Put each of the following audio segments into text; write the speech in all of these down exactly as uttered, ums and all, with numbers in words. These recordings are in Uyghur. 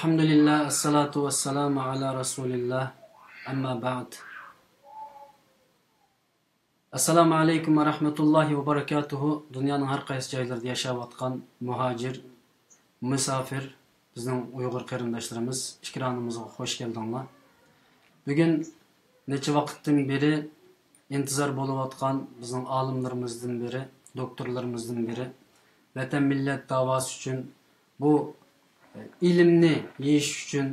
ئەلھەمدۇلىللا، ئەسسالاتۇ ۋەسسالامۇ ئەلا رەسۇلىللا، ئەمما بەئد. ئەسسالامۇ ئەلەيكۇم ۋە رەھمەتۇللاھى ۋە بەرەكاتۇھۇ. دۇنيانىڭ ھەر قايسى جايلىرىدا ياشاۋاتقان مۇھاجىر، مۇساپىر، بىزنىڭ ئۇيغۇر قېرىنداشلىرىمىز، ئېكرانىمىزغا خوش كەلدىڭلار. بۈگۈن نەچچە ۋاقىتتىن بېرى ئىنتىزار بولۇۋاتقان بىزنىڭ ئالىملىرىمىزدىن بىرى، دوكتورلىرىمىزدىن بىرى، ۋەتەن مىللەت داۋاسى ئۈچۈن، بۇ ئىلىمنى يېيىش ئۈچۈن،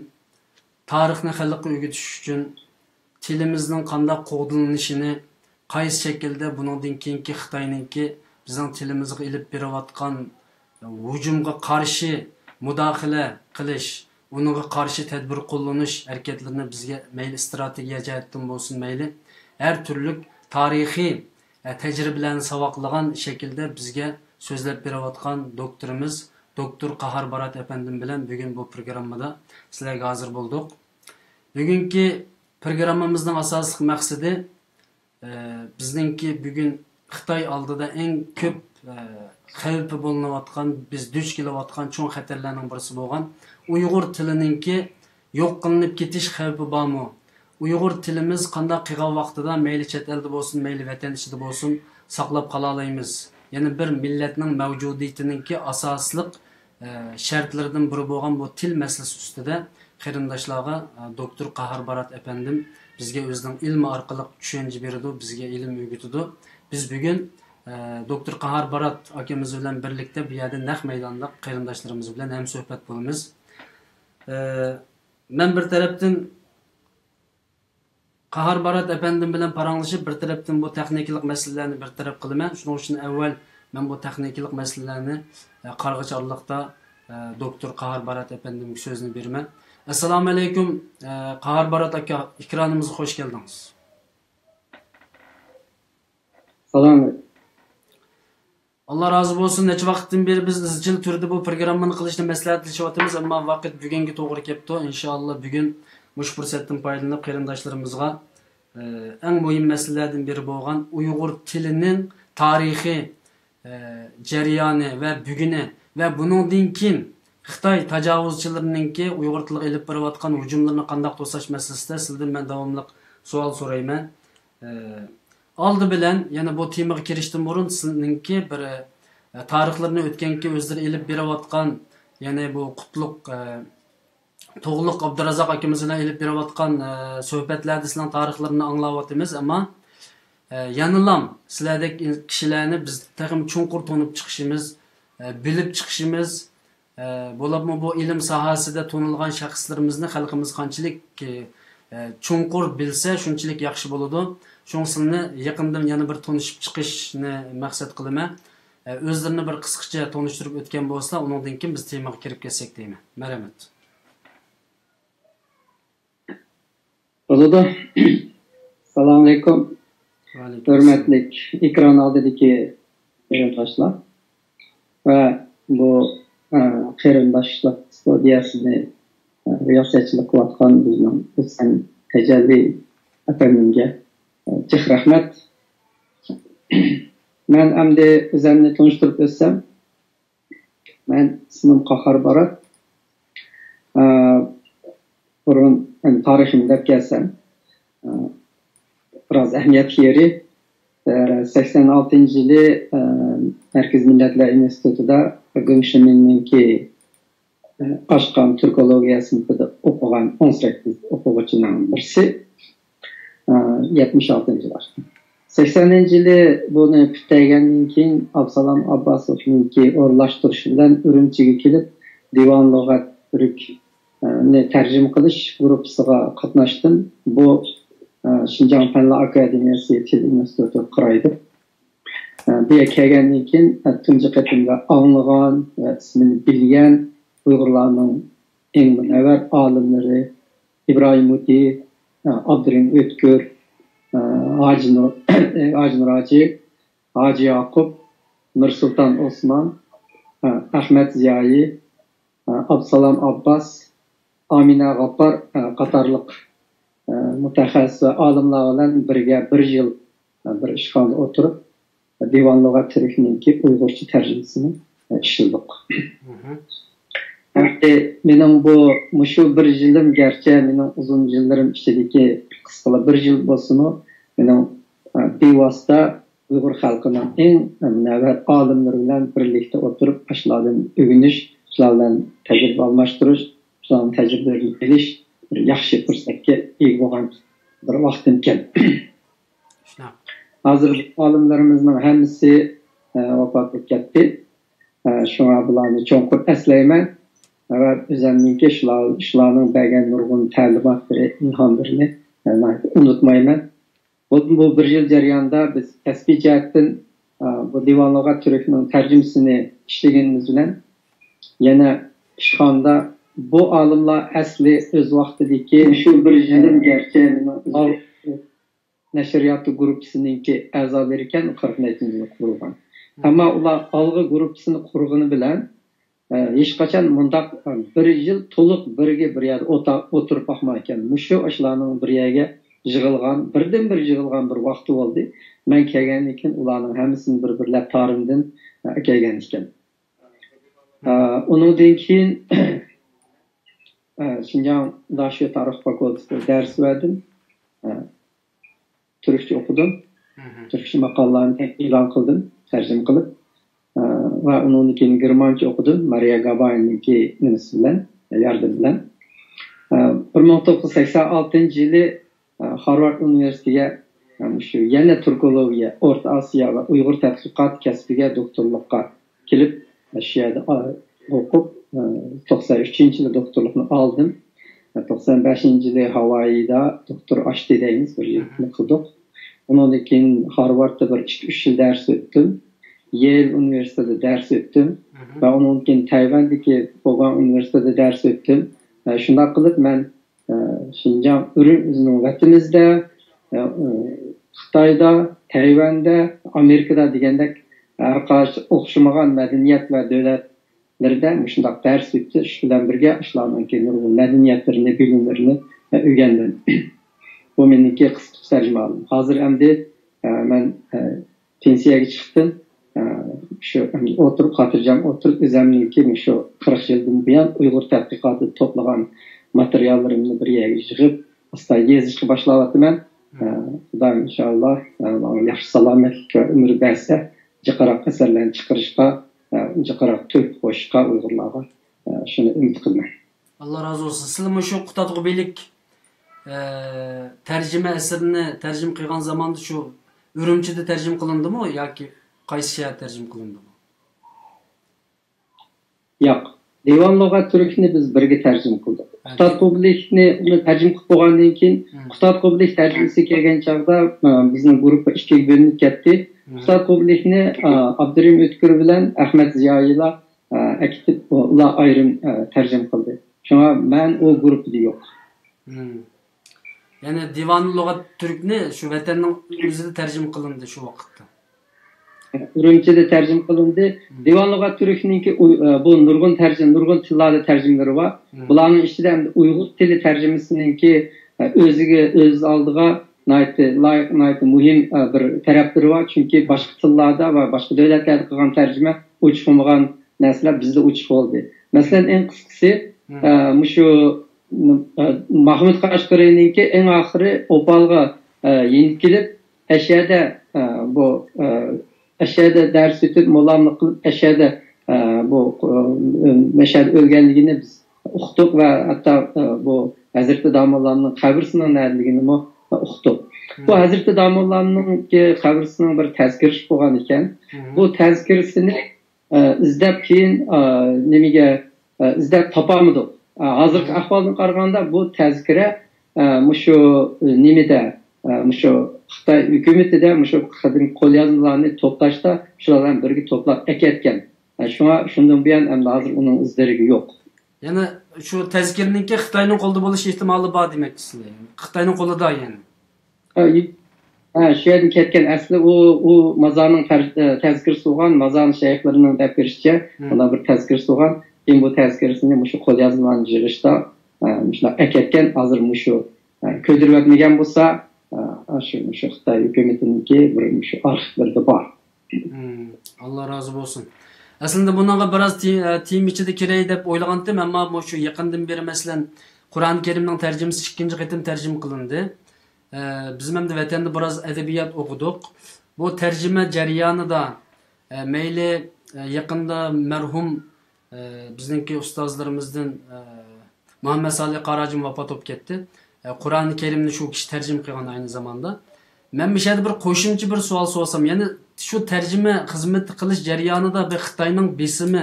تارىخنى خەلققە ئۆگىتىش ئۈچۈن، تىلىمىزنىڭ قانداق قوغدىلىنىشىنى، قايسى شەكىلدە بۇنىڭدىن كېيىنكى خىتاينىڭكى بىزنىڭ تىلىمىزغا ئېلىپ بېرىۋاتقان ھۇجۇمغا قارشى مۇداخىلە قىلىش، ئۇنىڭغا قارشى تەدبىر قوللىنىش ھەرىكەتلىرىنى بىزگە مەيلى ئىستراتېگىيە جەھەتتىن بولسۇن مەيلى، ھەر تۈرلۈك تارىخىي، ئە، تەجرىبىلەرنى ساۋاقلىغان شەكىلدە بىزگە سۆزلەپ بېرىۋاتقان دوكتورىمىز، دوكتور قاھار بارات ئەپەندىم بىلەن بۈگۈن بۇ پروگراممىدا سىلەرگە ھازىر بولدۇق. بۈگۈنكى پروگراممىمىزنىڭ ئاساسلىق مەقسىتى، ئە، بىزنىڭكى بۈگۈن خىتاي ئالدىدا ئەڭ كۆپ، ئە، خەۋپى بولۇنۇۋاتقان، بىز دۇچ كېلىۋاتقان چوڭ خەتەرلەرنىڭ بىرسى بولغان ئۇيغۇر تىلىنىڭكى يوق قىلىنىپ كېتىش خەۋپى بارمۇ؟ ئۇيغۇر تىلىمىز قانداق قىلغان ۋاقتىدا مەيلى چەت ئەلدە بولسۇن، مەيلى ۋەتەن ئىچىدە بولسۇن، ساقلاپ قالالايمىز؟ يەنە بىر مىللەتنىڭ مەۋجۇدىيىتىنىڭكى ئاساسلىق، ئە، شەرتلىرىدىن بىرى بولغان بۇ تىل مەسىلىسى ئۈستىدە قېرىنداشلارغا، ئە، دوكتور قاھار بارات ئەپەندىم بىزگە ئۆزىنىڭ ئىلمى ئارقىلىق چۈشەنچە بېرىدۇ، بىزگە ئىلىم ئۆگىتىدۇ. بىز بۈگۈن، ئە، دوكتور قاھار بارات ئاكىمىز بىلەن بىرلىكتە بۇ يەردە نەق مەيداندا قېرىنداشلىرىمىز بىلەن ھەمسۆھبەت بولىمىز. ئە، مەن بىر تەرەپتىن قاھار بارات ئەپەندىم بىلەن پاراڭلىشىپ، بىر تەرەپتىن بۇ تېخنىكىلىق مەسىلىلەرنى بىر تەرەپ قىلىمەن. شۇنىڭ ئۈچۈن ئەۋۋەل مەن بۇ تېخنىكىلىق مەسىلىلەرنى، ئە، قارىغۇچ ئارىلىقتا، ئە، دوكتور قاھار بارات ئەپەندىمگە سۆزنى بېرىمەن. ئەسسالامۇ ئەلەيكۇم، ئە، قاھار بارات ئاكا، ئېكرانىمىزغا خوش كەلدىڭىز. سالام. ئاللا رازى بولسۇن. نەچچە ۋاقىتتىن بېرى بىز ئىزچىل تۈردە بۇ پروگراممىنى قىلىشنى مەسلىھەتلىشىۋاتىمىز، ئەمما ۋاقىت بۈگۈنگە توغرا كەپتۇ. ئىنشائاللا، بۈگۈن مۇشۇ پۇرسەتتىن پايدىلىنىپ، قېرىنداشلىرىمىزغا، ئە، ئەڭ مۇھىم مەسىلىلەردىن بىرى بولغان ئۇيغۇر تىلىنىڭ تارىخى، ئە، جەريانى ۋە بۈگۈنى ۋە بۇنىڭدىن كېيىن خىتاي تاجاۋۇزچىلىرىنىڭكى ئۇيغۇر تىلىغا ئېلىپ بېرىۋاتقان ھۇجۇملىرىنى قانداق توساش مەسىلىسىدە سىلىدىن مەن داۋاملىق سوئال سورايمەن. ئە، ئالدى بىلەن يەنە بۇ تېمىغا كىرىشتىن بۇرۇن سىلىنىڭكى بىر، ئە، تارىخلىرىنى ئۆتكەنكى ئۆزلىرى ئېلىپ بېرىۋاتقان، يەنى بۇ قۇتلۇق، ئە، تۇغلۇق ئابدۇرازاق ئاكىمىز بىلەن ئېلىپ بېرىۋاتقان، ئە، سۆھبەتلەردە سىلەرنىڭ تارىخلىرىنى ئاڭلاۋاتىمىز، ئەمما، ئە، يەنىلام سىلەردەك كىشىلەرنى بىز تېخىمۇ چوڭقۇر تونۇپ چىقىشىمىز، ئە، بىلىپ چىقىشىمىز، ئە، بولۇپمۇ بۇ ئىلىم ساھەسىدە تونۇلغان شەخسلىرىمىزنى خەلقىمىز قانچىلىك، ئە، چوڭقۇر بىلسە، شۇنچىلىك ياخشى بولىدۇ. شۇڭا سىلىنى يېقىندىن يەنە بىر تونۇشۇپ چىقىشنى مەقسەت قىلىمەن. ئە، ئۆزلىرىنى بىر قىسقىچە تونۇشتۇرۇپ ئۆتكەن بولسىلا، ئۇنىڭدىن كېيىن بىز تېمىغا كىرىپ كەتسەك دەيمەن. مەرھەمەت. بولىدۇ. ئەسسالامۇئەلەيكۇم. ۋەئەلەيكۇم ئەسسالام. ھۆرمەتلىك ئېكران ئالدىدىكى قېرىنداشلار ۋە بۇ، ئە، قېرىنداشلىق ستۇدىيەسىنى، ئە، رىياسەتچىلىك قىلىۋاتقان بىزنىڭ ھۈسەن تەجەللى ئەپەندىمگە، ئە، جىق رەھمەت. مەن ئەمدى ئۆزۈمنى تونۇشتۇرۇپ ئۆتسەم، مەن ئىسمىم قاھار بارات. ئە، بۇرۇن، يەنى تارىخىمنى دەپ كەلسەم، ئە، بىراز ئەھمىيەتكە ئىگە. ئە، سەكسەن ئالتىنچى يىلى، ئە، مەركىزىي مىللەتلەر ئىنستىتۇتىدا گېڭ شىمىننىڭكى، ئە، ئاچقان تۈركولوگىيە سىنىپىدا ئوقۇغان ئون سەككىز ئوقۇغۇچىنىڭ بىرسى. ئە، يەتمىش ئالتىنچى يىللار. سەكسەنىنچى يىلى بۇنى پۈتتۈرگەندىن كېيىن، ئابسالام ئابباسوفنىڭكى ئورۇنلاشتۇرۇشى بىلەن ئۈرۈمچىگە كېلىپ، دىۋان لۇغەت تۈرك، ئە، نى تەرجىمە قىلىش گۇرۇپپىسىغا قاتناشتىم. بۇ، ئە، شىنجاڭ پەنلەر ئاكادېمىيەسى تىل ئىنستىتۇتى قۇرايدۇ. ئە، بۇ يەرگە كەلگەندىن كېيىن، ئە، تۇنجى قېتىمدا ئاڭلىغان ۋە ئىسمىنى بىلگەن ئۇيغۇرلارنىڭ ئەڭ مۇنەۋۋەر ئالىملىرى ئىبراھىم مۇتى، ئابدۇرېھىم ئۆتكۈر، ھاجى نۇر، ھاجى نۇر ھاجى، ھاجى ياقۇپ، نۇرسۇلتان ئوسمان، ئەخمەت زىيائىي، ئابدۇسالام ئابباس، ئامىنە غاپپار قاتارلىق مۇتەخەسسىس ۋە ئالىملار بىلەن بىرگە بىر يىل بىر ئىشخانىدا ئولتۇرۇپ، دىۋان لۇغەت تۈركنىڭكى ئۇيغۇرچە تەرجىمىسىنى ئىشلىدۇق. مھم. ئەمدى مېنىڭ بۇ، مۇشۇ بىر يىلىم، گەرچە مېنىڭ ئۇزۇن يىللىرىم ئىچىدىكى قىسقىلا بىر يىل بولسىمۇ، مېنىڭ، ئە، بىۋاسىتە ئۇيغۇر خەلقىنىڭ ئەڭ مۇنەۋۋەر ئالىملىرى بىلەن بىرلىكتە ئولتۇرۇپ، ئاشۇلاردىن ئۆگىنىش، شۇلار بىلەن تەجرىبە ئالماشتۇرۇش، شۇلارنىڭ تەجرىبىلىرىنى ئېلىش بىر ياخشى پۇرسەتكە ئىگە بولغان بىر ۋاقتىمكەن. شۇنداق. ھازىر بۇ ئالىملىرىمىزنىڭ ھەممىسى، ئە، ۋاپات بولۇپ كەتتى. ئە، شۇڭا بۇلارنى چوڭقۇر ئەسلەيمەن ۋە ئۆزۈمنىڭكى شۇلار، شۇلارنىڭ بەرگەن نۇرغۇن تەلىماتلىرى، ئىلھاملىرىنى، ئە، ئۇنتۇمايمەن. بۇ، بۇ بىر يىل جەريانىدا بىز كەسپىي جەھەتتىن، ئە، بۇ دىۋان لۇغەت تۈركنىڭ تەرجىمىسىنى ئىشلىگىنىمىز بىلەن يەنە ئىشخانىدا بۇ ئالىملار ئەسلى ئۆز ۋاقتىدىكى شۇ بىر يىلدىن گەرچە نەشرىياتى گۇرۇپپىسىنىڭكى ئەزالىرى ئىكەن، قىرىق نەچچە يىل قۇرۇلغان. ئەمما ئۇلار ئالغا گۇرۇپپىسىنى قۇرغىنى بىلەن، ئە، ھېچقاچان مۇنداق، ئە، بىر يىل تولۇق بىرگە بىر يەردە ئوتا-، ئولتۇرۇپ باقمىغان ئىكەن. مۇشۇ ئاشۇلارنىڭ بىر يەرگە يىغىلغان، بىردىنبىر يىغىلغان بىر ۋاقتى بولدى. مەن كەلگەندىن كېيىن ئۇلارنىڭ ھەممىسىنى بىر-بىرلەپ تارىمدىن، ئە، ئەكەلگەن ئىكەن. ئە، ئۇنىڭدىن كېيىن، ئە، شىنجاڭ داشۆ تارىخ فاكۇلتېتىدا دەرس بەردىم. ئە، تۈركچە ئوقۇدۇم. تۈركچە ماقالىلارنى ئېلان قىلدىم، تەرجىمە قىلىپ. ئە، ۋە ئۇنىڭدىن كېيىن گېرمانچە ئوقۇدۇم، مارىيا گاباينىڭكى نېمىسى بىلەن، ياردىمى بىلەن. ئە، بىر مىڭ توققۇز يۈز سەكسەن ئالتىنچى يىلى، ئە، خارۋارد ئۇنىۋېرسىتېتىگە، ئە، مۇشۇ يەنە تۈركولوگىيە، ئورتا ئاسىيا ۋە ئۇيغۇر تەتقىقات كەسپىگە دوكتورلۇققا كېلىپ، شۇ يەردە ئا-، ئوقۇپ، ئە، توقسان ئۈچىنچى يىلى دوكتورلۇقنى ئالدىم. توقسان بەشىنچى يىلى ھاۋايىدا دوكتور ئاشتى دەيمىز، بىر يىلنى قىلدۇق. ئۇنىڭدىن كېيىن خارۋاردتا بىر ئىككى، ئۈچ يىل دەرس ئۆتتۈم. يېل ئۇنىۋېرسىتېتىدا دەرس ئۆتتۈم. ۋە ئۇنىڭدىن كېيىن تەيۋەندىكى بوگاڭ ئۇنىۋېرسىتېتىدا دەرس ئۆتتۈم. ئە، شۇنداق قىلىپ مەن، ئە، شىنجاڭ ئۈرۈم-، بىزنىڭ ۋەتىنىمىزدە، ئە، ئە، خىتايدا، تەيۋەندە، ئامېرىكىدا دېگەندەك ھەر قايسى ئوخشىمىغان مەدەنىيەت ۋە دۆلەتلىرىدە مۇشۇنداق دەرس ئۆتۈش بىلەن بىرگە، ئاشۇلارنىڭكى نۇرغۇن مەدەنىيەتلىرىنى، بىلىملىرىنى، ئە، ئۆگەندىم. بۇ مېنىڭكى قىسقىچە تەرجىمە ھالىم. ھازىر ئەمدى، ئە، مەن، ئە، پېنسىيەگە چىقتىم. ئە، شۇ ئەمدى ئولتۇرۇپ، خاتىرجەم ئولتۇرۇپ، ئۆزەمنىڭكى مۇشۇ قىرىق يىلدىن بۇيان ئۇيغۇر تەتقىقاتىدا توپلىغان ماتېرىياللىرىمنى بىر يەرگە يىغىپ، ئاستا يېزىشقا باشلاۋاتىمەن. ئە، خۇدايىم ئىنشاللا، ئە، ماڭا ياخشى سالامەتلىك ۋە ئۆمۈر بەرسە، جىقراق ئەسەرلەرنى چىقىرىشقا، ئە، جىقراق تۆھپە قوشۇشقا ئۇيغۇرلارغا، ئە، شۇنى ئۈمىد قىلىمەن. ئاللا رازى بولسۇن. سىلىمۇ شۇ قۇتادغۇبىلىك، ئە، تەرجىمە ئەسىرىنى تەرجىمە قىلغان زاماندا شۇ ئۈرۈمچىدە تەرجىمە قىلىندىمۇ ياكى قايسى شەھەردە تەرجىمە قىلىندىمۇ؟ ياق. دىۋان لۇغەت تۈركنى بىز بىرگە تەرجىمە قىلدۇق. ھە، قۇتادغۇبىلىكنى، ئۇنى تەرجىمە قىلىپ بولغاندىن كېيىن، ھە، قۇتادغۇبىلىك تەرجىمىسى كەلگەن چاغدا، ئە، بىزنىڭ گۇرۇپپا ئىككىگە بۆلۈنۈپ كەتتى. ھە. قۇتادغۇبىلىكنى، ئە، ئابدۇرېھىم ئۆتكۈر بىلەن ئەخمەت زىيائىيلا، ئە، ئەكېتىپ، ئۇلار ئايرىم، ئە، تەرجىمە قىلدى. شۇڭا مەن ئۇ گۇرۇپپىدا يوق. ھىم. يەنى دىۋان لۇغەت تۈركنى شۇ ۋەتەننىڭ ئۆزىدە تەرجىمە قىلىندى شۇ ۋاقىتتا. ئۈرۈمچىدە تەرجىمە قىلىندى. ھىم. دىۋان لۇغەت تۈركنىڭكى ئۇ، ئە، بۇ نۇرغۇن تەرجىمە، نۇرغۇن تىللاردا تەرجىمىلىرى بار. ھىم. بۇلارنىڭ ئىچىدە ئەمدى ئۇيغۇر تىلى تەرجىمىسىنىڭكى، ئە، ئۆزىگە، ئۆز ئالدىغا ناھايىتى لايىق، ناھايىتى مۇھىم، ئە، بىر تەرەپلىرى بار. چۈنكى باشقا تىللاردا ۋە باشقا دۆلەتلەردە قىلغان تەرجىمە ئوچۇق بولمىغان نەرسىلەر بىزدە ئوچۇق بولدى. مەسىلەن، ئەڭ قىسقىسى، مم. ئە، مۇشۇ، ئە، ماھمۇد قەشقىرىنىڭكى ئەڭ ئاخىرى ئوپالغا، ئە، يېنىپ كېلىپ، ئەشەدە، ئە، بۇ، ئە، ئەشەدە دەرس ئۆتۈپ، موللاملىق قىلىپ، ئەشەدە، ئە، بۇ، ئە، مەشەدە ئۆلگەنلىكىنى بىز ئۇقتۇق ۋە ھەتتا، ئە، بۇ ھەزرىتى داموللامنىڭ قەبرىسىنىڭ نەدىلىكىنىمۇ ئۇقتۇق. بۇ مم. ھەزرىتى داموللامنىڭكى قەبرىسىنىڭ بىر تەزكىرىسى بولغان ئىكەن. مم. بۇ تەزكىرىسىنى ئە، ئىزدەپ كېيىن، ئە، نېمىگە، ئە، ئىزدەپ تاپالمىدۇق. ئە، ھازىرقى ئەھۋالدىن قارىغاندا بۇ تەزكىرە، ئە، مۇشۇ، ئە، نېمىدە، ئە، مۇشۇ خىتاي ھۆكۈمىتىدە مۇشۇ قەدىمكى قوليازمىلارنى توپلاشتا شۇلار بىلەن بىرگە توپلاپ ئەكەتكەن. ئە، شۇڭا شۇندىن بۇيان ئەمدى ھازىر ئۇنىڭ ئىزلىرىگە يوق. يەنى شۇ تەزكىرىنىڭكى خىتاينىڭ قولىدا بولۇش ئېھتىمالى بار دېمەكچىسىز. خىتاينىڭ قولىدا يەنى. ھە، يۈ-، ھە، شۇ يەردىن كەتكەن. ئەسلى ئۇ، ئۇ مازارنىڭ تەر-، ئە، تەزكىرىسى بولغان، مازارنىڭ شەيخلىرىنىڭ دەپ بېرىشىچە، مم. ئۇلار بىر تەزكىرىسى بولغان. كېيىن بۇ تەزكىرىسىنى مۇشۇ قوليازمىلارنى يىغىشتا، ئە، مۇشۇنداق ئەكەتكەن. ھازىر مۇشۇ، ئە، كۆيدۈرۈۋەتمىگەن بولسا، ئە، شۇ، مۇشۇ خىتاي ھۆكۈمىتىنىڭكى بىر مۇشۇ ئارخىپلىرىدا بار. مم، ئاللا رازى بولسۇن. ئەسلىدە بۇنىڭغا بىراز تې-، ئە، تېما ئىچىدە كىرەي دەپ ئويلىغانتىم، ئەمما مۇشۇ يېقىندىن بېرى، مەسىلەن، قۇرئان كەرىمنىڭ تەرجىمىسى ئىككىنچى قېتىم تەرجىمە قىلىندى. ئە، بىزمۇ ئەمدى ۋەتەندە بىراز ئەدەبىيات ئوقۇدۇق. بۇ تەرجىمە جەريانىدا، ئە، مەيلى، ئە، يېقىندا مەرھۇم، ئە، بىزنىڭكى ئۇستازلىرىمىزدىن، ئە، مۇھەممەد سالىھ قاراجىم ۋاپات بولۇپ كەتتى. ئە، قۇرئان كەرىمنى شۇ كىشى تەرجىمە قىلغان ئاينى زاماندا. مەن مۇشۇ يەردە بىر قوشۇمچە بىر سوئال سورىسام، يەنى شۇ تەرجىمە خىزمىتى قىلىش جەريانىدا بىر خىتاينىڭ بېسىمى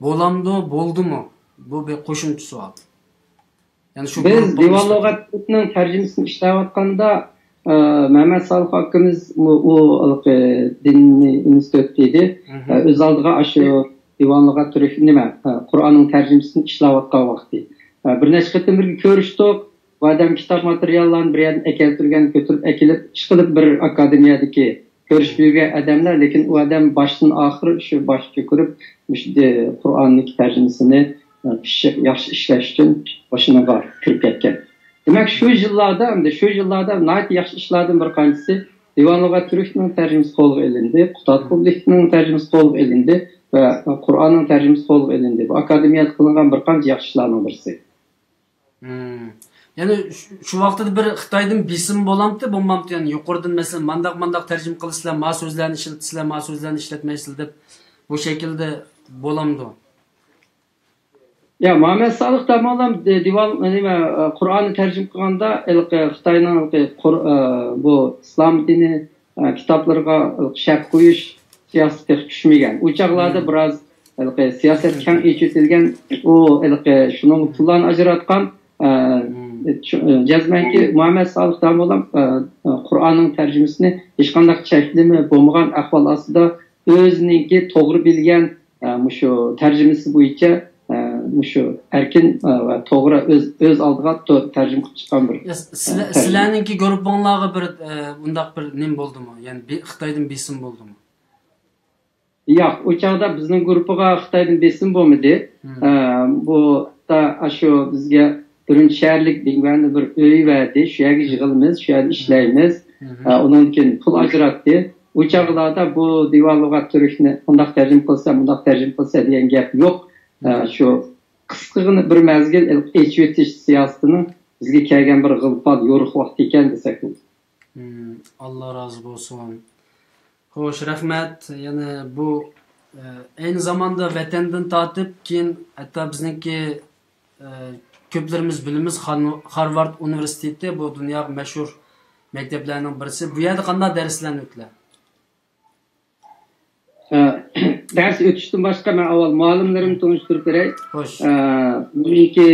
بولامدۇ، بولدىمۇ؟ بۇ بىر قوشۇمچە سوئال. يەنى شۇ بىز گۇرۇپپىنى دىۋان ئىشلەپ لۇغەتنىڭ تەرجىمىسىنى ئىشلەۋاتقاندا، ئە، مەمەت سالىھ ئاكىمىز ئۇ، ئۇ ھېلىقى دىنىي ئىنستىتۇت ئىدى. مھم. ئە، ئۆز ئالدىغا ئاشۇ دىۋان لۇغەت تۈرك نېمە، ئە، قۇرئاننىڭ تەرجىمىسىنى ئىشلەۋاتقان ۋاقتى. ئە، بىر نەچچە قېتىم بىرگە كۆرۈشتۇق. بۇ ئادەم كىتاب ماتېرىياللارنى بىر يەردىن ئەكەلتۈرگەن، كۆتۈرۈپ ئەكېلىپ، ئىشقىلىپ بىر ئاكادېمىيەدىكى كۆرۈشۈپ يۈرگەن ئادەملەر، لېكىن ئۇ ئادەم باشتىن ئاخىر شۇ باشقا كۆرۈپ، مۇشۇ دې-، قۇرئاننىڭ تەرجىمىسىنى، ئە، پىششىق ياخشى ئىشلەش ئۈچۈن مۇشۇنىڭغا كىرىپ كەتكەن. دېمەك، شۇ يىللاردا، ئەمدى شۇ يىللاردا ناھايىتى ياخشى ئىشلاردىن بىر قانچىسى دىۋان لۇغەت تۈركنىڭ تەرجىمىسى قولغا ئېلىندى، قۇتادغۇ بىلىكنىڭ تەرجىمىسى قولغا ئېلىندى ۋە قۇرئاننىڭ تەرجىمىسى قولغا ئېلىندى. بۇ ئاكادېمىيەدە قىلىنغان بىر قانچە ياخشى ئىشلارنىڭ بىرسى. مم. يەنى شۇ، شۇ ۋاقىتتا بىر خىتايدىن بېسىم بولامتى، بولمامتى؟ يەنى يۇقىرىدىن، مەسىلەن، مانداق، مانداق تەرجىمە قىلىسىلەر، ما سۆزلەرنى ئىشلىتىسىلەر، ما سۆزلەرنى ئىشلەتمەيسىلەر دەپ بۇ شەكىلدە بولامدۇ؟ يا، مۇھەممەد سالىھ داموللام دى-، دىۋان، نېمە، قۇرئاننى تەرجىمە قىلغاندا، ھېلىقى خىتاينىڭ ھېلىقى قۇر-، بۇ ئىسلام دىنى ئە، كىتابلىرىغا شەرت قويۇش سىياسىتى تېخى چۈشمىگەن. ئۇ چاغلاردا بىراز ھېلىقى سىياسەت كەڭ ئېچىۋېتىلگەن، ئۇ ھېلىقى شۇنىڭغا پۇللارنى ئاجراتقان، ئە، شۇ، ئە، جەزمەنكى مۇھەممەد سالىھ داموللام، ئە، ئە، قۇرئاننىڭ تەرجىمىسىنى ھېچقانداق چەكلىمە بولمىغان ئەھۋال ئاستىدا ئۆزىنىڭكى توغرا بىلگەن، ئە، مۇشۇ تەرجىمىسى بويىچە، ئە، مۇشۇ ئەركىن، ئە، ۋە توغرا ئۆز، ئۆز ئالدىغا تو-، تەرجىمە قىلىپ چىققان بىر، يا، س-، ئە، سىلە-، تەرجىمە. سىلەرنىڭكى گۇرۇپپىڭلارغا بىر، ئە، ئۇنداق بىر نېمە بولدىمۇ؟ يەنى بې-، خىتايدىن بېسىم بولدىمۇ؟ ياق، ئۇ چاغدا بىزنىڭ گۇرۇپپىغا خىتايدىن بېسىم بولمىدى. مم. ئە، بۇ تا-، ئاشۇ بىزگە بىرىنچى شەھەرلىك دېگەن بىر ئۆي بەردى. شۇ يەرگە يىغىلىمىز، شۇ يەردە ئىشلەيمىز. مم. ئە، ئۇنىڭدىن كېيىن پۇل ئاجراتتى. ئۇ چاغلاردا بۇ دىۋان لۇغەت تۈركنى مۇنداق تەرجىمە قىلسا، مۇنداق تەرجىمە قىلسا دېگەن گەپ يوق. ئە، مم. شۇ قىسقىغىنە بىر مەزگىل ئېچىۋېتىش سىياسىتىنىڭ بىزگە كەلگەن بىر غىلپال يورۇق ۋاقتى ئىكەن دېسەك بولىدۇ. مم، ئاللا رازى بولسۇن. خوش، رەھمەت. يەنە بۇ، ئە، ئەينى زاماندا ۋەتەندىن تارتىپ، كېيىن ھەتتا بىزنىڭكى، ئە، كۆپلىرىمىز بىلىمىز، خان-، خارۋارد ئۇنىۋېرسىتېتى، بۇ دۇنياغا مەشھۇر مەكتەپلەرنىڭ بىرسى. بۇ يەردە قانداق دەرسلەرنى ئۆتىلە؟ ئە، دەرس ئۆتۈشتىن باشقا مەن ئاۋۋال مۇئەللىملىرىمنى تونۇشتۇرۇپ بېرەي. خوش. ئە، بۇنىڭكى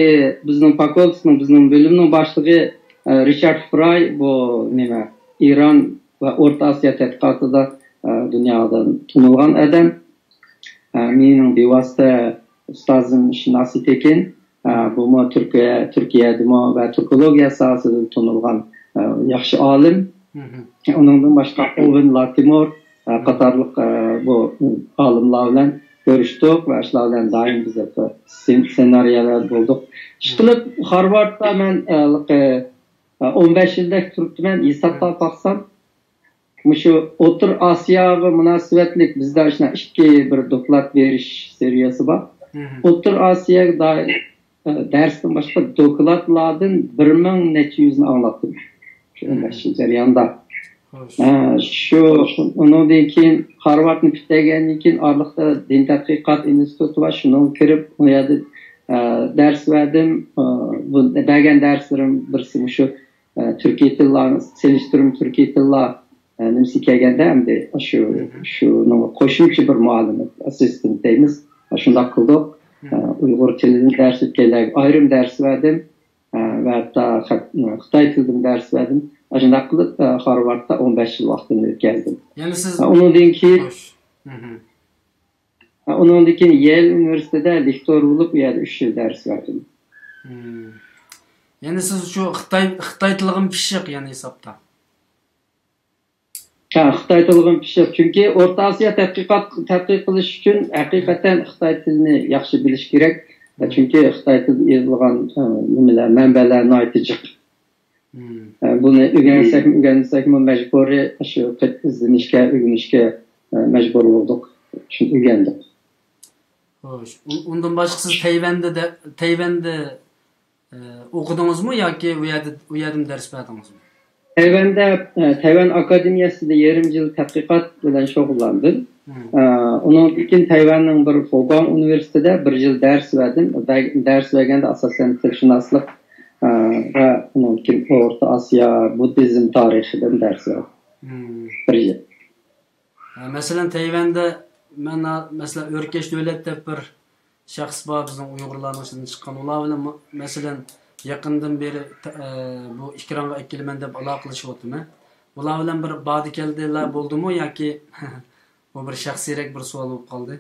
بىزنىڭ فاكۇلتېتنىڭ، بىزنىڭ بۆلۈمنىڭ باشلىقى، ئە، رىچارد فراي، بۇ نېمە، ئىران ۋە ئورتا ئاسىيا تەتقىقاتىدا، ئە، دۇنيادا تونۇلغان ئادەم. ئە، مېنىڭ بىۋاسىتە ئۇستازىم شىناسى تېكىن. ئە، بۇمۇ تۈركىيە، تۈركىيەدىمۇ ۋە تۈركولوگىيە ساھەسىدە تونۇلغان، ئە، ياخشى ئالىم. مھم. ئۇنىڭدىن باشقا ئوۋېن لاتىمور، ئە، قاتارلىق، ئە، بۇ ئالىملار بىلەن كۆرۈشتۇق ۋە شۇلار بىلەن دائىم بىز سېن-، سېنارىيەلەر بولدۇق. ئىشقىلىپ، خارۋاردتا مەن، ئە، ھېلىقى، ئە، ئون بەش يىلدەك تۇرۇپتىمەن، ھېسابلاپ باقسام، مۇشۇ ئوتتۇرا ئاسىياغا مۇناسىۋەتلىك بىزدە شۇنداق ئىككى بىر دوكلات بېرىش سېرىيەسى بار. مھم. ئوتتۇرا ئاسىياغا دائىر، ئە، دەرستىن باشقا دوكلاتلاردىن بىر مىڭ نەچچە يۈزنى ئاڭلاتتىم شۇ ئون بەش يىل جەريانىدا. خوش. ئە، شۇ، ئۇنىڭدىن كېيىن خارۋاردنى پۈتتۈرگەندىن كېيىن ئارىلىقتا دىن تەتقىقات ئىنستىتۇتى بار، شۇنىڭغا كىرىپ ئۇ يەردە، ئە، دەرس بەردىم. ئە، بۇ بەرگەن دەرسلىرىم بىرسى مۇشۇ ئە، تۈركىي تىللار، سېلىشتۇرما تۈركىي تىللار، ئە، نېمىسى كەلگەندە ئەمدى شۇ، شۇنىڭغا قوشۇمچە بىر مۇئەللىم، ئاسسىستېنت دەيمىز. شۇنداق قىلدۇق. ئە، ئۇيغۇر تىلىدىن دەرس ئۆتكەنلەرگە ئايرىم دەرس بەردىم. ئە، ۋە ھەتتا خەت-، خىتاي تىلىدىن دەرس بەردىم. شۇنداق قىلىپ، ئە، خارۋاردتا ئون بەش يىل ۋاقتىمنى ئۆتكۈزدۈم. يەنى سىز ئە، ئۇنىڭدىن كېيىن خوش. مھم. ئۇنىڭدىن كېيىن يېل ئۇنىۋېرسىتېتىدا لېكتور بولۇپ، ئۇ يەردە ئۈچ يىل دەرس بەردىم. مم. يەنى سىز شۇ خىتاي، خىتاي تىلىغىمۇ پىششىق، يەنى ھېسابتا. ھە، خىتاي تىلىغىمۇ پىششىق. چۈنكى ئورتا ئاسىيا تەتقىقات، تەتقىق قىلىش ئۈچۈن ھەقىقەتەن خىتاي تىلىنى ياخشى بىلىش كېرەك. مم. چۈنكى خىتاي تىلىدا يېزىلغان، ئە، نېمىلەر، مەنبەلەر ناھايىتى جىق. مم. ئە، بۇنى ئۆگەنسەكمۇ، ئۆگەنمىسەكمۇ مەجبۇرىي شۇ قېتىپ ئىزدىنىشكە، ئۆگىنىشكە، ئە، مەجبۇر بولدۇق. شۇنى ئۆگەندۇق. خوش. ئۇن-، ئۇندىن باشقا سىز تەيۋەندە دە-، تەيۋەندە، ئە، ئوقۇدىڭىزمۇ ياكى ئۇ يەردە، ئۇ يەردىمۇ دەرس بەردىڭىزمۇ؟ تەيۋەندە، ئە، تەيۋەن ئاكادېمىيەسىدە يېرىم يىل تەتقىقات بىلەن شۇغۇللاندىم. مم. ئە، ئۇنىڭدىن كېيىن تەيۋەننىڭ بىر فوگاڭ ئۇنىۋېرسىتېتىدا بىر يىل دەرس بەردىم. بە-، دەرس بەرگەندە ئاساسەن تىلشۇناسلىق، ئە، ۋە ئۇنىڭدىن كېيىن ئورتا ئاسىيا، بۇددىزم تارىخىدىن دەرس بەردىم. مم. بىر يىل. ئە، مەسىلەن، تەيۋەندە مەن، مەسىلەن، ئۆركەش دۆلەت دەپ بىر شەخس بار، بىزنىڭ ئۇيغۇرلارنىڭ ئىچىدىن چىققان. ئۇلار بىلەن مۇ-، مەسىلەن، يېقىندىن بېرى تە-، ئە، بۇ ئېكرانغا ئەكېلىمەن دەپ ئالاقىلىشىۋاتىمەن. بۇلار بىلەن بىر باردى كەلدىلەر بولدىمۇ ياكى بۇ بىر شەخسىيرەك بىر سوئال بولۇپ قالدى؟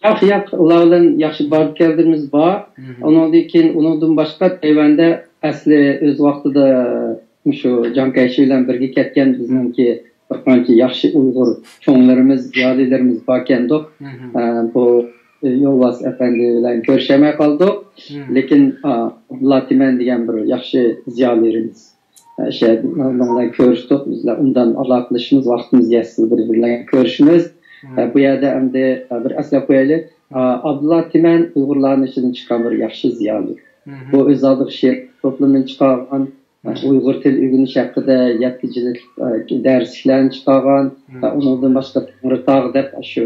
ياق، ياق، ئۇلار بىلەن ياخشى باردى كەلدىمىز بار. مم. ئۇنىڭدىن كېيىن، ئۇنىڭدىن باشقا تەيۋەندە ئەسلى ئۆز ۋاقتىدا مۇشۇ جاڭ كەيشى بىلەن بىرگە كەتكەن بىزنىڭكى بىر قانچە ياخشى ئۇيغۇر چوڭلىرىمىز، زىيالىيلىرىمىز باركەندۇق. مم. ئە، بۇ يولۋاس ئەپەندى بىلەن كۆرۈشەلمەي قالدۇق. مم. لېكىن، ئا، ئابدۇللا تىمەن دېگەن بىر ياخشى زىيالىيلىرىمىز، ئە، شۇنىڭ بىلەن كۆرۈشتۇق. بىز بىلەن ئۇندىن ئالاقىلىشىمىز، ۋاقتىمىز يەتسە بىر-بىرلەرگە كۆرۈشىمىز. مم. ئە، بۇ يەردە ئەمدى، ئە، بىر ئەسلەپ قويايلى. ئا، ئابدۇللا تىمەن ئۇيغۇرلارنىڭ ئىچىدىن چىققان بىر ياخشى زىيالىي. مم. بۇ ئۆز ئالدىغا شېئىر توپلىمىنى چىقارغان، مم. ئۇيغۇر تىل ئۆگىنىش ھەققىدە يەتتە جىلدلىق، ئە، دەرسلىكلەرنى چىقارغان. مم. ئە، ئۇنىڭدىن باشقا تەڭرىتاغ دەپ شۇ،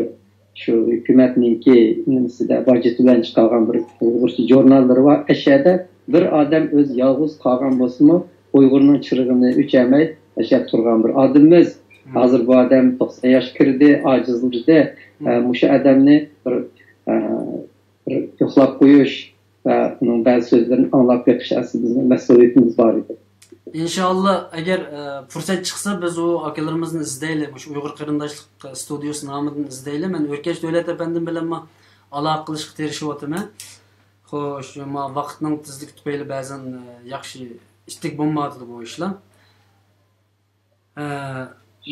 شۇ ھۆكۈمەتنىڭكى نېمىسىدە باجېتى بىلەن چىقارغان بىر ئۇيغۇرچە ژۇرناللىرى بار. ئەشەدە بىر ئادەم ئۆزى يالغۇز قالغان بولسىمۇ، ئۇيغۇرنىڭ چىرىغىنى ئۆچۈرمەي ياشاپ تۇرغان بىر ئادىمىمىز. مم. ھازىر بۇ ئادەم توقسان ياش كىردى، ئاجىزلىدى. مم. ئە، مۇشۇ ئادەمنى بىر، ئە، بىر يوقلاپ قويۇش ۋە ئۇنىڭ بەزى سۆزلىرىنى ئاڭلاپ بېقىش ئەسلى بىزنىڭ مەسئۇلىيىتىمىز بار ئىدى. ئىنشاللا، ئەگەر، ئە، پۇرسەت چىقسا، بىز ئۇ ئاكىلىرىمىزنى ئىزدەيلى، مۇشۇ ئۇيغۇر قېرىنداشلىق ستۇدىيىسى نامىدىن ئىزدەيلى. مەن ئۆركەش دۆلەت ئەپەندىم بىلەنمۇ ئالاقە قىلىشقا تىرىشىۋاتىمەن. خوش، ما ۋاقىتنىڭ تېزلىكى تۈپەيلى بەزەن، ئە، ياخشى ئىتتىك بولمايۋاتىدۇ بۇ ئىشلار. ئە،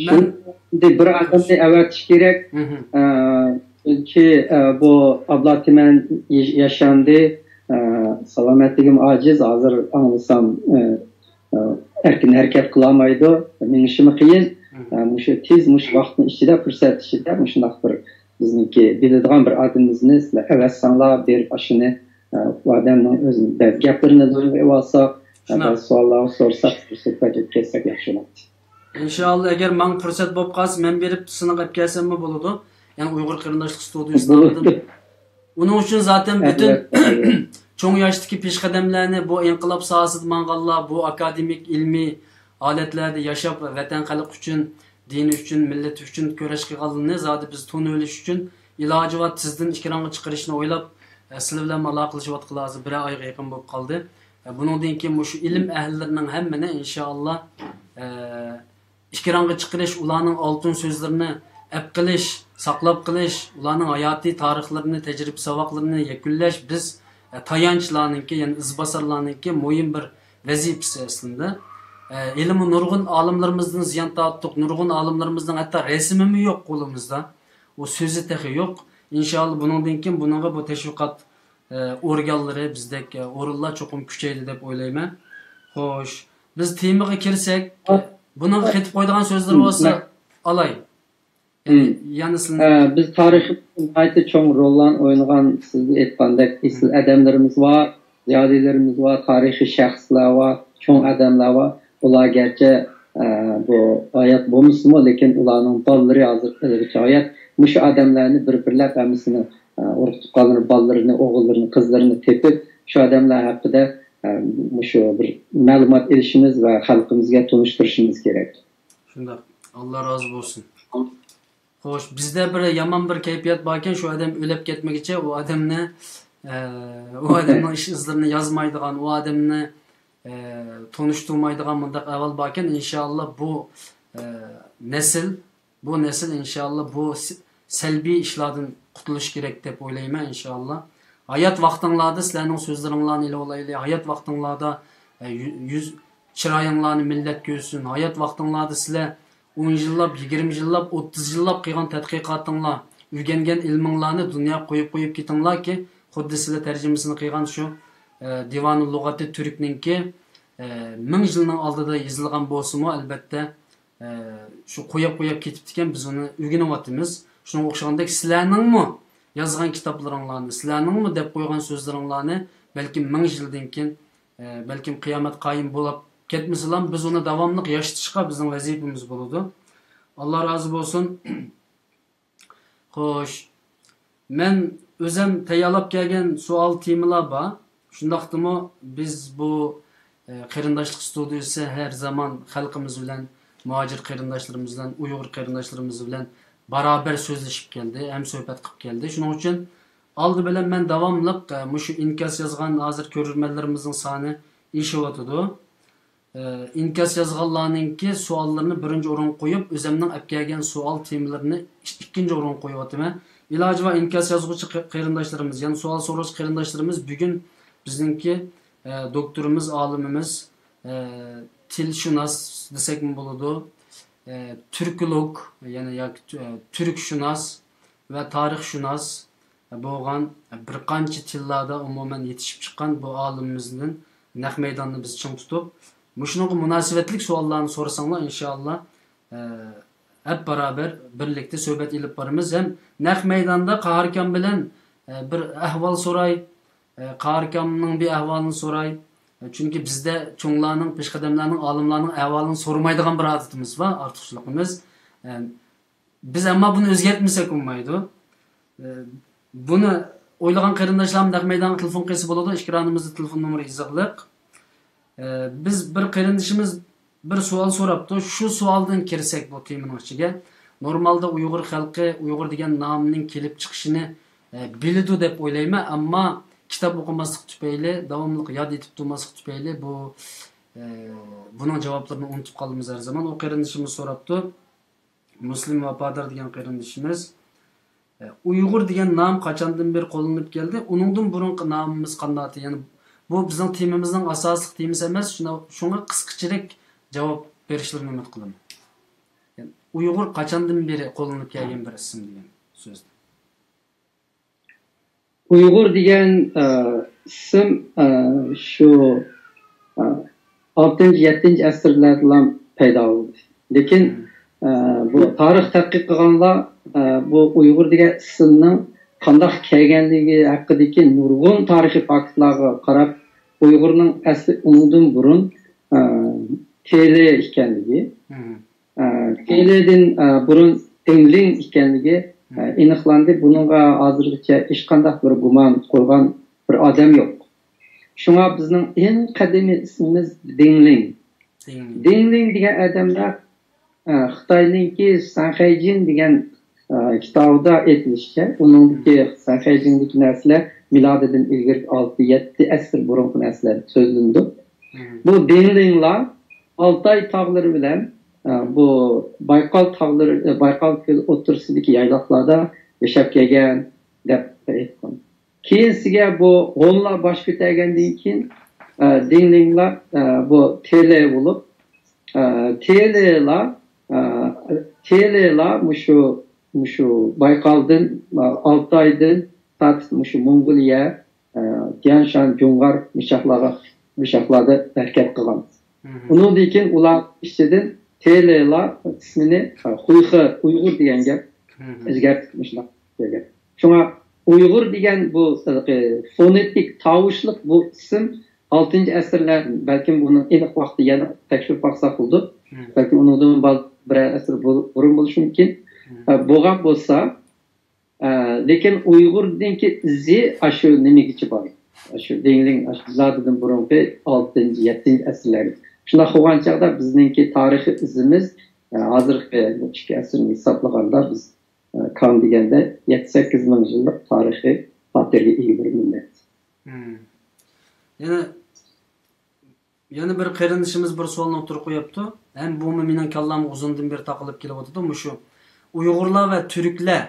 مەن ئەمدى بىر ئادەمنى ئەۋەتىش كېرەك. مھم. ئە، چۈنكى، ئە، بۇ ئابلا تىمەن ياش-، ياشاندى. ئە، سالامەتلىكىم ئاجىز. ھازىر ئاڭلىسام، ئە، ئە، ئەركىن ھەرىكەت قىلالمايدۇ. مېڭىشىمۇ قىيىن. مھم. ئە، مۇشۇ تېز، مۇشۇ ۋاقىتنىڭ ئىچىدە، پۇرسەت ئىچىدە مۇشۇنداق بىر بىزنىڭكى بىلىدىغان بىر ئادىمىمىزنى سىلەر ئەۋەتسەڭلار، بېرىپ ئاشۇنى، ئە، ئۇ ئادەمنىڭ ئۆزىنىڭ بەزى گەپلىرىنى ئويغا ئېلىۋالساق، شۇنداق. بەزى سوئاللارغا سورىساق، بىر سۆھبەت ئۆتكۈزسەك ياخشى بولاتتى. ئىنشائاللا، ئەگەر ماڭا پۇرسەت بولۇپ قالسا، مەن بېرىپ سىنىق ئەپ كەلسەممۇ بولىدۇ. يەنى ئۇيغۇر قېرىنداشلىق ستۇدىيىسىنىڭ بولىدۇ. ئالدىدا. ئۇنىڭ ئۈچۈن زاتەن پۈتۈن ئەلۋەتتە، ئەلۋەتتە. چوڭ ياشتىكى پېشقەدەملەرنى، بۇ ئىنقىلاب ساھەسىدە ماڭغانلار، بۇ ئاكادېمىك، ئىلمىي ھالەتلەردە ياشاپ، ۋەتەن خەلق ئۈچۈن، دىنى ئۈچۈن، مىللىتى ئۈچۈن كۈرەش قىلغانلىرىنى زادى بىز تونۇۋېلىش ئۈچۈن ئىلاجى بار تېزدىن ئېكرانغا چىقىرىشنى ئويلاپ، ئە، سىلەر بىلەن ئالاقىلىشىۋاتقىلى ھازىر بىرەر ئايغا يېقىن بولۇپ قالدى. ئە، بۇنىڭدىن كېيىن مۇشۇ ئىلىم ئەھلىلىرىنىڭ ھەممىنى ئىنشائاللا، ئە، ئېكرانغا چىقىرىش، ئۇلارنىڭ ئالتۇن سۆزلىرىنى ئەپ قېلىش، ساقلاپ قېلىش، ئۇلارنىڭ ھاياتىي تارىخلىرىنى، تەجرىبە ساۋاقلىرىنى يەكۈنلەش بىز، ئە، تايانچلارنىڭكى، يەنى ئىزباسارلارنىڭكى مۇھىم بىر ۋەزىپىسى ئەسلىندە. ئە، ھېلىمۇ نۇرغۇن ئالىملىرىمىزدىن زىيان تارتتۇق، نۇرغۇن ئالىملىرىمىزنىڭ ھەتتا رەسىمىمۇ يوق قولىمىزدا. ئۇ سۆزى تېخى يوق. ئىنشائاللا، بۇنىڭدىن كېيىن بۇنىڭغا بۇ تەشۋىقات، ئە، ئورگانلىرى، بىزدەك، ئە، ئورۇنلار چوقۇم كۈچەيدى دەپ ئويلايمەن. خوش، بىز تېمىغا كىرسەك، بۇنىڭغا قېتىپ قويىدىغان سۆزلىرى بولسا ئالاي. يەنى، يەنە سىلىنى ئە، بىز تارىخىمىزدا ناھايىتى چوڭ روللارنى ئوينىغان، سىز ئېيتقاندەك، ئېسىل ئادەملىرىمىز بار، زىيالىيلىرىمىز بار، تارىخىي شەخسلەر بار، چوڭ ئادەملەر بار. ئۇلار گەرچە، ئە، بۇ ھايات بولمىسىمۇ، لېكىن ئۇلارنىڭ بالىلىرى ھازىر ھېلىغىچە ھايات. مۇشۇ ئادەملەرنى بىر-بىرلەپ ھەممىسىنى، ئە، ئۇرۇق-تۇغقانلىرىنى، بالىلىرىنى، ئوغۇللىرىنى، قىزلىرىنى تېپىپ، شۇ ئادەملەر ھەققىدە، ئە، مۇشۇ بىر مەلۇمات ئېلىشىمىز ۋە خەلقىمىزگە تونۇشتۇرۇشىمىز كېرەك. شۇنداق. ئاللا رازى بولسۇن. خوش، بىزدە بىر يامان بىر كەيپىيات باركەن، شۇ ئادەم ئۆلۈپ كەتمىگىچە ئۇ ئادەمنى، ئە، ئۇ ئادەمنىڭ ئىش ئىزلىرىنى يازمايدىغان، ئۇ ئادەمنى، ئە، تونۇشتۇرمايدىغان مۇنداق ئەھۋال باركەن. ئىنشائاللا بۇ، ئە، نەسىل، بۇ نەسىل ئىنشائاللا بۇ س-، سەلبىي ئىشلاردىن قۇتۇلۇش كېرەك دەپ ئويلايمەن، ئىنشائاللا. ھايات ۋاقتىڭلاردا سىلەرنىڭ سۆزلىرىڭلارنى ئېلىۋالايلى. ھايات ۋاقتىڭلاردا، ئە، يۈ-، يۈز چىرايىڭلارنى مىللەت كۆرسۇن. ھايات ۋاقتىڭلاردا سىلەر ئون يىللاپ، يىگىرمە يىللاپ، ئوتتۇز يىللاپ قىلغان تەتقىقاتىڭلار، ئۆگەنگەن ئىلمىڭلارنى دۇنياغا قويۇپ، قويۇپ كېتىڭلاركى، خۇددى سىلەر تەرجىمىسىنى قىلغان شۇ، ئە، دىۋانۇ لۇغاتى تۈركنىڭكى، ئە، مىڭ يىلنىڭ ئالدىدا يېزىلغان بولسىمۇ، ئەلبەتتە، ئە، شۇ قويۇپ، قويۇپ كېتىپتىكەن، بىز ئۇنى ئۆگىنىۋاتىمىز. شۇنىڭغا ئوخشىغاندەك، سىلەرنىڭمۇ يازغان كىتابلىرىڭلارنى، سىلەرنىڭمۇ دەپ قويغان سۆزلىرىڭلارنى بەلكىم مىڭ يىلدىن كېيىن، ئە، بەلكىم قىيامەت قايىم بولاپ كەتمىسىلا، بىز ئۇنى داۋاملىق ياشىتىشقا بىزنىڭ ۋەزىپىمىز بولىدۇ. ئاللا رازى بولسۇن. خوش، مەن ئۆزەم تەييارلاپ كەلگەن سوئال تېمىلار بار. شۇنداقتىمۇ بىز بۇ، ئە، قېرىنداشلىق ستۇدىيىسى ھەر زامان خەلقىمىز بىلەن، مۇھاجىر قېرىنداشلىرىمىز بىلەن، ئۇيغۇر قېرىنداشلىرىمىز بىلەن بارابەر سۆزلىشىپ كەلدى، ھەم سۆھبەت قىلىپ كەلدى. شۇنىڭ ئۈچۈن ئالدى بىلەن مەن داۋاملىق، ئە، مۇشۇ ئىنكاس يازغان ھازىر كۆرۈرمەنلىرىمىزنىڭ سانى ئېشىۋاتىدۇ. ئىنكاس يازغانلارنىڭكى سوئاللىرىنى بىرىنچى ئورۇنغا قويۇپ، ئۆزەمنىڭ ئەپ كەلگەن سوئال تېمىلىرىنى ئىككىنچى ئورۇنغا قويۇۋاتىمەن. ئىلاجى بار ئىنكاس يازغۇچى قېرىنداشلىرىمىز، يەنى سوئال سوراش قېرىنداشلىرىمىز بۈگۈن بىزنىڭكى، ئە، دوكتورىمىز، ئالىمىمىز، ئە، تىلشۇناس دېسەكمۇ بولىدۇ، ئە، تۈركولوگ، يەنى ياكى تۈ-، ئە، تۈركشۇناس ۋە تارىخشۇناس بولغان، بىر قانچە تىللاردا ئومۇمەن يېتىشىپ چىققان بۇ ئالىمىمىزدىن نەق مەيداننى بىز چىڭ تۇتۇپ، مۇشۇنىڭغا مۇناسىۋەتلىك سوئاللارنى سورىساڭلار، ئىنشائاللا، ئە، ھەپ بارابەر بىرلىكتە سۆھبەت ئېلىپ بارىمىز. ھەم نەق مەيداندا قاھاركام بىلەن، ئە، بىر ئەھۋال سوراي، ئە، قاھاركامنىڭ بىر ئەھۋالىنى سوراي. ئە، چۈنكى بىزدە چوڭلارنىڭ، پېشقەدەملەرنىڭ، ئالىملارنىڭ ئەھۋالىنى سورىمايدىغان بىر ئادىتىمىز بار، ئارتۇقچىلىقىمىز. ئە، بىز ئەمما بۇنى ئۆزگەرتمىسەك بولمايدۇ. ئە، بۇنى ئويلىغان قېرىنداشلارمۇ نەق مەيدانغا تېلېفون قىلسا بولىدۇ، ئېكرانىمىزدا تېلېفون نومۇرى يېزىقلىق. ئە، بىز بىر قېرىندىشىمىز بىر سوئال سوراپتۇ. شۇ سوئالدىن كىرسەك بۇ تېمىنىڭ ئىچىگە. نورمالدا ئۇيغۇر خەلقى ئۇيغۇر دېگەن نامنىڭ كېلىپ چىقىشىنى، ئە، بىلىدۇ دەپ ئويلايمەن، ئەمما كىتاب ئوقۇماسلىق تۈپەيلى، داۋاملىق ياد ئېتىپ تۇرماسلىق تۈپەيلى بۇ، ئە، بۇنىڭ جاۋابلىرىنى ئۇنتۇپ قالىمىز ھەر زامان. ئۇ قېرىندىشىمىز سوراپتۇ. مۇسلىم ۋاپادار دېگەن قېرىندىشىمىز، ئە، ئۇيغۇر دېگەن نام قاچاندىن بېرى قوللىنىپ كەلدى؟ ئۇنىڭدىن بۇرۇنقى نامىمىز قانداقتى؟ يەنى بۇ بىزنىڭ تېمىمىزنىڭ ئاساسلىق تېمىسى ئەمەس، شۇنا-، شۇڭا قىسقىچىرەك جاۋاب بېرىشلىرىنى ئۈمىد قىلىمەن. يەنى ئۇيغۇر قاچاندىن بېرى قوللىنىپ كەلگەن بىر ئىسىم دېگەن سۆز. ئۇيغۇر دېگەن، ئە، ئىسىم، ئە، شۇ، ئە، ئالتىنچى، يەتتىنچى ئەسىرلەردىلا پەيدا بولدى. لېكىن، ئە، بۇ تارىخ تەتقىق قىلغانلار، ئە، بۇ ئۇيغۇر دېگەن ئىسىمنىڭ قانداق كەلگەنلىكى ھەققىدىكى نۇرغۇن تارىخىي فاكتلارغا قاراپ، ئۇيغۇرنىڭ ئەسلى ئۇنىڭدىن بۇرۇن، ئە، تېلى ئىكەنلىكى، ئە، تېلىدىن، ئە، بۇرۇن دىڭلىڭ ئىكەنلىكى، ئە، ئېنىقلاندى. بۇنىڭغا ھازىرغىچە ھېچقانداق بىر گۇمان قويغان بىر ئادەم يوق. شۇڭا بىزنىڭ ئەڭ قەدىمىي ئىسمىمىز دىڭلىڭ. دىڭلىڭ. دىڭلىڭ دېگەن ئادەملەر، ئە، خىتاينىڭكى سەنخەيجىن دېگەن، ئە، كىتابىدا ئېيتىلىشىچە، ئۇنىڭدىكى سەنخەيجىندىكى نەرسىلەر مىلادىدىن ئىلگىرىكى ئالتە، يەتتە ئەسىر بۇرۇنقى نەرسىلەر سۆزلىنىدۇ. بۇ دىڭلىڭلار ئالتاي تاغلىرى بىلەن، ئە، بۇ بايقال تاغلىرى، ئە، بايقال كۆلى ئوتتۇرىسىدىكى يايلاقلاردا ياشاپ كەلگەن دەپ ئېيتقان. كېيىنسىگە بۇ ھونلار باش كۆتەرگەندىن كېيىن، ئە، دىڭلىڭلار، ئە، بۇ تېلى بولۇپ، ئە، تېلىلار، ئە، تېلىلار مۇشۇ، مۇشۇ بايقالدىن، ئە، ئالتايدىن تارتىپ مۇشۇ موڭغۇلىيە، ئە، تيانشان، جۇڭغار مۇشاقلارغا، مۇشاقلاردا ھەرىكەت قىلغان. ئۇنىڭدىن كېيىن ئۇلار ئىچىدىن تېلىلار ئىسمىنى، ئە، خۇيخې، ئۇيغۇر دېگەنگە ئۆزگەرتىپ مۇشۇنداق قىلغان. شۇڭا ئۇيغۇر دېگەن بۇ، ئە، فونېتىك، تاۋۇشلۇق بۇ ئىسىم ئالتىنچى ئەسىرلەر، بەلكىم بۇنىڭ ئېنىق ۋاقتى يەنە تەكشۈرۈپ باقساق بولىدۇ. بەلكىم ئۇنىڭدىن بال-، بىرەر ئەسىر بۇ-، بۇرۇن بولۇشى مۇمكىن. ئە، بولغان بولسا، ئە، لېكىن ئۇيغۇردىنكى ئىزى ئاشۇ نېمىگىچە بار؟ ئاشۇ دىڭلىڭ، ئاشۇ مىلادىدىن بۇرۇنقى ئالتىنچى، يەتتىنچى ئەسىرلەرگە. شۇنداق بولغان چاغدا بىزنىڭكى تارىخىي ئىزىمىز، ئە، ھازىرقى بۇ ئىككى ئەسىرنى ھېسابلىغاندا بىز، ئە، كام دېگەندە يەتتە، سەككىز مىڭ يىللىق تارىخىي خاتىرىگە ئىگە بىر مىللەت. يەنە يەنە بىر قېرىندىشىمىز بىر سوئالنى ئوتتۇرىغا قويۇپتۇ. ھەم بۇمۇ مېنىڭ كاللامغا ئۇزۇندىن بېرى تاقىلىپ كېلىۋاتىدۇ. مۇشۇ ئۇيغۇرلار ۋە تۈركلەر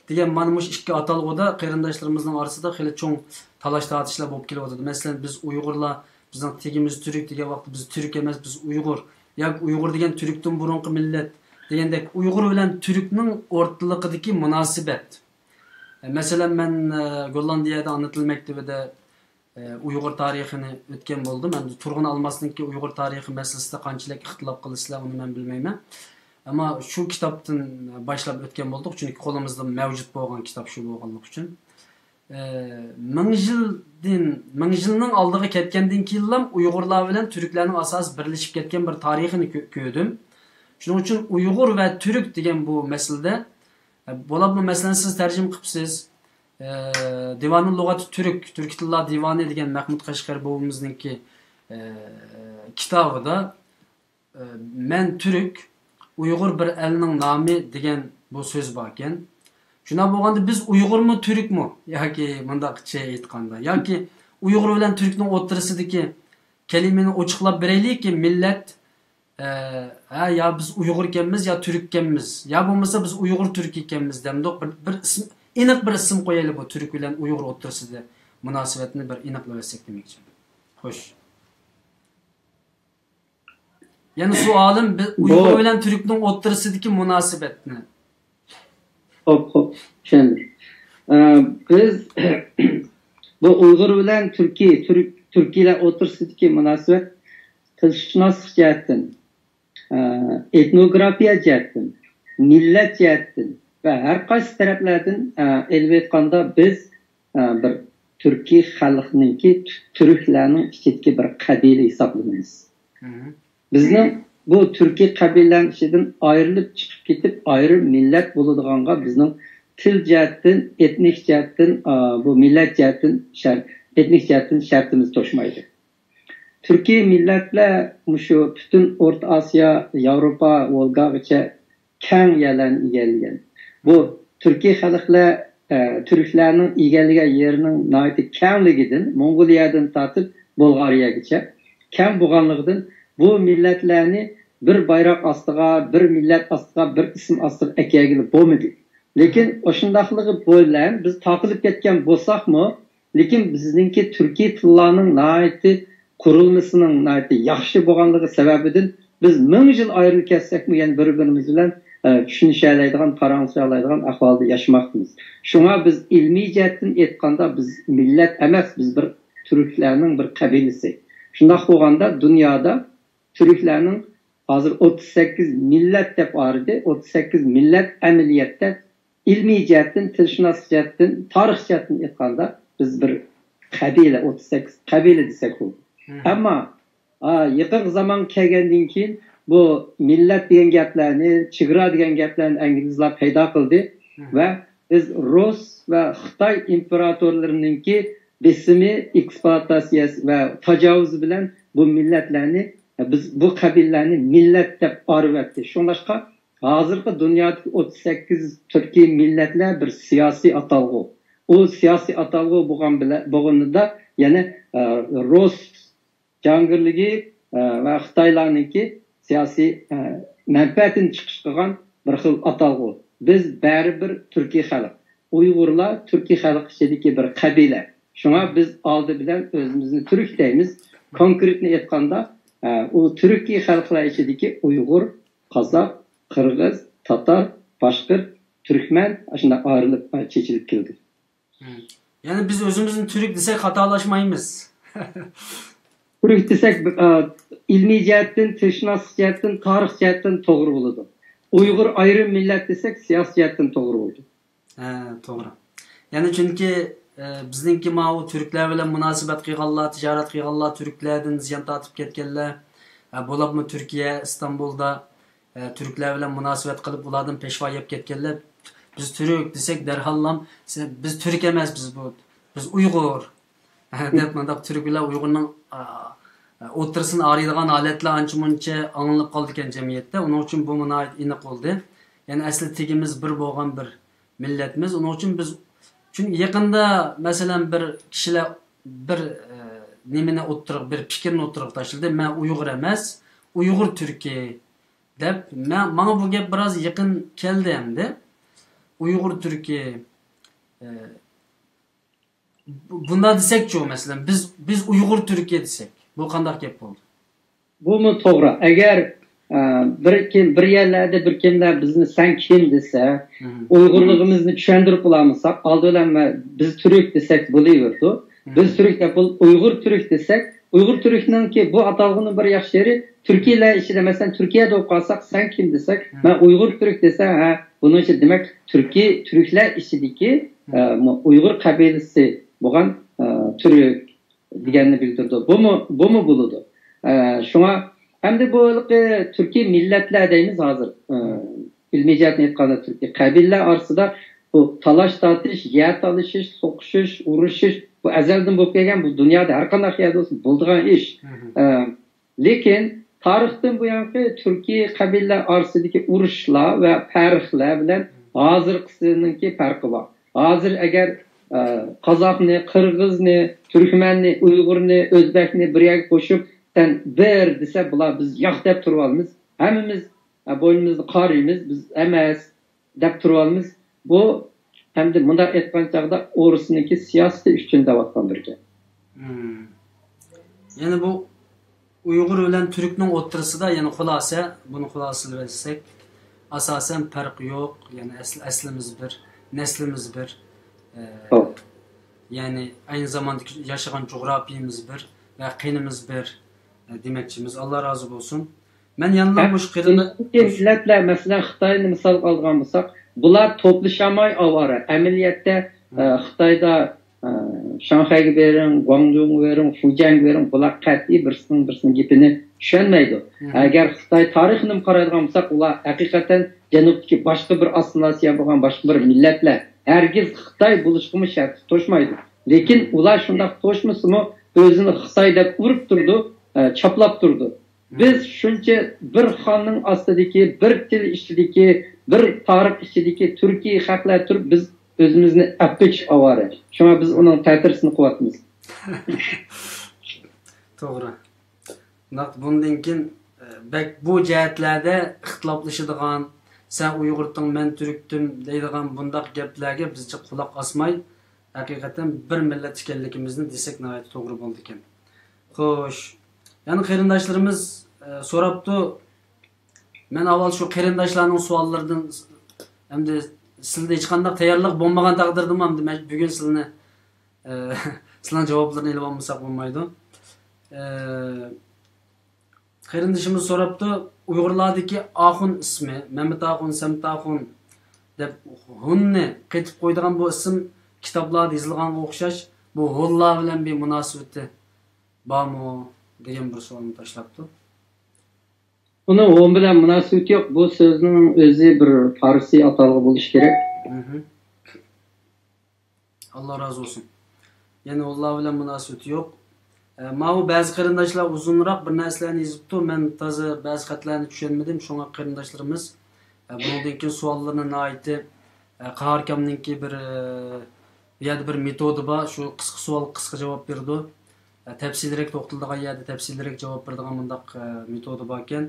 دېگەن مانا مۇشۇ ئىككى ئاتالغۇدا قېرىنداشلىرىمىزنىڭ ئارىسىدا خېلى چوڭ تالاش-تارتىشلار بولۇپ كېلىۋاتىدۇ. مەسىلەن، بىز ئۇيغۇرلار، بىزنىڭ تېگىمىز تۈرك دېگەن ۋاقىتتا بىز تۈرك ئەمەس، بىز ئۇيغۇر. ياكى ئۇيغۇر دېگەن تۈركتىن بۇرۇنقى مىللەت دېگەندەك ئۇيغۇر بىلەن تۈركنىڭ ئورتىلىقىدىكى مۇناسىۋەت. مەسىلەن، مەن، ئە، گوللاندىيەدە ئانا تىل مەكتىۋىدە ئۇيغۇر تارىخىنى ئۆتكەن بولدۇم. ئەمدى تۇرغۇن ئالماسنىڭكى ئۇيغۇر تارىخى مەسىلىسىدە قانچىلىك ئىختىلاپ قىلىسىلەر، ئۇنى مەن بىلمەيمەن. ئەمما شۇ كىتابتىن باشلاپ ئۆتكەن بولدۇق، چۈنكى قولىمىزدا مەۋجۇت بولغان كىتاب شۇ بولغانلىقى ئۈچۈن. ئە، مىڭ يىلدىن، مىڭ يىلنىڭ ئالدىغا كەتكەندىن كېيىنلا ئۇيغۇرلار بىلەن تۈركلەرنىڭ ئاساسىي بىرلىشىپ كەتكەن بىر تارىخىنى كۆ-، كۆردۈم. شۇنىڭ ئۈچۈن ئۇيغۇر ۋە تۈرك دېگەن بۇ مەسىلىدە، ئە، بولۇپمۇ مەسىلەن سىز تەرجىمە قىپسىز، ئە، دىۋانۇل لۇغەتى تۈرك، تۈركىي تىللار دىۋانى دېگەن مەھمۇد قەشقەرى بوۋىمىزنىڭكى، ئە، كىتابىدا، ئە، مەن تۈرك، ئۇيغۇر بىر ئەلنىڭ نامى دېگەن بۇ سۆز باركەن. شۇنداق بولغاندا بىز ئۇيغۇرمۇ، تۈركمۇ؟ ياكى مۇنداقچە ئېيتقاندا، ياكى ئۇيغۇر بىلەن تۈركنىڭ ئوتتۇرىسىدىكى كەلىمىنى ئوچۇقلاپ بېرەيلىكى، مىللەت، ئە، ھە، يا بىز ئۇيغۇركەنمىز، يا تۈرككەنمىز، يا بولمىسا بىز ئۇيغۇر تۈركىيكەنمىز دەمدۇق. بىر، بىر ئىسىم، ئېنىق بىر ئىسىم قويايلى بۇ تۈرك بىلەن ئۇيغۇر ئوتتۇرىسىدا مۇناسىۋەتنى بىر ئېنىقلىۋەتسەك دېمەكچى. خوش. يەنە سوئالىم، بىز ئۇيغۇر بىلەن تۈركنىڭ ئوتتۇرىسىدىكى مۇناسىۋەتنى. خوپ، خوپ، چۈشەندىم. ئە، بىز بۇ ئۇيغۇر بىلەن تۈركىي، تۈرك، تۈركىيلەر ئوتتۇرىسىدىكى مۇناسىۋەت تىلشۇناسلىق جەھەتتىن، ئە، ئېتنوگرافىيە جەھەتتىن، مىللەت جەھەتتىن ۋە ھەر قايسى تەرەپلەردىن، ئە، ئېلىپ ئېيتقاندا بىز، ئە، بىر تۈركىي خەلقنىڭكى، تۈ-، تۈركلەرنىڭ ئىچىدىكى بىر قەبىلە ھېسابلىنىمىز. بىزنىڭ بۇ تۈركىي قەبىلىلەرنىڭ ئىچىدىن ئايرىلىپ چىقىپ كېتىپ، ئايرىم مىللەت بولىدىغانغا بىزنىڭ تىل جەھەتتىن، ئېتنىك جەھەتتىن، ئا، بۇ مىللەت جەھەتتىن شەرت، ئېتنىك جەھەتتىن شەرتىمىز توشمايدۇ. تۈركىي مىللەتلەر مۇشۇ پۈتۈن ئورتا ئاسىيا، ياۋروپا، ۋولگاغىچە كەڭ يەرلەرنى ئىگىلىگەن. بۇ تۈركىي خەلقلەر، ئە، تۈركلەرنىڭ ئىگىلىگەن يېرىنىڭ ناھايىتى كەڭلىكىدىن، موڭغۇلىيەدىن تارتىپ بۇلغارىيەگىچە كەڭ بولغانلىقىدىن، بۇ مىللەتلەرنى بىر بايراق ئاستىغا، بىر مىللەت ئاستىغا، بىر ئىسىم ئاستىغا ئەكەلگىلى بولمىدى. لېكىن ئاشۇنداقلىقى بىلەن بىز تارقىلىپ كەتكەن بولساقمۇ، لېكىن بىزنىڭكى تۈركىي تىللارنىڭ ناھايىتى قۇرۇلمىسىنىڭ ناھايىتى ياخشى بولغانلىقى سەۋەبىدىن بىز مىڭ يىل ئايرىلىپ كەتسەكمۇ يەنە بىر-بىرىمىز بىلەن، ئە، چۈشىنىشەلەيدىغان، پاراڭلىشالايدىغان ئەھۋالدا ياشىماقتىمىز. شۇڭا بىز ئىلمىي جەھەتتىن ئېيتقاندا بىز مىللەت ئەمەس، بىز بىر تۈركلەرنىڭ بىر قەبىلىسى. شۇنداق بولغاندا دۇنيادا تۈركلەرنىڭ ھازىر ئوتتۇز سەككىز مىللەت دەپ ئايرىدى. ئوتتۇز سەككىز مىللەت ئەمەلىيەتتە ئىلمىي جەھەتتىن، تىلشۇناسلىق جەھەتتىن، تارىخ جەھەتتىن ئېيتقاندا بىز بىر قەبىلە، ئوتتۇز سەككىز قەبىلە دېسەك بولىدۇ. ئەمما، ئا، يېقىنقى زامانغا كەلگەندىن كېيىن بۇ مىللەت دېگەن گەپلەرنى، چېگرا دېگەن گەپلەرنى ئىنگلىزلار پەيدا قىلدى ۋە بىز رۇس ۋە خىتاي ئىمپېراتورلىرىنىڭكى بېسىمى، ئېكسپلۇئاتاتسىيەسى ۋە تاجاۋۇزى بىلەن بۇ مىللەتلەرنى، بىز بۇ قەبىلىلەرنى مىللەت دەپ ئايرىۋەتتى. شۇڭلاشقا ھازىرقى دۇنيادىكى ئوتتۇز سەككىز تۈركىي مىللەتلەر بىر سىياسىي ئاتالغۇ. ئۇ سىياسىي ئاتالغۇ بولغان بىلە-، بولغىنىدا يەنە، ئە، رۇس، جاڭگىرلىكى، ئە، ۋە خىتايلارنىڭكى سىياسىي، ئە، مەنپەئەتىنى چىقىش قىلغان بىر خىل ئاتالغۇ. بىز بەرىبىر تۈركىي خەلق. ئۇيغۇرلار تۈركىي خەلق ئىچىدىكى بىر قەبىلە. شۇڭا بىز ئالدى بىلەن ئۆزىمىزنى تۈرك دەيمىز. كونكرېتنى ئېيتقاندا، ئە، ئۇ تۈركىي خەلقلەر ئىچىدىكى ئۇيغۇر، قازاق، قىرغىز، تاتار، باشقىرت، تۈركمەن، ئاشۇنداق ئايرىلىپ، ئە، چېچىلىپ كېلىدۇ. يەنى بىز ئۆزىمىزنى تۈرك دېسەك خاتالاشمايمىز. تۈرك دېسەك، ئە، ئىلمىي جەھەتتىن، تىلشۇناسلىق جەھەتتىن، تارىخ جەھەتتىن توغرا بولىدۇ. ئۇيغۇر ئايرىم مىللەت دېسەك، سىياسىي جەھەتتىن توغرا بولىدۇ. ھە، توغرا. يەنى چۈنكى، ئە، بىزنىڭكى ماۋۇ تۈركلەر بىلەن مۇناسىۋەت قىلغانلار، تىجارەت قىلغانلار، تۈركلەردىن زىيان تارتىپ كەتكەنلەر، ئە، بولۇپمۇ تۈركىيە، ئىستانبۇلدا، ئە، تۈركلەر بىلەن مۇناسىۋەت قىلىپ، ئۇلاردىن پېشۋا يەپ كەتكەنلەر، بىز تۈرك دېسەك، دەرھاللام، سە-، بىز تۈرك ئەمەس، بىز بۇ، بىز ئۇيغۇر. دەپ مۇنداق تۈرك بىلەن ئۇيغۇرنىڭ، ئا، ئوتتۇرىسىنى ئايرىيدىغان ھالەتلەر ئانچە-مۇنچە ئاڭلىنىپ قالىدىكەن جەمئىيەتتە. ئۇنىڭ ئۈچۈن بۇمۇ ناھايىتى ئېنىق بولدى. يەنى ئەسلى تېگىمىز بىر بولغان بىر مىللەتمىز. ئۇنىڭ ئۈچۈن بىز، چۈنكى يېقىندا، مەسىلەن، بىر كىشىلەر بىر، ئە، نېمىنى ئوتتۇرىغا، بىر پىكىرنى ئوتتۇرىغا تاشلىدى. مەن ئۇيغۇر ئەمەس، ئۇيغۇر تۈركى دەپ. مەن، ماڭا بۇ گەپ بىراز يېقىن كەلدى ئەمدى. ئۇيغۇر تۈركى، ئە، بۇ-، بۇنداق دېسەكچۇ، مەسىلەن، بىز، بىز ئۇيغۇر تۈركىيە دېسەك، بۇ قانداق گەپ بولدى؟ بۇمۇ توغرا. ئەگەر، ئە، بىر كىم، بىر يەرلەردە بىر كىملەر بىزنى «سەن كىم؟» دېسە، ئۇيغۇرلۇقىمىزنى چۈشەندۈرۈپ بولالمىساق، ئالدى بىلەن مە-، «بىز تۈرك» دېسەك بولۇۋېرىدۇ. بىز تۈرك دەپ، بۇ ئۇيغۇر تۈرك دېسەك، ئۇيغۇر تۈركنىڭكى بۇ ئاتالغۇنىڭ بىر ياخشى يېرى، تۈركىيەلەر ئىچىدە، مەسىلەن، تۈركىيەدە ئوقۇپ قالساق، سەن كىم دېسەك، مەن ئۇيغۇر تۈرك دېسە، ھە، بۇنىڭ ئىچىدە، دېمەك، تۈركىي، تۈركلەر ئىچىدىكى، ئە، مۇ-، ئۇيغۇر قەبىلىسى بولغان، ئە، تۈرك دېگەننى بىلدۈرىدۇ. بۇمۇ، بۇمۇ بولىدۇ. ئە، شۇڭا ئەمدى بۇ ھېلىقى تۈركىي مىللەتلەر دەيمىز ھازىر. ئە، ئىلمىي جەھەتتىن ئېيتقاندا، تۈركىي قەبىلىلەر ئارىسىدا بۇ تالاش-تارتىش، يەر تالىشىش، سوقۇشۇش، ئۇرۇشۇش، بۇ ئەزەلدىن بولۇپ كەلگەن، بۇ دۇنيادا ھەر قانداق يەردە بولسۇن بولىدىغان ئىش. ئە، لېكىن تارىختىن بۇيانقى تۈركىي قەبىلىلەر ئارىسىدىكى ئۇرۇشلار ۋە پەرقلەر بىلەن ھازىرقىسىنىڭكى پەرقى بار. ھازىر ئەگەر، ئە، قازاقنى، قىرغىزنى، تۈركمەننى، ئۇيغۇرنى، ئۆزبەكنى بىر يەرگە قوشۇپ، سەن بىر دېسە، بۇلار بىز ياق دەپ تۇرۇۋالىمىز. ھەممىمىز، ئە، بوينىمىزنى قارىيمىز، بىز ئەمەس دەپ تۇرۇۋالىمىز. بۇ ئەمدى مۇنداق ئېيتقان چاغدا ئورۇسنىڭكى سىياسىتى ئۈچۈن دەۋاتقاندۇر ئىكەن. يەنى بۇ ئۇيغۇر بىلەن تۈركنىڭ ئوتتۇرىسىدا، يەنى خۇلاسە، بۇنى خۇلاسىلىۋەتسەك، ئاساسەن پەرق يوق، يەنى ئەسلى، ئەسلىمىز بىر، نەسلىمىز بىر، ئە، يەنى ئەينى زاماندىكى ياشىغان جۇغراپىيىمىز بىر ۋە قېنىمىز بىر، ئە، دېمەكچىمىز. ئاللا رازى بولسۇن. مەن يەنىلا مۇشۇ قېرىنداش، مىللەتلەر، مەسىلەن، خىتاينى مىسالغا ئالغان بولساق، بۇلار توپلىشالماي ئاۋارە. ئەمەلىيەتتە، ئە، خىتايدا، ئە، شاڭخەيگە بېرىڭ، گۇاڭدۇڭغا بېرىڭ، فۇجيەنگە بېرىڭ، بۇلار قەتئىي بىرسىنىڭ بىرسىنىڭ گېپىنى چۈشەنمەيدۇ. ئەگەر خىتاي تارىخىنىمۇ قارايدىغان بولساق، ئۇلار ھەقىقەتەن جەنۇبتىكى باشقا بىر ئاسسىمىلياتسىيە بولغان باشقا بىر مىللەتلەر ھەرگىز خىتاي بولۇشقىمۇ شەرتكە توشمايدۇ. لېكىن ئۇلار شۇنداق توشمىسىمۇ، ئۆزىنى خىتاي دەپ ئۇرۇپ تۇرىدۇ، ئە، چاپلاپ تۇرىدۇ. بىز شۇنچە بىر خاننىڭ ئاستىدىكى، بىر تىل ئىچىدىكى، بىر تارىخ ئىچىدىكى تۈركىي خەقلەر تۇرۇپ، بىز ئۆزىمىزنى ئەپقېچىش ئاۋارە. شۇڭا بىز ئۇنىڭ تەتۈرىسىنى قىلىۋاتىمىز. توغرا. بۇندىن كېيىن، ئە، بەك بۇ جەھەتلەردە ئىختىلاپلىشىدىغان، سەن ئۇيغۇرتىڭ، مەن تۈركتىم دەيدىغان بۇنداق گەپلەرگە بىزچە قۇلاق ئاسماي، ھەقىقەتەن بىر مىللەت ئىكەنلىكىمىزنى دېسەك ناھايىتى توغرا بولىدىكەن. خوش. يەنە قېرىنداشلىرىمىز، ئە، سوراپتۇ. مەن ئاۋۋال شۇ قېرىنداشلارنىڭ سوئاللىرىدىن، ئەمدى سىلدە ھېچقانداق تەييارلىق بولمىغان تەقدىردىمۇ، ئەمدى مەن بۈگۈن سىلىنى، ئە، سىلەرنىڭ جاۋابلىرىنى ئېلىۋالمىساق بولمايدۇ. ئە، قېرىندىشىمىز سوراپتۇ، ئۇيغۇرلاردىكى ئاخۇن ئىسمى، مەمەت ئاخۇن، سەمەت ئاخۇن دەپ ھۇننى قېتىپ قويىدىغان بۇ ئىسىم كىتابلاردا يېزىلغانغا ئوخشاش، بۇ ھونلار بىلەن بىر مۇناسىۋىتى بارمۇ دېگەن بىر سوئالنى تاشلاپتۇ. بۇنىڭ ھون بىلەن مۇناسىۋىتى يوق. بۇ سۆزنىڭ ئۆزى بىر پارسىي ئاتالغۇ بولۇشى كېرەك. ئاللا رازى بولسۇن. يەنى ھونلار بىلەن مۇناسىۋىتى يوق. ئە، ماۋۇ بەزى قېرىنداشلار ئۇزۇنراق بىر نەرسىلەرنى يېزىپتۇ. مەن تازا بەزى خەتلەرنى چۈشەنمىدىم. شۇڭا قېرىنداشلىرىمىز، ئە، بۇنىڭدىن كېيىن سوئاللىرىنى ناھايىتى، ئە، قاھار ئاكامنىڭكى بىر، ئە، بۇ يەردە بىر مېتودى بار. شۇ قىسقا سوئال، قىسقا جاۋاب بېرىدۇ. ئە، تەپسىلىيرەك توختىلىدىغان يەردە تەپسىلىيرەك جاۋاب بېرىدىغان مۇنداق، ئە، مېتودى باركەن.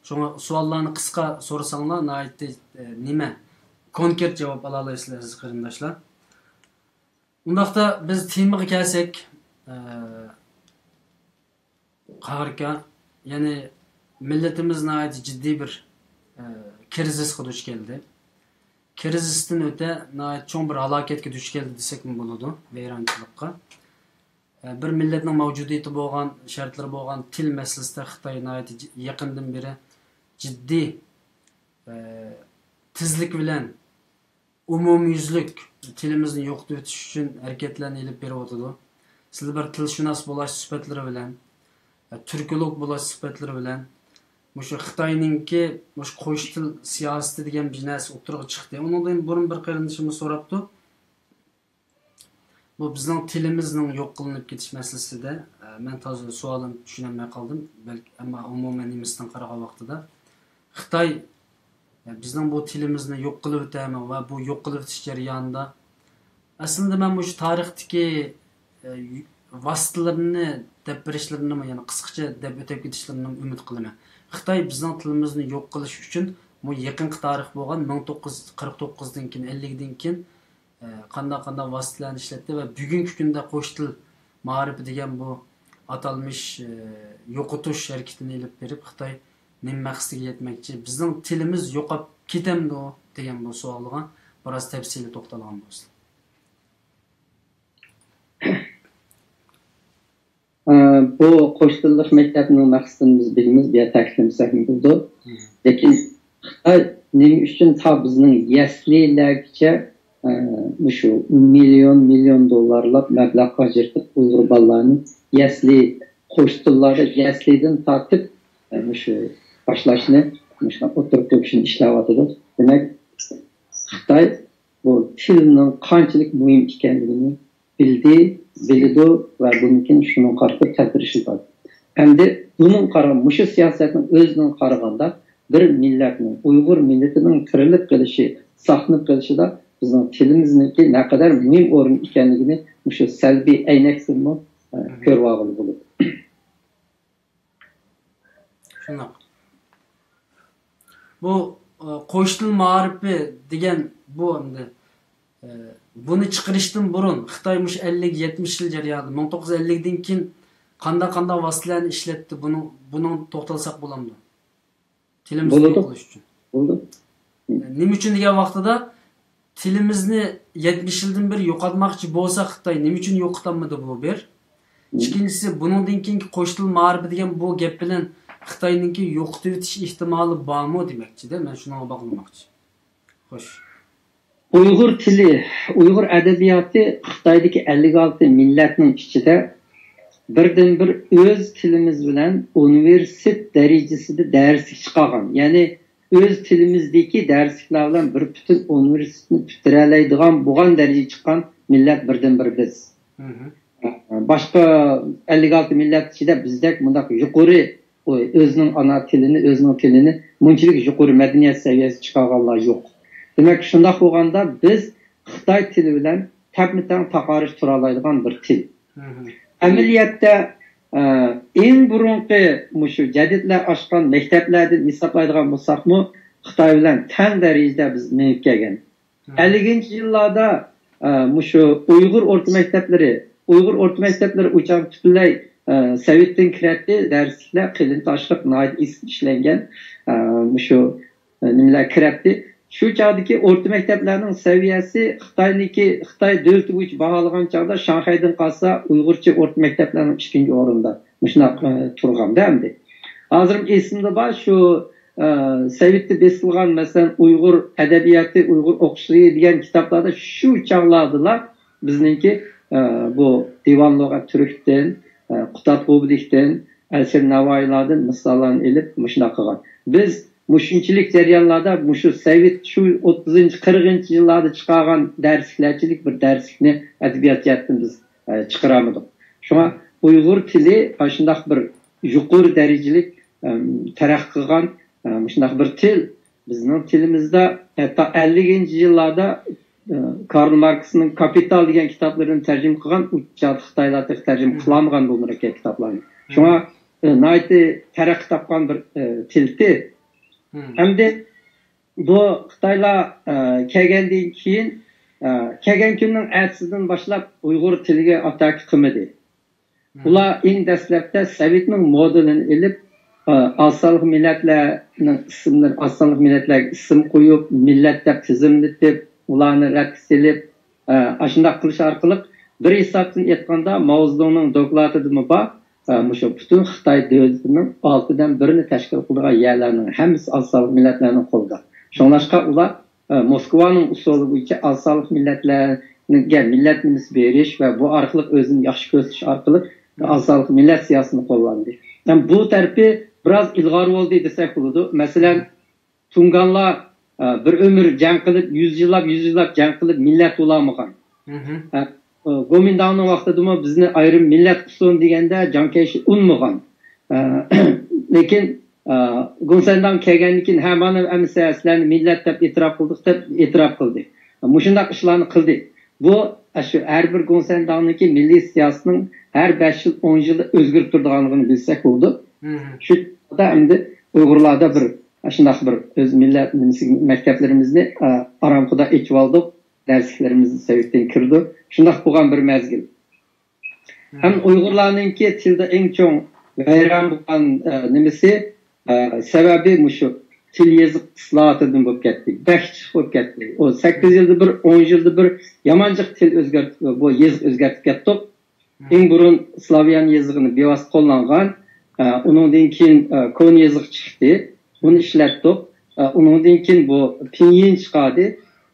شۇڭا سوئاللارنى قىسقا سورىساڭلار ناھايىتى، ئە، نېمە، كونكرېت جاۋاب ئالالايسىلەر، ئەزىز قېرىنداشلار. ئۇنداقتا بىز تېمىغا كەلسەك، ئە، قاھار ئاكا، يەنى مىللىتىمىز ناھايىتى جىددىي بىر، ئە، كىرىزىسقا دۇچ كەلدى. كىرىزىستىن ئۆتە ناھايىتى چوڭ بىر ھالاكەتكە دۇچ كەلدى دېسەكمۇ بولىدۇ، ۋەيرانچىلىققا. ئە، بىر مىللەتنىڭ مەۋجۇدىيىتى بولغان، شەرتلىرى بولغان تىل مەسىلىسىدە خىتاي ناھايىتى جى-، يېقىندىن بېرى جىددىي، ئە، تېزلىك بىلەن ئومۇميۈزلۈك تىلىمىزنى يوقىتىۋېتىش ئۈچۈن ھەرىكەتلەرنى ئېلىپ بېرىۋاتىدۇ. سىلەر بىر تىلشۇناس بولاش سۈپەتلىرى بىلەن، تۈركولوگ بولاش سۈپەتلىرى بىلەن مۇشۇ خىتاينىڭكى مۇشۇ قوش تىل سىياسىتى دېگەن بىر نەرسە ئوتتۇرىغا چىقتى. ئۇنىڭدىن بۇرۇن بىر قېرىندىشىمىز سوراپتۇ. بۇ بىزنىڭ تىلىمىزنىڭ يوق قىلىنىپ كېتىش مەسىلىسىدە، ئە، مەن تازا سوئالىنى چۈشىنەلمەي قالدىم. بەلكى، ئەمما ئومۇمەن نېمىسىدىن قارىغان ۋاقتىدا خىتاي، ئە، بىزنىڭ بۇ تىلىمىزنى يوق قىلىۋېتەرمۇ ۋە بۇ يوق قىلىۋېتىش جەريانىدا ئەسلىندە مەن مۇشۇ تارىختىكى، ئە، ۋاسىتىلىرىنى دەپ بېرىشلىرىنىمۇ، يەنى قىسقىچە دەپ ئۆتۈپ كېتىشلىرىنىمۇ ئۈمىد قىلىمەن. خىتاي بىزنىڭ تىلىمىزنى يوق قىلىش ئۈچۈن بۇ يېقىنقى تارىخ بولغان مىڭ توققۇز يۈز قىرىق توققۇزدىن كېيىن، ئەللىكتىن كېيىن، ئە، قانداق، قانداق ۋاسىتىلەرنى ئىشلەتتى ۋە بۈگۈنكى كۈندە قوش تىل مائارىپى دېگەن بۇ ئاتالمىش، ئە، يوقىتىش ھەرىكىتىنى ئېلىپ بېرىپ، خىتاي نېمە مەقسىتىگە يەتمەكچى؟ بىزنىڭ تىلىمىز يوقاپ كېتەمدۇ؟ دېگەن بۇ سوئالغا بىراز تەپسىلىي توختالغان بولسا. بۇ قوش تىللىق مەكتەپنىڭ مەقسىتىنى بىز بىلىمىز، بۇ يەردە تەكىتلىمىسەكمۇ بولىدۇ. لېكىن خىتاي نېمە ئۈچۈن تا بىزنىڭ يەسلىلەرگىچە، ئە، مۇشۇ مىليون، مىليون دوللارلاپ مەبلەغ ئاجرىتىپ، ئۇيغۇر بالىلارنى يەسلى، قوش تىللاردا يەسلىدىن تارتىپ، ئە، مۇشۇ باشلاشنى مۇشۇ ئوتتۇرىغا قويۇشنى ئىشلەۋاتىدۇ. دېمەك، خىتاي بۇ تىلنىڭ قانچىلىك مۇھىم ئىكەنلىكىنى بىلدى، بىلىدۇ ۋە بۇندىن كېيىن شۇنىڭغا قارىتا تەدبىر ئىشلىتىدۇ. ئەمدى بۇنىڭ قارا-، مۇشۇ سىياسەتنىڭ ئۆزىنىڭ قارىغاندا، بىر مىللەتنىڭ، ئۇيغۇر مىللىتىنىڭ تىرىلىپ قېلىشى، ساقلىنىپ قېلىشىدا بىزنىڭ تىلىمىزنىڭكى نەقەدەر مۇھىم ئورۇن ئىكەنلىكىنى مۇشۇ سەلبىي ئەينەكتىنمۇ، ئە، كۆرۈۋالغىلى بولىدۇ. شۇنداق. بۇ، ئە، قوش تىل مائارىپى دېگەن بۇ ئەمدى، ئە، بۇنى چىقىرىشتىن بۇرۇن خىتاي مۇشۇ ئەللىك، يەتمىش يىل جەريانىدا، مىڭ توققۇز يۈز ئەللىكتىن كېيىن قانداق، قانداق ۋاسىتىلەرنى ئىشلەتتى؟ بۇنىڭ، بۇنىڭ توختالساق بولامدۇ؟ تىلىمىزنى بولىدۇ. يوقىتىش ئۈچۈن. بولىدۇ. نېمە ئۈچۈن دېگەن ۋاقتىدا، تىلىمىزنى يەتمىش يىلدىن بېرى يوقاتماقچى بولسا خىتاي، نېمە ئۈچۈن يوقىتالمىدى بۇ بىر؟ ئىككىنچىسى، بۇنىڭدىن كېيىنكى قوش تىل مائارىپى دېگەن بۇ گەپ بىلەن خىتاينىڭكى يوقىتىۋېتىش ئېھتىمالى بارمۇ دېمەكچىدە، مەن شۇنىڭغا باغلىماقچى. خوش. ئۇيغۇر تىلى، ئۇيغۇر ئەدەبىياتى خىتايدىكى ئەللىك ئالتە مىللەتنىڭ ئىچىدە بىردىنبىر ئۆز تىلىمىز بىلەن ئۇنىۋېرسىتېت دەرىجىسىدە دەرسلىك چىقارغان، يەنى ئۆز تىلىمىزدىكى دەرسلىكلەر بىلەن بىر پۈتۈن ئۇنىۋېرسىتېتنى پۈتتۈرەلەيدىغان بولغان دەرىجىگە چىققان مىللەت بىردىنبىر بىز. باشقا ئەللىك ئالتە مىللەت ئىچىدە بىزدەك مۇنداق يۇقىرى، ئۆزىنىڭ ئانا تىلىنى، ئۆزىنىڭ تىلىنى مۇنچىلىك يۇقىرى مەدەنىيەت سەۋىيەسىگە چىقارغانلار يوق. دېمەك، شۇنداق بولغاندا بىز خىتاي تىلى بىلەن تەپمۇتەڭ تاقارىش تۇرالايدىغان بىر تىل. ئەمەلىيەتتە، ئە، ئەڭ بۇرۇنقى مۇشۇ جەدىدلەر ئاچقان مەكتەپلەردىن ھېسابلايدىغان بولساقمۇ، خىتاي بىلەن تەڭ دەرىجىدە بىز مېڭىپ كەلگەن. ئەللىكىنچى يىللاردا، ئە، مۇشۇ ئۇيغۇر ئورتا مەكتەپلىرى، ئۇيغۇر ئورتا مەكتەپلىرى ئۇ چاغ پۈتۈنلەي، ئە، سوۋېتتىن كىرەتتى، دەرسلىكلەر قېلىن تاشلىق، ناھايىتى ئېسىل ئىشلەنگەن، ئە، مۇشۇ، ئە، نېمىلەر كىرەتتى. شۇ چاغدىكى ئورتا مەكتەپلەرنىڭ سەۋىيەسى خىتاينىڭكى، خىتاي دۆلىتى بويىچە باھالىغان چاغدا شاڭخەيدىن قالسا ئۇيغۇرچە ئورتا مەكتەپلەرنىڭ ئىككىنچى ئورۇندا مۇشۇنداق، ئە، تۇرغاندا ئەمدى. ھازىرمۇ ئېسىمدە بار، شۇ، ئە، سوۋېتتە بېسىلغان، مەسىلەن، ئۇيغۇر ئەدەبىياتى، ئۇيغۇر ئوقۇشلىرى دېگەن كىتابلاردا شۇ چاغلاردىلا بىزنىڭكى، ئە، بۇ دىۋان لۇغەت تۈركتىن، ئە، قۇتادغۇ بىلىكتىن، ئەلىشىر نەۋائىيلاردىن مىساللارنى ئېلىپ مۇشۇنداق قىلغان. بىز مۇشۇنچىلىك جەريانلاردا مۇشۇ سوۋېت شۇ ئوتتۇزىنچى، قىرىقىنچى يىللاردا چىقارغان دەرسلىكلەرچىلىك بىر دەرسلىكنى ئەدەبىيات جەھەتتىن بىز، ئە، چىقىرالمىدۇق. شۇڭا ئۇيغۇر تىلى ئاشۇنداق بىر يۇقىرى دەرىجىلىك، ئەم، تەرەققىي قىلغان، ئە، مۇشۇنداق بىر تىل. بىزنىڭ تىلىمىزدا ھەتتا ئەللىكىنچى يىللاردا، ئە، كارل ماركسنىڭ كاپىتال دېگەن كىتابلىرىنى تەرجىمە قىلغان، ئۇ چاغدا خىتايلار تېخى تەرجىمە قىلالمىغان بۇ مۇرەككەپ كىتابلارنى. شۇڭا، ئە، ناھايىتى تەرەققىي تاپقان بىر، ئە، تىلتى. ئەمدى بۇ خىتايلار، ئە، كەلگەندىن كېيىن، ئە، كەلگەن كۈننىڭ ئەتىسىدىن باشلاپ ئۇيغۇر تىلىگە ئاتاكا قىلمىدى. ئۇلار ئەڭ دەسلەپتە سوۋېتنىڭ مودېلىنى ئېلىپ، ئە، ئاز سانلىق مىللەتلەرنىڭ ئىسىملىرى، ئاز سانلىق مىللەتلەرگە ئىسىم قويۇپ، مىللەت دەپ تىزىملىتىپ، ئۇلارنى رەتكە سېلىپ، ئە، ئاشۇنداق قىلىش ئارقىلىق بىر ھېسابتىن ئېيتقاندا، ماۋزېدۇڭنىڭ دوكلاتىدىمۇ بار، ئە، مۇشۇ پۈتۈن خىتاي دۆلىتىنىڭ ئالتىدىن بىرىنى تەشكىل قىلىدىغان يەرلەرنىڭ ھەممىسى ئاز سانلىق مىللەتلەرنىڭ قولىدا. شۇڭلاشقا ئۇلار، ئە، موسكۋانىڭ ئۇسۇلى بويىچە ئاز سانلىق مىللەتلەرگە مىللەت نېمىسى بېرىش ۋە بۇ ئارقىلىق ئۆزىنى ياخشى كۆرسىتىش ئارقىلىق ئاز سانلىق مىللەت سىياسىتىنى قوللاندى. ھەم بۇ تەرىپى بىراز ئىلغار بولدى دېسەك بولىدۇ. مەسىلەن، تۇڭگانلار، ئە، بىر ئۆمۈر جەڭ قىلىپ، يۈز يىللاپ، يۈز يىللاپ جەڭ قىلىپ، مىللەت بولالمىغان. ئە، ئە، گومىنداڭنىڭ ۋاقتىدىمۇ بىزنى ئايرىم مىللەت قىلسۇن دېگەندە جاڭ كەيشى ئۇنمىغان. ئە، لېكىن، ئە، گۇڭسەنداڭ كەلگەندىن كېيىن، ھە، مانا ئەمىسە سىلەرنى مىللەت دەپ ئېتىراپ قىلدۇق دەپ ئېتىراپ قىلدى. مۇشۇنداق ئىشلارنى قىلدى. بۇ، ئە، شۇ ھەر بىر گۇڭسەنداڭنىڭكى مىللىي سىياسىتىنىڭ ھەر بەش يىل، ئون يىلدا ئۆزگىرىپ تۇرىدىغانلىقىنى بىلسەك بولىدۇ. شۇ چاغدا ئەمدى ئۇيغۇرلاردا بىر، ئە، شۇنداق بىر ئۆز مىللەت نېمىسى، مەكتەپلىرىمىزنى، ئە، ئارامخۇدا ئېچىۋالدۇق. دەرسلىكلىرىمىز سوۋېتتىن كىرىدۇ. شۇنداق بولغان بىر مەزگىل. ھەم ئۇيغۇرلارنىڭكى تىلدا ئەڭ چوڭ ۋەيران بولغان، ئە، نېمىسى، ئە، سەۋەبى مۇشۇ تىل يېزىق ئىسلاھاتىدىن بولۇپ كەتتى. بەك جىق بولۇپ كەتتى. ئۇ سەككىز يىلدا بىر، ئون يىلدا بىر يامان جىق تىل ئۆزگەرتىپ، بۇ يېزىق ئۆزگەرتىپ كەتتۇق. ئەڭ بۇرۇن سلاۋيان يېزىقىنى بىۋاسىتە قوللانغان، ئە، ئۇنىڭدىن كېيىن، ئە، كونا يېزىق چىقتى. بۇنى ئىشلەتتۇق. ئە، ئۇنىڭدىن كېيىن بۇ پىنيىن چىقاردى.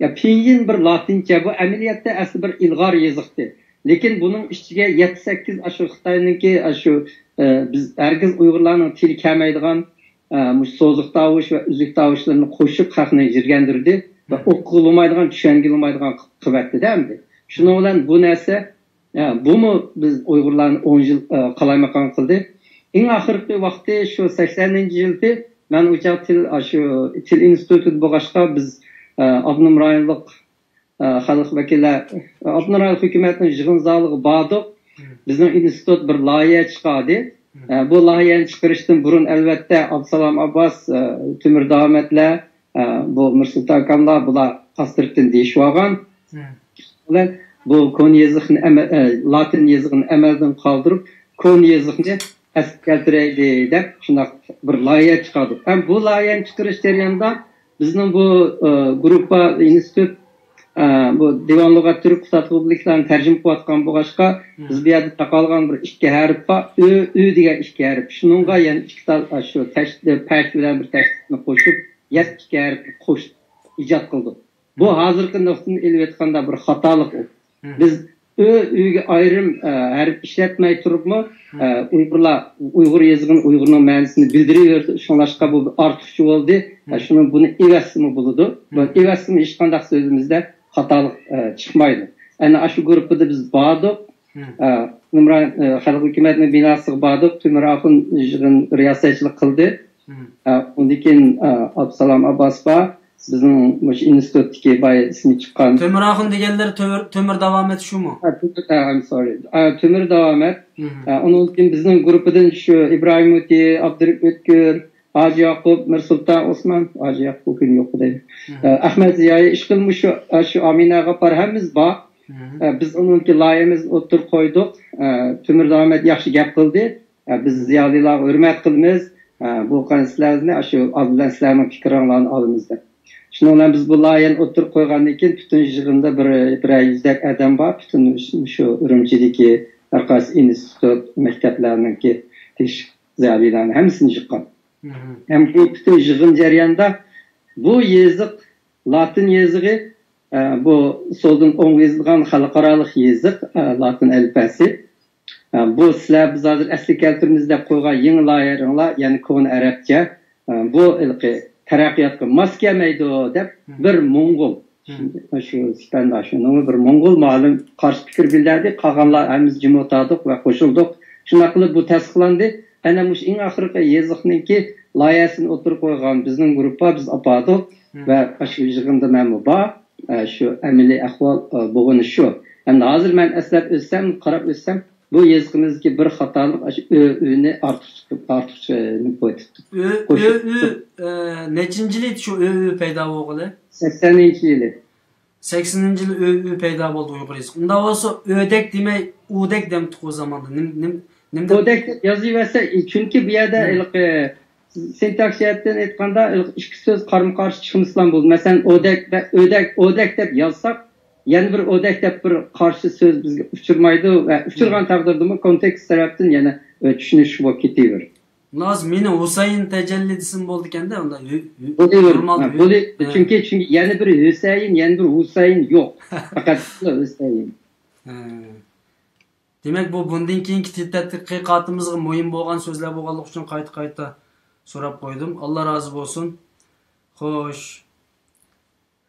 يا، پىنيىن بىر لاتىنچە، بۇ ئەمەلىيەتتە ئەسلى بىر ئىلغار يېزىقتى. لېكىن بۇنىڭ ئىچىگە يەتتە، سەككىز ئاشۇ خىتاينىڭكى، ئاشۇ، ئە، بىز ھەرگىز ئۇيغۇرلارنىڭ تىلى كەلمەيدىغان، ئە، مۇشۇ سوزۇق تاۋۇش ۋە ئۈزۈك تاۋۇشلىرىنى قوشۇپ خەقنى يىرگەندۈردى ۋە ئوقۇغىلى بولمايدىغان، چۈشەنگىلى بولمايدىغان قىلىپ قىلىۋەتتى-دە ئەمدى. شۇنىڭ بىلەن بۇ نەرسە، ئە، بۇمۇ بىز ئۇيغۇرلارنى ئون يىل، ئە، قالايمىقان قىلدى. ئەڭ ئاخىرقى ۋاقتى شۇ سەكسەنىنچى يىلى مەن ئۇ چاغ تىل، ئاشۇ تىل ئىنستىتۇتىدا بولغاچقا، بىز، ئە، ئاپتونوم رايونلۇق، ئە، خەلق ۋەكىللەر، ئاپتونوم رايونلۇق ھۆكۈمەتنىڭ يىغىن زالىغا باردۇق. بىزنىڭ ئىنستىتۇت بىر لايىھە چىقاردى. ئە، بۇ لايىھەنى چىقىرىشتىن بۇرۇن، ئەلۋەتتە، ئابدۇسالام ئابباس، ئە، تۆمۈر داۋامەتلەر، ئە، بۇ مىرسۇلتان ئاكاملار، بۇلار ئاستىرتىن دېيىشىۋالغان. بۇلار بۇ كونا يېزىقنى ئەمە-، ئە، لاتىن يېزىقىنى ئەمەلدىن قالدۇرۇپ، كونا يېزىقنى ئەسلىگە كەلتۈرەيلى دەپ، شۇنداق بىر لايىھە چىقاردۇق. ھەم بۇ لايىھەنى چىقىرىش جەريانىدا بىزنىڭ بۇ، ئە، گۇرۇپپا، ئىنستىتۇت، ئە، بۇ دىۋان لۇغەت تۈرك قۇتادغۇ بىلىكلەرنى تەرجىمە قىلىۋاتقان بولغاچقا، بىز بۇ يەردە تاقالغان بىر ئىككى ھەرپ بار، ئۆ، ئۆ دېگەن ئىككى ھەرپ. شۇنىڭغا يەنە ئىككى تال، ئە، شۇ تەش-، پەش بىلەن بىر تەشدىدنى قوشۇپ، يەتتە ئىككى ھەرپنى قوشۇپ ئىجاد قىلدۇق. بۇ ھازىرقى نۇقتىدىن ئېلىۋېتقاندا بىر خاتالىق ئۇ. بىز ئۆ، ئۆگە ئايرىم، ئە، ھەرپ ئىشلەتمەي تۇرۇپمۇ، ئە، ئۇيغۇرلار، ئۇيغۇر يېزىقىنى، ئۇيغۇرنىڭ مەنىسىنى بىلدۈرۈۋېرىدۇ. شۇڭلاشقا بۇ بىر ئارتۇقچە بولدى. ئە، شۇنى، بۇنى ئېۋەتسىمۇ بولىدۇ. بۇنى ئېۋەتسىمۇ ھېچقانداق سۆزىمىزدە خاتالىق، ئە، چىقمايدۇ. ئەنە ئاشۇ گۇرۇپپىدا بىز باردۇق. ئە، نۇمران، ئە، خەلق ھۆكۈمەتنىڭ بىناسىغا باردۇق. تۆمۈر ئاخۇن يىغىن رىياسەتچىلىك قىلدى. ئە، ئۇندىن كېيىن، ئە، ئابدۇسالام ئابباس بار. بىزنىڭ مۇشۇ ئىنستىتۇتتىكى بايا ئىسمى چىققان. تۆمۈر ئاخۇن دېگەنلەر تۆمۈر، تۆمۈر داۋامەت شۇمۇ؟ ئە، تۆمۈر، ئە، I'm sorry. ئە، تۆمۈر داۋامەت. ئە، ئۇنىڭدىن كېيىن بىزنىڭ گۇرۇپپىدىن شۇ ئىبراھىم ھۇتى، ئابدۇرېھىم ئۆتكۈر، ھاجى ياقۇپ، مىرسۇلتان ئوسمان، ھاجى ياقۇپ بۈگۈن يوق دەيدۇ. ئە، ئەخمەت زىيائىي، ئىشقىلىپ مۇشۇ، ئە، شۇ ئامىنە غاپپار ھەممىمىز بار. ئە، بىز ئۇنىڭكى لايىھەمىزنى ئوتتۇرىغا قويدۇق. ئە، تۆمۈر داۋامەت ياخشى گەپ قىلدى. ئە، بىز زىيالىيلارغا ھۆرمەت قىلىمىز. ئە، بۇ قان سىلەرنى، ئاشۇ ئالدى بىلەن سىلەرنىڭ پىكرىڭلارنى ئالىمىز دەپ. شۇنىڭ بىلەن بىز بۇ لايىھەنى ئوتتۇرىغا قويغاندىن كېيىن، پۈتۈن يىغىندا بىر، بىرەر يۈزدەك ئادەم بار. پۈتۈن شۇ ئۈرۈمچىدىكى ھەر قايسى ئىنستىتۇت، مەكتەپلەرنىڭكى تېگىشلىك زىيالىيلارنى ھەممىسىنى يىغقان. ھەم بۇ پۈتۈن يىغىن جەريانىدا بۇ يېزىق، لاتىن يېزىقى، ئە، بۇ سولدىن ئوڭغا يېزىلغان خەلقئارالىق يېزىق، ئە، لاتىن ئەلىپبەسى. ئە، بۇ سىلەر بىز ھازىر ئەسلىگە كەلتۈرىمىز دەپ قويغان يېڭى لايىھەلىرىڭلار، يەنى كونا ئەرەبچە، ئە، بۇ ھېلىقى تەرەققىياتقا ماس كەلمەيدۇ دەپ بىر موڭغۇل، شۇ سىپەنداش، شۇنىڭغا بىر موڭغۇل مۇئەللىم قارشى پىكىر بىلدۈردى، قالغانلار ھەممىمىز جىم ئولتۇردۇق ۋە قوشۇلدۇق. شۇنداق قىلىپ بۇ تەستىقلاندى. ئەنە مۇشۇ ئەڭ ئاخىرقى يېزىقنىڭكى لايىھەسىنى ئوتتۇرىغا قويغان بىزنىڭ گۇرۇپپا، بىز ئاپاردۇق ۋە ئاشۇ يىغىندا مەنمۇ بار. ئە، شۇ ئەمەلىي ئەھۋال، ئە، بولغىنى شۇ. ئەمدى ھازىر مەن ئەسلەپ ئۆتسەم، قاراپ ئۆتسەم، بۇ يېزىقىمىزدىكى بىر خاتالىق، ئاشۇ ئۆ، ئۆنى ئارتۇقچە، ئارتۇقچە نېمە قويۇپتۇ. ئۆ، ئۆ، ئۆ، ئە، نەچچىنچى يىلى شۇ ئۆ، ئۆ پەيدا بولغىلى؟ سەكسەنىنچى يىلى. سەكسىنىنچى يىلى ئۆ، ئۆ پەيدا بولدى ئۇيغۇر يېزىقى. ئۇنداق بولسا ئۆدەك دېمەي، ئۇدەك دەمتۇق ئۇ زاماندا. نېم-، نېم-، نېمىدەپ؟ ئۇدەك دەپ يازىۋەرسە، چۈنكى بۇ يەردە ھېلىقى سىنتاكس جەھەتتىن ئېيتقاندا، ھېلىقى ئىككى سۆز قارمۇ قارشى چىقمىسىلا بولىدۇ. مەسىلەن، ئۇدەك دە-، ئۆدەك، ئۇدەك دەپ يازساق، يەنە بىر ئۇدەك دەپ بىر قارشى سۆز بىزگە ئۇچرىمايدۇ ۋە ئۇچرىغان تەقدىردىمۇ كونتېكست سەۋەبتىن يەنە، ئە، چۈشىنىشلىك بولۇپ كېتىۋېرىدۇ. ھازىر مېنى ھۇسەيىن تەجەللى دېسىم بولىدىكەن-دە، ئۇنداق ھۆ-، ھۆ-، بولىۋېرىدۇ. نورمال ھە، ھۆ-، بولى-، ھە. چۈنكى، چۈنكى يەنە بىر ھۈسەيىن، يەنە بىر ھۇسەيىن يوق. پەقەت ھۈسەيىن. ھە. دېمەك، بۇ بۇندىن كېيىنكى تەتقىقاتىمىزغا مۇھىم بولغان سۆزلەر بولغانلىقى ئۈچۈن قايتا-قايتا سوراپ قويدۇم. ئاللا رازى بولسۇن. خوش.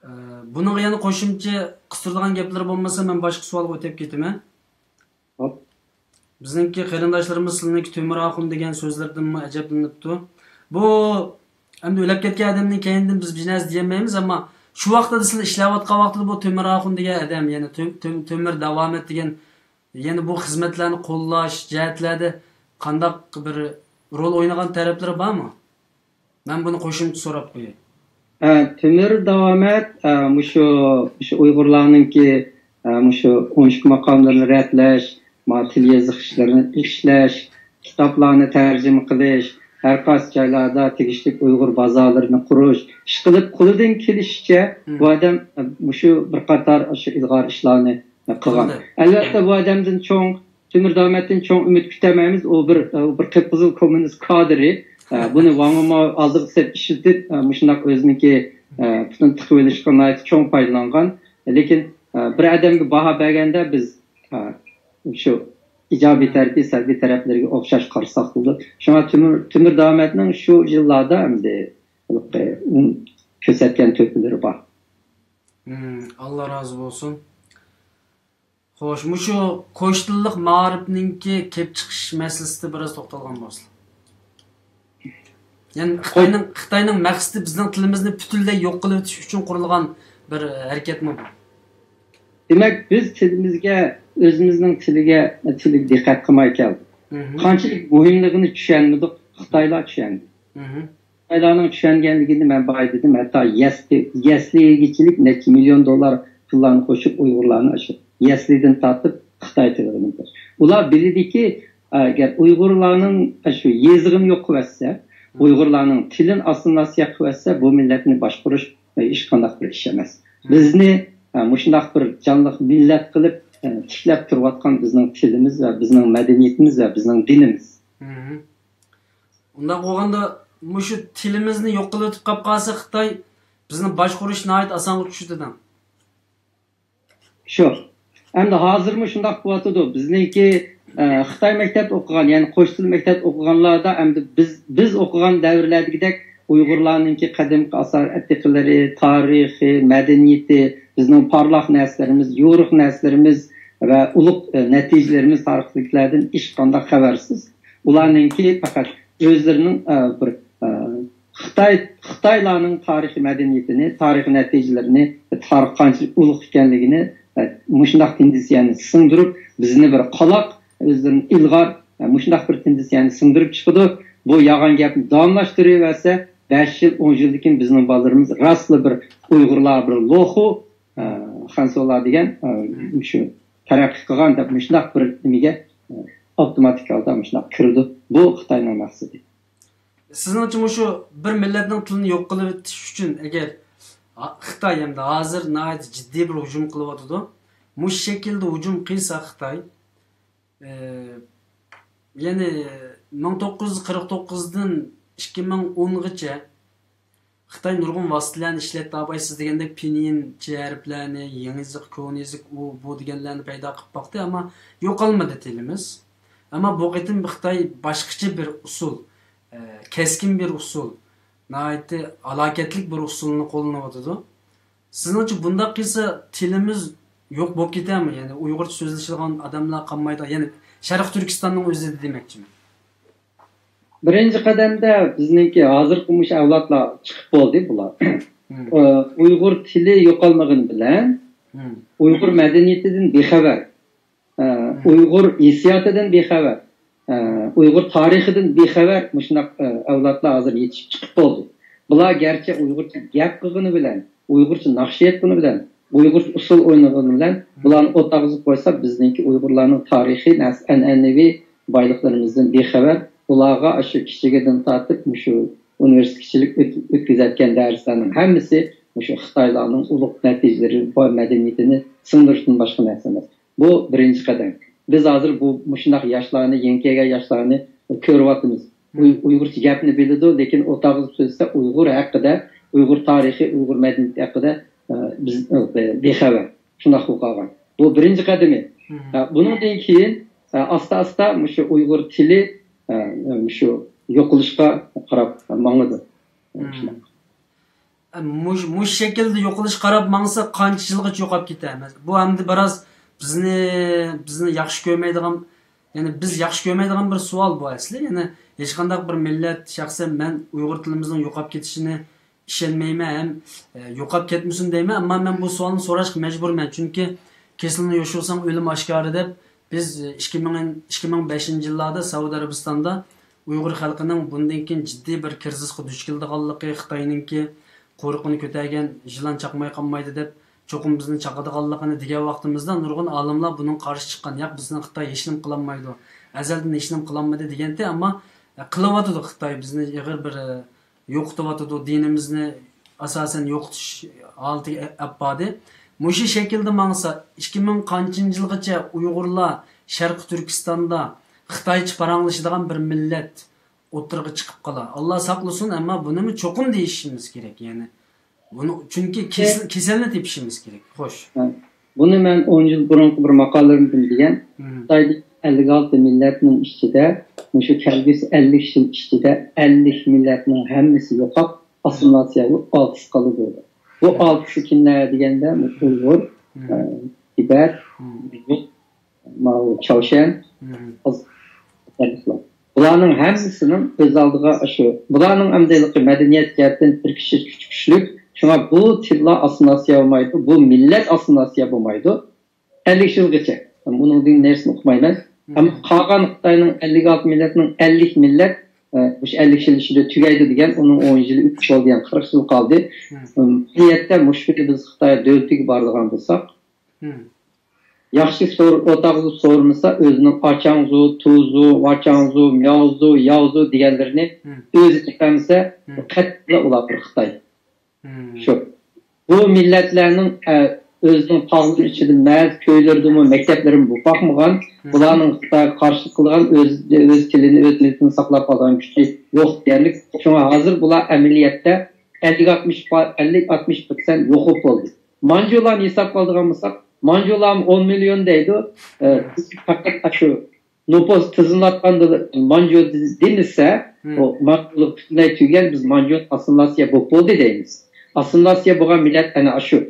ئە، بۇنىڭغا يەنە قوشۇمچە قىستۇرىدىغان گەپلىرى بولمىسا، مەن باشقا سوئالغا ئۆتۈپ كېتىمەن. خوپ. بىزنىڭكى قېرىنداشلىرىمىز سىلىنىڭكى تۆمۈر ئاخۇن دېگەن سۆزلىرىدىنمۇ ئەجەبلىنىپتۇ. بۇ ئەمدى ئۆلۈپ كەتكەن ئادەمنىڭ كەينىدىن بىز بىر نەرسە دېيەلمەيمىز، ئەمما شۇ ۋاقىتتا سىلەر ئىشلەۋاتقان ۋاقتىدا بۇ تۆمۈر ئاخۇن دېگەن ئادەم، يەنى تۆ-، تۆ-، تۆمۈر داۋامەت دېگەن، يەنى بۇ خىزمەتلەرنى قوللاش جەھەتلەردە قانداق بىر رول ئوينىغان تەرەپلىرى بارمۇ؟ مەن بۇنى قوشۇمچە سوراپ قوياي. ئە، تۆمۈر داۋامەت، ئە، مۇشۇ، مۇشۇ ئۇيغۇرلارنىڭكى، ئە، مۇشۇ ئون ئىككى ماقاملىرىنى رەتلەش، ما تىل يېزىق ئىشلىرىنى ئىشلەش، كىتابلارنى تەرجىمە قىلىش، ھەر قايسى جايلاردا تېگىشلىك ئۇيغۇر بازارلىرىنى قۇرۇش، ئىشقىلىپ قولىدىن كېلىشىچە بۇ ئادەم، ئە، مۇشۇ بىر قاتار شۇ ئىلغار ئىشلارنى، ئە، قىلغان. قىلدى. ئەلۋەتتە، بۇ ئادەمدىن چوڭ تۆمۈر دامەتتىن چوڭ ئۈمىد كۈتەلمەيمىز. ئۇ بىر، ئۇ بىر قىپقىزىل كوممۇنىست كادىرى. ئە، بۇنى ۋاڭ ماۋ ئالدىغا سېلىپ ئىشلىتىپ، ئە، مۇشۇنداق ئۆزىنىڭكى، ئە، پۇتىنى تىقىۋېلىشقا ناھايىتى چوڭ پايدىلانغان. لېكىن، ئە، بىر ئادەمگە باھا بەرگەندە بىز، ئە، شۇ ئىجابىي تەرىپى، سەلبىي تەرەپلىرىگە ئوخشاش قارىساق بولىدۇ. شۇڭا تۆمۈر، تۆمۈر دامەتنىڭ شۇ يىللاردا ئەمدى، ئە، كۆرسەتكەن تۆھپىلىرى بار. مم، ئاللا رازى بولسۇن. خوش، مۇشۇ كوچتىللىق مائارىپنىڭكى كېلىپ چىقىش مەسىلىسىدە بىراز توختالغان بولسىلا. يەنى خىتاينىڭ، خىتاينىڭ مەقسىتى بىزنىڭ تىلىمىزنى پۈتۈنلەي يوق قىلىۋېتىش ئۈچۈن قۇرۇلغان بىر ھەرىكەتمۇ بۇ؟ دېمەك، بىز تىلىمىزگە، ئۆزىمىزنىڭ تىلىگە، تىلىگە دىققەت قىلماي كەلدۇق. قانچىلىك مۇھىملىقىنى چۈشەنمىدۇق، خىتايلار چۈشەندى. خىتايلارنىڭ چۈشەنگەنلىكىنى مەن بايا دېدىم، ھەتتا يەسلى، يەسلىگىچىلىك نەچچە مىليون دوللار پۇللارنى قوشۇپ، ئۇيغۇرلارنى ئاشۇ يەسلىدىن تارتىپ خىتاي تىلىغا ئۈندەش. ئۇلار بىلىدىكى، ئەگەر ئۇيغۇرلارنىڭ شۇ يېزىقىنى يوق قىلىۋەتسە، ئۇيغۇرلارنىڭ تىلىنى ئاسسىمىلياتسىيە قىلىۋەتسە، بۇ مىللەتنى باشقۇرۇش ھېچقانداق بىر ئىش ئەمەس. بىزنى، ئە، مۇشۇنداق بىر جانلىق مىللەت قىلىپ، ئە، تىكلەپ تۇرۇۋاتقان بىزنىڭ تىلىمىز ۋە بىزنىڭ مەدەنىيىتىمىز ۋە بىزنىڭ دىنىمىز. ئۇنداق بولغاندا، مۇشۇ تىلىمىزنى يوق قىلىۋېتىپ قاپ قالسا، خىتاي بىزنى باشقۇرۇش ناھايىتى ئاسانغا چۈشىدۇ دەڭ. شۇ. ئەمدى ھازىرمۇ شۇنداق بولۇۋاتىدۇ. بىزنىڭكى، ئە، خىتاي مەكتەپ ئوقۇغان، يەنى قوش تىل مەكتەپ ئوقۇغانلاردا ئەمدى بىز، بىز ئوقۇغان دەۋرلەردىكىدەك ئۇيغۇرلارنىڭكى قەدىمكى ئاسار ئەتىقىلىرى، تارىخى، مەدەنىيىتى، بىزنىڭ پارلاق نەرسىلىرىمىز، يورۇق نەرسىلىرىمىز ۋە ئۇلۇق، ئە، نەتىجىلىرىمىز ھەققىدىكىلەردىن ھېچقانداق خەۋەرسىز. ئۇلارنىڭكى پەقەت ئۆزلىرىنىڭ، ئە، بىر، ئە، خىتاي، خىتايلارنىڭ تارىخىي مەدەنىيىتىنى، تارىخىي نەتىجىلىرىنى، تارىخ قانچىلىك ئۇلۇغ ئىكەنلىكىنى، ئە، مۇشۇنداق تېندېنسىيەنى سىڭدۈرۈپ، بىزنى بىر قالاق، ئۆزلىرىنى ئىلغار، ئە، مۇشۇنداق بىر تېندېنسىيەنى سىڭدۈرۈپ چىقىدۇ. بۇ يالغان گەپنى داۋاملاشتۇرۇۋەرسە، بەش يىل، ئون يىلدىن كېيىن بىزنىڭ بالىلىرىمىز راستلا بىر ئۇيغۇرلار بىر لوخۇ، ئە، خەنسۇلار دېگەن، ئە، شۇ تەرەققىي قىلغان دەپ مۇشۇنداق بىر نېمىگە، ئە، ئاپتوماتىك ھالدا مۇشۇنداق كىرىدۇ. بۇ خىتاينىڭ مەقسىتى. سىزنىڭچە مۇشۇ بىر مىللەتنىڭ تىلىنى يوق قىلىۋېتىش ئۈچۈن ئەگەر ھا-، خىتاي ئەمدى ھازىر ناھايىتى جىددىي بىر ھۇجۇم قىلىۋاتىدۇ. مۇشۇ شەكىلدە ھۇجۇم قىلسا خىتاي، ئى، يەنى مىڭ توققۇز يۈز قىرىق توققۇزدىن ئىككى مىڭ ئونغىچە خىتاي نۇرغۇن ۋاسىتىلەرنى ئىشلەتتى، ئاباي سىز دېگەندەك پىنيىن چى ھەرپلەرنى، يېڭى يېزىق، كونا يېزىق، ئۇ، بۇ دېگەنلەرنى پەيدا قىلىپ باقتى، ئەمما يوقالمىدى تىلىمىز. ئەمما بۇ قېتىم خىتاي باشقىچە بىر ئۇسۇل، ئە، كەسكىن بىر ئۇسۇل، ناھايىتى ھالاكەتلىك بىر ئۇسۇلنى قوللىنىۋاتىدۇ. سىزنىڭچە بۇنداق قىلسا تىلىمىز يوق بولۇپ كېتەرمۇ؟ يەنى ئۇيغۇرچە سۆزلىشىدىغان ئادەملەر قالمايدۇ. يەنى شەرقىي تۈركىستاننىڭ ئۆزىدە دېمەكچىمەن. بىرىنچى قەدەمدە بىزنىڭكى ھازىرقى مۇشۇ ئەۋلادلار چىقىپ بولدى بۇلار. ئۇ-، ئۇيغۇر تىلى يوقالمىغىنى بىلەن ئۇيغۇر مەدەنىيىتىدىن بىخەۋەر، ئە، ئۇيغۇر ھېسسىياتىدىن بىخەۋەر، ئە، ئۇيغۇر تارىخىدىن بىخەۋەر مۇشۇنداق، ئە، ئەۋلادلار ھازىر يېتىشىپ چىقىپ بولدى. بۇلار گەرچە ئۇيغۇرچە گەپ قىلغىنى بىلەن، ئۇيغۇرچە ناخشا ئېيتقىنى بىلەن، ئۇيغۇرچە ئۇسسۇل ئوينىغىنى بىلەن بۇلارنى ئوتتۇرىغا قويسا، بىزنىڭكى ئۇيغۇرلارنىڭ تارىخىي، نەس-، ئەنئەنىۋى بايلىقلىرىمىزدىن بىخەۋەر. ئۇلارغا ئاشۇ كىچىكىدىن تارتىپ مۇشۇ ئۇنىۋېرسىتېتكىچىلىك ئۆت-، ئۆتكۈزۈۋەتكەن دەرسلەرنىڭ ھەممىسى مۇشۇ خىتايلارنىڭ ئۇلۇغ نەتىجىلىرى، بار مەدەنىيىتىنى سىڭدۈرۈشتىن باشقا نەرسە ئەمەس. بۇ بىرىنچى قەدەم. بىز ھازىر بۇ، مۇشۇنداق ياشلارنى، يېڭى كەلگەن ياشلارنى كۆرۈۋاتىمىز. ئۇي-، ئۇيغۇرچە گەپنى بىلىدۇ، لېكىن ئوتتۇرىغا سۆزلىسە ئۇيغۇر ھەققىدە، ئۇيغۇر تارىخى، ئۇيغۇر مەدەنىيىتى ھەققىدە، ئە، بىز، ئە، بىخەۋەر. شۇنداق بولۇپ قالغان. بۇ بىرىنچى قەدىمى. ئە، بۇنىڭدىن كېيىن، ئە، ئاستا-ئاستا مۇشۇ ئۇيغۇر تىلى، ئە، مۇشۇ يوقىلىشقا قاراپ ماڭىدۇ. شۇنداق. مۇش-، مۇشۇ شەكىلدە يوقىلىشقا قاراپ ماڭسا، قانچە يىلغىچە يوقاپ كېتەر؟ بۇ ئەمدى بىراز بىزنى، بىزنى ياخشى كۆرمەيدىغان، يەنى بىز ياخشى كۆرمەيدىغان بىر سوئال بۇ ئەسلى. يەنى ھېچقانداق بىر مىللەت، شەخسەن مەن ئۇيغۇر تىلىمىزنىڭ يوقاپ كېتىشىنى ئىشەنمەيمەن ھەم، ئە، يوقاپ كەتمىسۇن دەيمەن. ئەمما مەن بۇ سوئالنى سوراشقا مەجبۇرمەن، چۈنكى كېسىلنى يوشۇرساڭ ئۆلۈم ئاشكارا دەپ، بىز، ئە، ئىككى مىڭ، ئىككى مىڭ بەشىنچى يىللاردا سەئۇدى ئەرەبىستاندا ئۇيغۇر خەلقىنىڭ بۇندىن كېيىن جىددىي بىر كىرىزىسقا دۇچ كېلىدىغانلىقى، خىتاينىڭكى قورۇقىنى كۆتەرگەن يىلان چاقماي قالمايدۇ دەپ، چوقۇم بىزنى چاقىدىغانلىقىنى دېگەن ۋاقتىمىزدا نۇرغۇن ئالىملار بۇنىڭغا قارشى چىققان. ياق، بىزنى خىتاي ھېچنېمە قىلالمايدۇ، ئەزەلدىن ھېچنېمە قىلالمىدى دېگەنتى، ئەمما، ئە، قىلىۋاتىدۇ خىتاي، بىزنى ئېغىر بىر، ئە، يوقىتىۋاتىدۇ، دىنىمىزنى ئاساسەن يوقىتىش ھالىتىگە ئەپ باردى. مۇشۇ شەكىلدە ماڭسا، ئىككى مىڭ قانچىنچى يىلغىچە ئۇيغۇرلار شەرقىي تۈركىستاندا خىتايچە پاراڭلىشىدىغان بىر مىللەت ئوتتۇرىغا چىقىپ قالا. ئاللا ساقلىسۇن، ئەمما بۇنىمۇ چوقۇم دېيىشىمىز كېرەك. يەنى بۇنى، چۈنكى كېسىل-، كېسەلنى تېپىشىمىز كېرەك. خوش. بۇنى مەن ئون يىل بۇرۇنقى بىر ماقالىلىرىمدىن دېگەن. مم. خىتايدىكى ئەللىك ئالتە مىللەتنىڭ ئىچىدە، مۇشۇ كەلگۈسى ئەللىك يىل ئىچىدە ئەللىك مىللەتنىڭ ھەممىسى يوقاپ، ئاسسىمىلياتسىيە بولۇپ، ئالتىسى قالىدۇ. بۇ مم. ئالتىسى كىملەر دېگەندە، مم. ئۇيغۇر، مم. ئە، تىبەت، مم. ماۋۇ چاۋشيەن، مم. بۇلارنىڭ ھەممىسىنىڭ ئۆز ئالدىغا شۇ، بۇلارنىڭ ئەمدى مەدەنىيەت جەھەتتىن بىرىكىشى كۈچ-، كۈچلۈك. شۇڭا بۇ تىللار ئاسسىمىلياتسىيە بولمايدۇ، بۇ مىللەت ئاسسىمىلياتسىيە بولمايدۇ. ئەللىك يىلغىچە. بۇنىڭدىن نەرسىنى ئۇقمايمەن. مم. ئەمما قالغان خىتاينىڭ ئەللىك ئالتە مىللەتنىڭ ئەللىك مىللەت، ئە، مۇشۇ ئەللىك يىل ئىچىدە تۈگەيدۇ دېگەن، ئۇنىڭ ئون يىل ئۆتۈپ بولدى، يەنى قىرىق يىل قالدى. مم. ئەمەلىيەتتە مۇشۇ كۈنى بىز خىتاي دۆلىتىگە بارىدىغان بولساق، مم. ياخشى سور-، ئوتاقلىق سورىمىسا، ئۆزىنىڭ ئاچاڭزۇ، تۇزۇ، ۋاچاڭزۇ، مياۋزۇ، ياۋزۇ دېگەنلىرىنى مم. ئۆزى چىقارمىسا، مم. قەتئىيلا ئۇلار بىر خىتاي. مم. شۇ. بۇ مىللەتلەرنىڭ، ئە، ئۆزىنىڭ تاغلىرى ئىچىدە مەز كۆيلىرىدىمۇ مەكتەپلىرىمۇ بولۇپ باقمىغان، مم. بۇلارنىڭ خىتايغا قارشىلىق قىلىدىغان، ئۆز، ئۆز تىلىنى، ئۆز مىللىتىنى ساقلاپ قالىدىغان كۈچى يوق دېگەنلىك. شۇڭا ھازىر بۇلار ئەمەلىيەتتە ئەللىك ئاتمىش پا-، ئەللىك ئاتمىش پىرسەنت يوقىلىپ بولدى. مانجۇلارنى ھېسابقا ئالىدىغان بولساق، مانجۇلارمۇ ئون مىليون دەيدۇ. ئە، پەقەت شۇ نوپۇس تىزىملاتقاندا مانجۇ دېمىسە، مم. ئۇ مانجۇلۇق پۈتۈنلەي تۈگىگەن، بىز مانجۇ ئاسسىمىلياتسىيە بولۇپ بولدى دەيمىز. ئاسسىمىلياتسىيە بولغان مىللەت ئەنە ئاشۇ.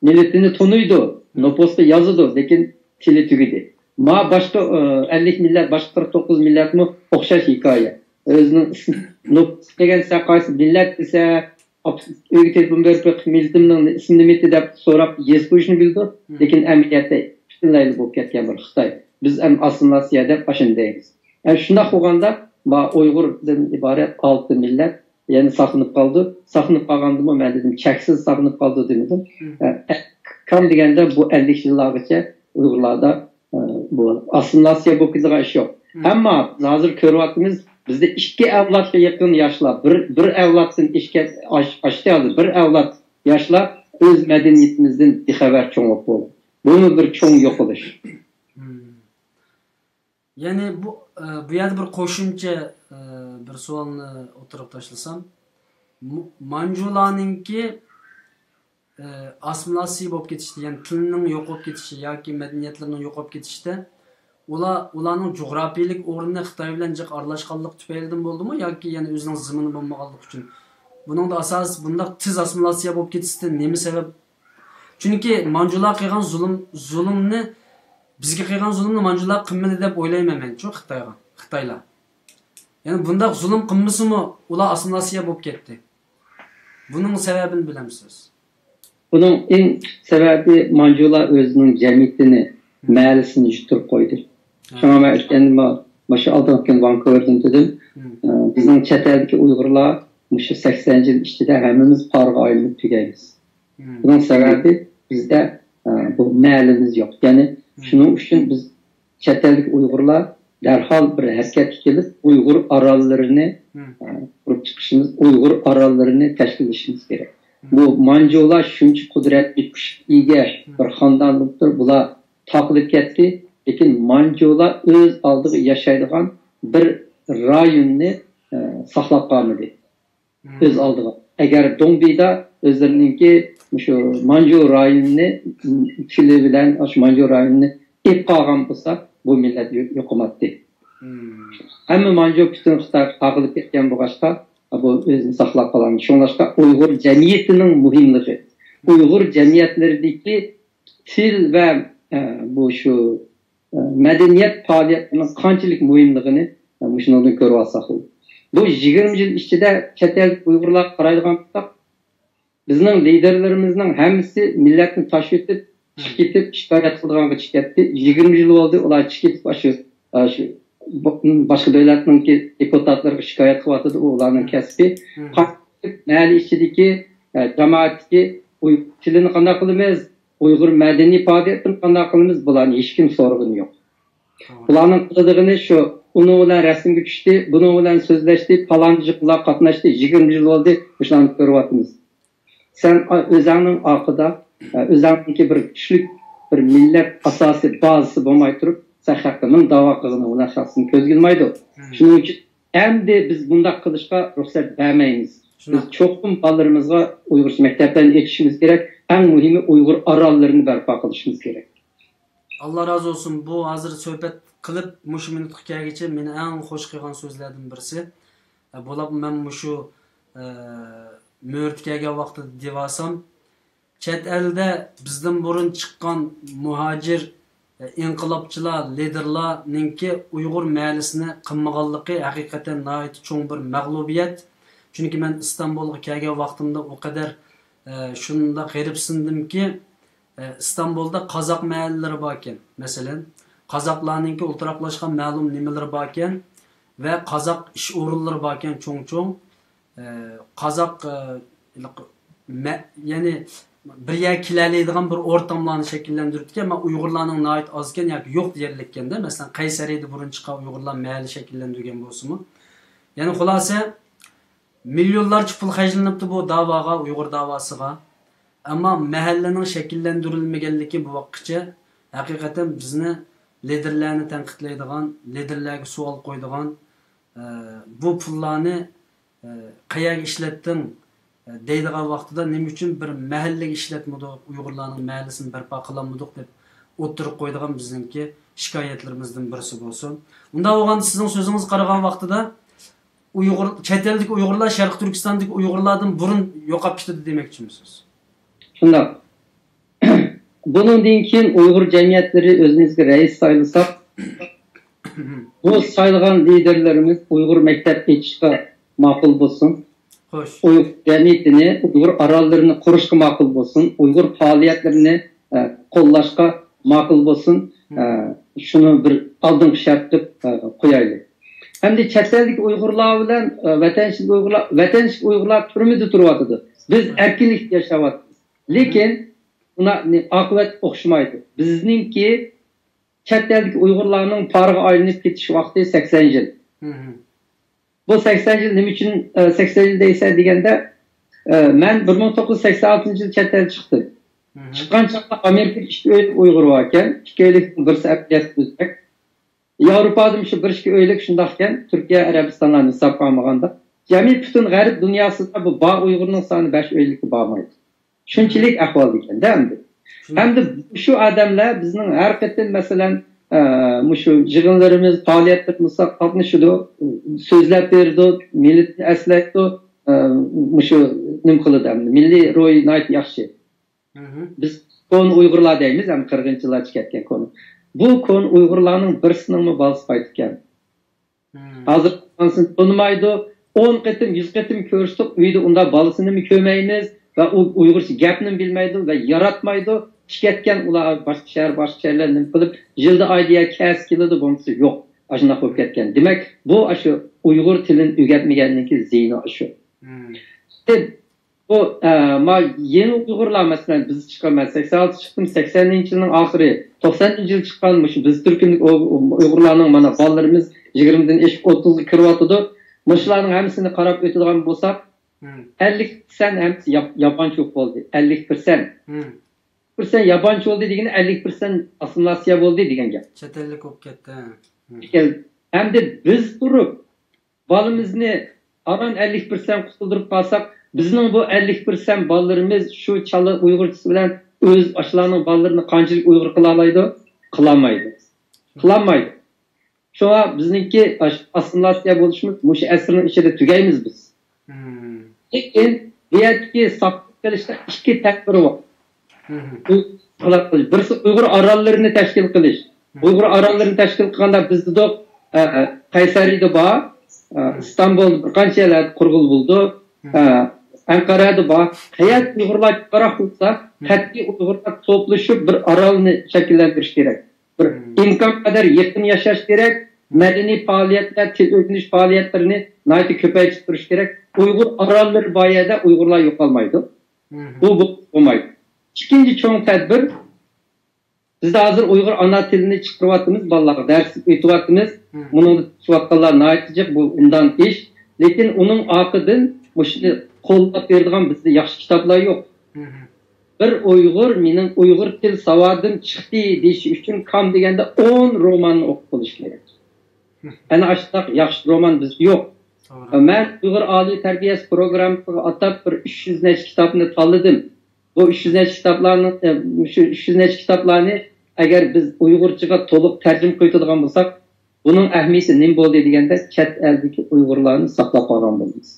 مىللىتىنى تونۇيدۇ، مم. نوپۇسقا يازىدۇ، لېكىن تىلى تۈگىدى. ما باشقا، ئە، ئەللىك مىللەت، باشقا قىرىق توققۇز مىللەتمۇ ئوخشاش ھېكايە. ئۆزىنىڭ ئىسمى، نوپۇس دېگەن سەن قايسى مىللەت دېسە، ئۆيگە تېلېفون بېرىپ، مىللىتىمنىڭ ئىسمى نېمىتى دەپ سوراپ يېزىپ قويۇشنى بىلىدۇ. مم. لېكىن ئەمەلىيەتتە پۈتۈنلەيلا بولۇپ كەتكەن بىر خىتاي. بىز ئەم ئاسسىمىلياتسىيە دەپ ئاشۇنى دەيمىز. ئەم شۇنداق بولغاندا، ما ئۇيغۇردىن ئىبارەت ئالتە مىللەت يەنە ساقلىنىپ قالىدۇ. ساقلىنىپ قالغاندىمۇ مەن دېدىم، چەكسىز ساقلىنىپ قالىدۇ دېمىدىم. مم. ئە، كام دېگەندە بۇ ئەللىك يىللارغىچە ئۇيغۇرلاردا ئە، بۇ ئاسسىمىلياتسىيە بولۇپ كېتىدىغان ئىش يوق. مم. ئەمما بىز ھازىر كۆرۈۋاتىمىز، بىزدە ئىككى ئەۋلادقا يېقىن ياشلار، بىر، بىر ئەۋلادتىن ئىشكە ئاش-، ئاشتى ھازىر، بىر ئەۋلاد ياشلار ئۆز مەدەنىيىتىمىزدىن بىخەۋەر چوڭ بولۇپ بولدى. بۇمۇ بىر چوڭ يوقىلىش. مم. يەنى بۇ، ئە، بۇ يەردە بىر قوشۇمچە، ئە، بىر سوئالنى ئوتتۇرىغا تاشلىسام، مۇ-، مانجۇلارنىڭكى ئاسسىمىلياتسىيە بولۇپ كېتىشتە، يەنى تىلنىڭ يوقىلىپ كېتىشى ياكى مەدەنىيەتلىرىنىڭ يوقاپ كېتىشتە، ئۇلار، ئۇلارنىڭ جۇغراپىيىلىك ئورنى خىتاي بىلەن جىق ئارىلاشقانلىقى تۈپەيلىدىن بولدىمۇ ياكى يەنە ئۆزىنىڭ زېمىنى بولمىغانلىقى ئۈچۈن؟ بۇنىڭدا ئاساس، بۇنداق تېز ئاسسىمىلياتسىيە بولۇپ كېتىشتە نېمە سەۋەب؟ چۈنكى مانجۇلار قىلغان زۇلۇم، زۇلۇمنى، بىزگە قىلغان زۇلۇمنى مانجۇلار قىلمىدى دەپ ئويلايمەن مەن، شۇ خىتايغا، خىتايلار. يەنى بۇنداق زۇلۇم قىلمىسىمۇ، ئۇلار ئاسسىمىلياتسىيە بولۇپ كەتتى. بۇنىڭ سەۋەبىنى بىلەمسىز؟ بۇنىڭ ئەڭ تۈپ سەۋەبى مانجۇلار ئۆزىنىڭ جەمئىيىتىنى، مەھەللىسىنى يۇتتۇرۇپ قويدى. ھە. شۇڭا مەن ئۆتكەندە ما-، ماشۇ ئالدىنقى كۈنى ۋانكوۋېردىن دېدىم، مم. ئە، بىزنىڭ چەت ئەلدىكى ئۇيغۇرلار مۇشۇ سەكسەنىنچى يىل ئىچىدە ھەممىمىز پارغا ئايلىنىپ تۈگەيمىز. مم. بۇنىڭ سەۋەبى بىزدە، ئە، بۇ مەھەللىمىز يوق. يەنى مم. شۇنىڭ ئۈچۈن بىز چەت ئەلدىكى ئۇيغۇرلار دەرھال بىر ھەرىكەتكە كېلىپ، ئۇيغۇر ئاراللىرىنى، مم. ئە، قۇرۇپ چىقىشىمىز، ئۇيغۇر ئاراللىرىنى تەشكىللىشىمىز كېرەك. مم. بۇ مانجۇلار شۇنچە قۇدرەتلىك، كۈچكە ئىگە مم. بىر خاندان بولۇپ تۇرۇپ، بۇلار تاقىلىپ كەتتى. لېكىن مانجۇلار ئۆز ئالدىغا ياشايدىغان بىر رايوننى، ئە، ساقلاپ قالمىدى. مم. ئۆز ئالدىغا. ئەگەر دوڭبىدا ئۆزلىرىنىڭكى مۇشۇ مانجۇ رايونىنى، تىلى بىلەن شۇ مانجۇ رايونىنى ئېلىپ قالغان بولسا، بۇ مىللەت يو-، يوقىماتتى. مم. ھەممە مانجۇ پۈتۈن خىتايغا تاقىلىپ كەتكەن بولغاچقا، بۇ ئۆزىنى ساقلاپ قالالمىدى. شۇڭلاشقا ئۇيغۇر جەمئىيىتىنىڭ مۇھىملىقى، ئۇيغۇر جەمئىيەتلىرىدىكى تىل ۋە، ئە، بۇ شۇ مەدەنىيەت پائالىيەتلىرىنىڭ قانچىلىك مۇھىملىقىنى مۇشۇنىڭدىن كۆرۈۋالساق بولىدۇ. بۇ يىگىرمە يىل ئىچىدە چەت ئەلدىكى ئۇيغۇرلارغا قارايدىغان بولساق، بىزنىڭ لىدېرلىرىمىزنىڭ ھەممىسى مىللەتنى تاشلىۋېتىپ، چىقىپ كېتىپ، شىكايەت قىلىدىغانغا چىقىپ كەتتى. يىگىرمە يىل بولدى، ئۇلار چىقىپ كېتىپ، ئاشۇ، ئاشۇ باشقا دۆلەتنىڭكى دېپۇتاتلىرىغا شىكايەت قىلىۋاتىدۇ، ئۇ ئۇلارنىڭ كەسپى. قايتىپ مەھەللە ئىچىدىكى، ئە، جامائەتتىكى ئۇيغۇر تىلىنى قانداق قىلىمىز؟ ئۇيغۇر مەدەنىي پائالىيەتلىرىنى قانداق قىلىمىز؟ بۇلارنى ھېچكىم سورىغىنى يوق. بۇلارنىڭ قىلىدىغىنى شۇ، ئۇنىڭ بىلەن رەسىمگە چۈشتى، بۇنىڭ بىلەن سۆزلەشتى، پالانچى بىلەن قاتناشتى، يىگىرمە يىل بولدى، مۇشۇلارنى كۆرۈۋاتىمىز. سەن ئا-، ئۆزۈڭنىڭ ئارقىدا، ئە، ئۆزۈڭنىڭكى بىر كۈچلۈك بىر مىللەت ئاساسىي بازىسى بولماي تۇرۇپ، سەن خەققە مىڭ داۋا قىلغىنىڭ بىلەن شەخسىنى كۆزگە ئىلمايدۇ. شۇنىڭ ئۈچۈن ئەمدى بىز بۇنداق قىلىشقا رۇخسەت بەرمەيمىز. بىز چوقۇم بالىلىرىمىزغا ئۇيغۇرچە مەكتەپلەرنى ئېچىشىمىز كېرەك. ئەڭ مۇھىمى ئۇيغۇر ئاراللىرىنى بەرپا قىلىشىمىز كېرەك. ئاللا رازى بولسۇن. بۇ ھازىر سۆھبەت قىلىپ مۇشۇ مىنۇتقا كەلگىچە مېنى ئەڭ خوش قىلغان سۆزلەردىن بىرسى. بولاپمۇ مەن مۇشۇ مۆرىتى كەلگەن ۋاقتىدا دېۋالسام، چەت ئەلدە بىزدىن بۇرۇن چىققان مۇھاجىر، ئىنقىلابچىلار، لىدېرلارنىڭكى ئۇيغۇر مەھەللىسىنى قىلمىغانلىقى ھەقىقەتەن ناھايىتى چوڭ بىر مەغلۇبىيەت. چۈنكى مەن ئىستانبۇلغا كەلگەن ۋاقتىمدا ئۇ قەدەر شۇنداق غېرىبسىندىمكى، ئىستانبۇلدا قازاق مەھەللىلىرى باركەن، مەسىلەن، قازاقلارنىڭكى ئولتۇراقلاشقان مەلۇم نېمىلىرى باركەن ۋە قازاق ئىش ئورۇنلىرى باركەن چوڭ-چوڭ. قازاق، يەنى بىر يەرگە كېلەلەيدىغان بىر ئورتاملارنى شەكىللەندۈرۈپتىكەن. مانا ئۇيغۇرلارنىڭ ناھايىتى ئازكەن ياكى يوق دېيەرلىككەندە، مەسىلەن، قەيسەرىدە بۇرۇن چىققان ئۇيغۇرلار مەھەللە شەكىللەندۈرگەن بولسىمۇ. يەنى خۇلاسە، مىليونلارچە پۇل خەجلىنىپتۇ بۇ داۋاغا، ئۇيغۇر داۋاسىغا. ئەمما مەھەللىنىڭ شەكىللەندۈرۈلمىگەنلىكى بۇ ۋاقىتقىچە ھەقىقەتەن بىزنى لىدېرلەرنى تەنقىدلەيدىغان، لىدېرلەرگە سوئال قويىدىغان، بۇ پۇللارنى قەيەرگە ئىشلەتتىڭ دەيدىغان ۋاقتىدا، نېمە ئۈچۈن بىر مەھەللىگە ئىشلەتمىدۇق، ئۇيغۇرلارنىڭ مەھەللىسىنى بەرپا قىلالمىدۇق دەپ ئوتتۇرىغا قويىدىغان بىزنىڭكى شىكايەتلىرىمىزدىن بىرسى بولسۇن. ئۇنداق بولغاندا سىزنىڭ سۆزىڭىزگە قارىغان ۋاقتىدا ئۇيغۇر، چەت ئەلدىكى ئۇيغۇرلار شەرقىي تۈركىستاندىكى ئۇيغۇرلاردىن بۇرۇن يوقاپ كېتىدۇ دېمەكچىمۇ سىز؟ شۇنداق. بۇنىڭدىن كېيىن ئۇيغۇر جەمئىيەتلىرى ئۆزىمىزگە رەئىس سايلىساق، بۇ سايلىغان لىدېرلىرىمىز ئۇيغۇر مەكتەپ ئېچىشقا ماقۇل بولسۇن. خوش. ئۇيغۇر جەمئىيىتىنى، ئۇيغۇر ئاراللىرىنى قۇرۇشقا ماقۇل بولسۇن. ئۇيغۇر پائالىيەتلىرىنى، ئە، قوللاشقا ماقۇل بولسۇن. ئە، شۇنى بىر ئالدىنقى شەرت قىلىپ، ئە، قويايلى. ئەمدى چەت ئەلدىكى ئۇيغۇرلار بىلەن، ئە، ۋەتەن ئىچىدىكى ئۇيغۇرلار، ۋەتەن ئىچىدىكى ئۇيغۇرلار تۈرمىدە تۇرۇۋاتىدۇ. بىز ئەركىنلىكتە ياشاۋاتىمىز. لېكىن ئۇلارنى ئاقىۋەت ئوخشىمايدۇ. بىزنىڭكى چەت ئەلدىكى ئۇيغۇرلارنىڭ پارىغا ئايلىنىپ كېتىش ۋاقتى سەكسەن يىل. بۇ سەكسەن يىل نېمە ئۈچۈن، ئە، سەكسەن يىل دەيسەن دېگەندە، ئە، مەن بىر مىڭ توققۇز يۈز سەكسەن ئالتىنچى يىل چەت ئەلگە چىقتىم. چىققان چاغدا ئامېرىكىدا ئىككى ئۆيلۈك ئۇيغۇر بار ئىكەن. ئىككى ئۆيلۈكنىڭ بىرسى ئەمەلىيەتتە ئۆزبەك. ياۋروپادىمۇ شۇ بىر ئىككى ئۆيلۈك شۇنداق ئىكەن، تۈركىيە، ئەرەبىستانلارنى ھېسابقا ئالمىغاندا. جەمئىي پۈتۈن غەرب دۇنياسىدا بۇ بار ئۇيغۇرنىڭ سانى بەش ئۆيلۈككە بارمايدۇ. شۇنچىلىك ئەھۋالدا ئىكەن-دە ئەمدى. ئەمدى شۇ ئادەملەر بىزنىڭ ھەر قېتىم، مەسىلەن، ئە، مۇشۇ يىغىنلىرىمىز، پائالىيەتلىرىمىزدا قاتنىشىدۇ، سۆزلەپ بېرىدۇ، مىللىتىنى ئەسلەيدۇ، ئە، مۇشۇ نېمە قىلىدۇ ئەمدى. مىللىي روھى ناھايىتى ياخشى. بىز كونا ئۇيغۇرلار دەيمىز، ئەمدى قىرىق يىلچىلارچە كەتكەن كونا. بۇ كونا ئۇيغۇرلارنىڭ بىرسىنىڭمۇ بالىسى قايتىپكەن. ھازىر ئانىسىنى تونۇمايدۇ. ئون قېتىم، يۈز قېتىم كۆرۈشتۇق، ئۆيدە ئۇنداق بالىسىنىمۇ كۆرمەيمىز ۋە ئۇ ئۇيغۇرچە گەپنىمۇ بىلمەيدۇ ۋە ياراتمايدۇ. چىقىپ كەتكەن ئۇلار باشقا شەھەر، باشقا شەھەرلەردە نېمە قىلىپ، يىلدا ئايدا يا كەلسە كېلىدۇ، بولمىسا يوق. ئاشۇنداق بولۇپ كەتكەن. دېمەك، بۇ ئاشۇ ئۇيغۇر تىلىنى ئۆگەتمىگەننىڭكى زىيىنى ئاشۇ. بۇ، ئە، ما يېڭى ئۇيغۇرلار، مەسىلەن، بىز چىققان، مەن سەكسەن ئالتە چىقتىم، سەكسەنىنچى يىلنىڭ ئاخىرى، توقسەنىنچى يىل چىققان مۇشۇ بىز تۈركۈملۈك ئۇ-، ئۇيغۇرلارنىڭ مانا بالىلىرىمىز يىگىرمىدىن ئېشىپ ئوتتۇزغا كىرىۋاتىدۇ. مۇشۇلارنىڭ ھەممىسىنى قاراپ ئۆتىدىغان بولساق، ئەللىك پىرسەنت ھەممىسى ياپ-، ياپانچىلىق بولدى. ئەللىك پىرسەنت. پىرسەنت ياپانچە بولدى دېگىنى ئەللىك پىرسەنت ئاسسىمىلياتسىيە بولدى دېگەن گەپ. چەت ئەللىك بولۇپ كەتتى. ئەمدى بىز تۇرۇپ، بالىمىزنى ئاران ئەللىك پىرسەنت قۇتۇلدۇرۇپ قالساق، بىزنىڭ بۇ ئەللىك پىرسەنت بالىلىرىمىز شۇ چالا ئۇيغۇرچىسى بىلەن ئۆز ئاشۇلارنىڭ بالىلىرىنى قانچىلىك ئۇيغۇر قىلالايدۇ؟ قىلالمايدۇ. قىلالمايدۇ. شۇڭا بىزنىڭكى ئاش-، ئاسسىمىلياتسىيە بولۇشىمىز مۇشۇ ئەسىرنىڭ ئىچىدە تۈگەيمىز بىز. لېكىن بۇ يەردىكى ساقلاپ قېلىشتا ئىككى تەدبىر بار. بىرسى ئۇيغۇر ئاراللىرىنى تەشكىل قىلىش. ئۇيغۇر ئاراللىرىنى تەشكىل قىلغاندا بىز دېدۇق، ئە، ئە، قەيسەرىدە بار، ئە، ئىستانبۇلدا بىر قانچە يەرلەردە قۇرغىلى بولىدۇ، ئە، ئەنقەرەدە بار. قەيەردە ئۇيغۇرلار كۆپرەك بولسا، قەتئىي ئۇيغۇرلار توپلىشىپ بىر ئارالنى شەكىللەندۈرۈش كېرەك. بىر ئىمكانقەدەر يېقىن ياشاش كېرەك. مەدەنىي پائالىيەتلەر، تىل ئۆگىنىش پائالىيەتلىرىنى ناھايىتى كۆپەيتىپ تۇرۇش كېرەك. ئۇيغۇر ئاراللىرى بار يەردە ئۇيغۇرلار يوقالمايدۇ. بۇ، بۇ بولمايدۇ. ئىككىنچى چوڭ تەدبىر، بىزدە ھازىر ئۇيغۇر ئانا تىلىنى چىقىرىۋاتىمىز، بالىلارغا دەرس ئۆتۈۋاتىمىز. بۇنىڭدا چۈشۈۋاتقانلار ناھايىتى جىق، بۇ ئوبدان ئىش. لېكىن ئۇنىڭ ئارقىدىن مۇشۇنى قوللاپ بېرىدىغان بىزدە ياخشى كىتابلار يوق. بىر ئۇيغۇر مېنىڭ ئۇيغۇر تىل ساۋادىم چىقتى دېيىش ئۈچۈن كام دېگەندە ئون روماننى ئوقۇپ بولۇش كېرەك. ئەنە ئاشۇنداق ياخشى رومان بىزدە يوق. مەن ئۇيغۇر ئالىي تەربىيەسى پروگراممىسىغا ئاتاپ بىر ئۈچ يۈز نەچچە كىتابنى تاللىدىم. بۇ ئۈچ يۈز نەچچە كىتابلارنىڭ، ئە، شۇ ئۈچ يۈز نەچچە كىتابلارنى ئەگەر بىز ئۇيغۇرچىغا تولۇق تەرجىمە قىلىۋېتىدىغان بولساق، بۇنىڭ ئەھمىيىتى نېمە بولدى دېگەندە، چەت ئەلدىكى ئۇيغۇرلارنى ساقلاپ قالغان بولىمىز.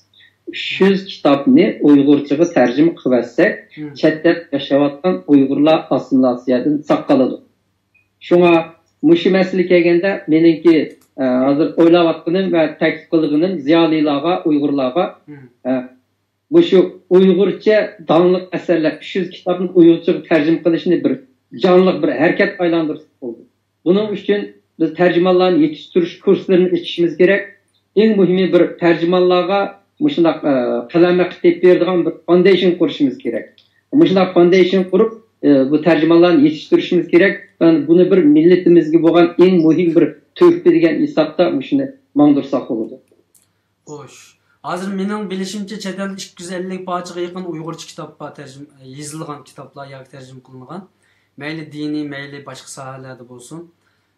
ئۈچ يۈز كىتابنى ئۇيغۇرچىغا تەرجىمە قىلىۋەتسەك، چەت ئەلدە ياشاۋاتقان ئۇيغۇرلار ئاسسىمىلياتسىيەدىن ساق قالىدۇ. شۇڭا مۇشۇ مەسىلىگە كەلگەندە، مېنىڭكى، ئە، ھازىر ئويلاۋاتقىنىم ۋە تەكلىپ قىلغىنىم زىيالىيلارغا، ئۇيغۇرلارغا، ئە، مۇشۇ ئۇيغۇرچە داڭلىق ئەسەرلەر، ئۈچ يۈز كىتابنى ئۇيغۇرچىغا تەرجىمە قىلىشنى بىر جانلىق بىر ھەرىكەت ئايلاندۇرساق بولىدۇ. بۇنىڭ ئۈچۈن بىز تەرجىمانلارنى يېتىشتۈرۈش كۇرسلىرىنى ئېچىشىمىز كېرەك. ئەڭ مۇھىمى، بىر تەرجىمانلارغا مۇشۇنداق، ئە، قەلەم ھەققى تېپىپ بېرىدىغان بىر فاندېيشن قۇرۇشىمىز كېرەك. مۇشۇنداق فاندېيشن قۇرۇپ، ئە، بۇ تەرجىمانلارنى يېتىشتۈرۈشىمىز كېرەك. مانا بۇنى بىر مىللىتىمىزگە بولغان ئەڭ مۇھىم بىر تۆھپە دېگەن ھېسابتا مۇشۇنى ماڭدۇرساق بولىدۇ. خوش. ھازىر مېنىڭ بىلىشىمچە، چەت ئەلدە ئىككى يۈز ئەللىك پارچىغا يېقىن ئۇيغۇرچە كىتاب بار، تەرجىمە، يېزىلغان كىتابلار ياكى تەرجىمە قىلىنغان. مەيلى دىنىي، مەيلى باشقا ساھەلەردە بولسۇن.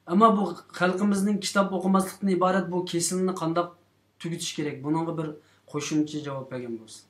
ئەمما بۇ خەلقىمىزنىڭ كىتاب ئوقۇماسلىقتىن ئىبارەت بۇ كېسىلىنى قانداق تۈگىتىش كېرەك؟ بۇنىڭغا بىر قوشۇمچە جاۋاب بەرگەن بولسا.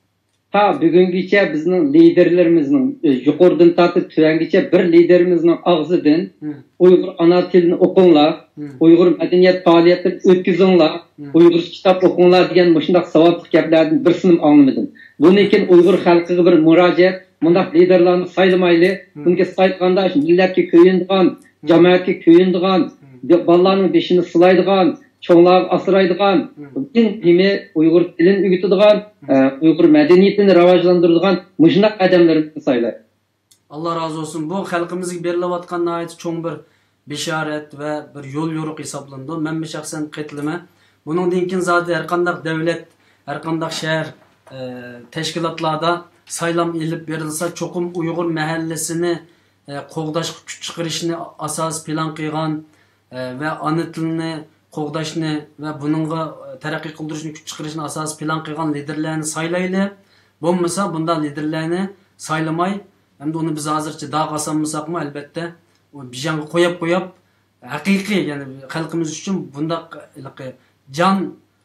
تا بۈگۈنگىچە بىزنىڭ لىدېرلىرىمىزنىڭ، ئە، يۇقىرىدىن تارتىپ تۆۋەنگىچە بىر لىدېرىمىزنىڭ ئاغزىدىن، مم. «ئۇيغۇر ئانا تىلىنى ئوقۇڭلار، مم. ئۇيغۇر مەدەنىيەت پائالىيەتلىرىنى ئۆتكۈزۈڭلار، مم. ئۇيغۇرچە كىتاب ئوقۇڭلار» دېگەن مۇشۇنداق ساۋابلىق گەپلەردىن بىرسىنىمۇ ئاڭلىمىدىم. بۇنىڭدىن كېيىن ئۇيغۇر خەلقىگە بىر مۇراجىئەت، مۇنداق لىدېرلارنى سايلىمايلى، مم. چۈنكى سايلىغاندا شۇ مىللەتكە كۆيۈنىدىغان، مم. جامائەتكە كۆيۈنىدىغان، مم. بالىلارنىڭ بېشىنى سىلايدىغان، چوڭلارغا ئاسرايدىغان، مم. ئەڭ مۇھىمى ئۇيغۇر تىلىنى ئۆگىتىدىغان، مم. ئە، ئۇيغۇر مەدەنىيىتىنى راۋاجلاندۇرىدىغان مۇشۇنداق ئادەملەرنى سايلايلى. ئاللا رازى بولسۇن. بۇ خەلقىمىزگە بېرىلىۋاتقان ناھايىتى چوڭ بىر بېشارەت ۋە بىر يول يورۇق ھېسابلىنىدۇ. مەنمۇ شەخسەن قېتىلىمەن. بۇنىڭدىن كېيىن زادى ھەرقانداق دۆلەت، ھەرقانداق شەھەر، ئە، تەشكىلاتلاردا سايلام ئېلىپ بېرىلسا، چوقۇم ئۇيغۇر مەھەللىسىنى، ئە، قوغداشقا كۈچ چىقىرىشنى ئاساسىي پىلان قىلغان، ئە، ۋە ئانا تىلنى قوغداشنى ۋە بۇنىڭغا، ئە، تەرەققىي قىلدۇرۇشنى كۈچ چىقىرىشنى ئاساسىي پىلان قىلغان لىدېرلەرنى سايلايلى. بولمىسا، بۇنداق لىدېرلەرنى سايلىماي، ئەمدى ئۇنى بىز ھازىرچە داغ ئاسالمىساقمۇ، ئەلۋەتتە، ئۇ بىژاڭغا قويۇپ، قويۇپ، ھەقىقىي، يەنى خەلقىمىز ئۈچۈن بۇنداق ھېلىقى جان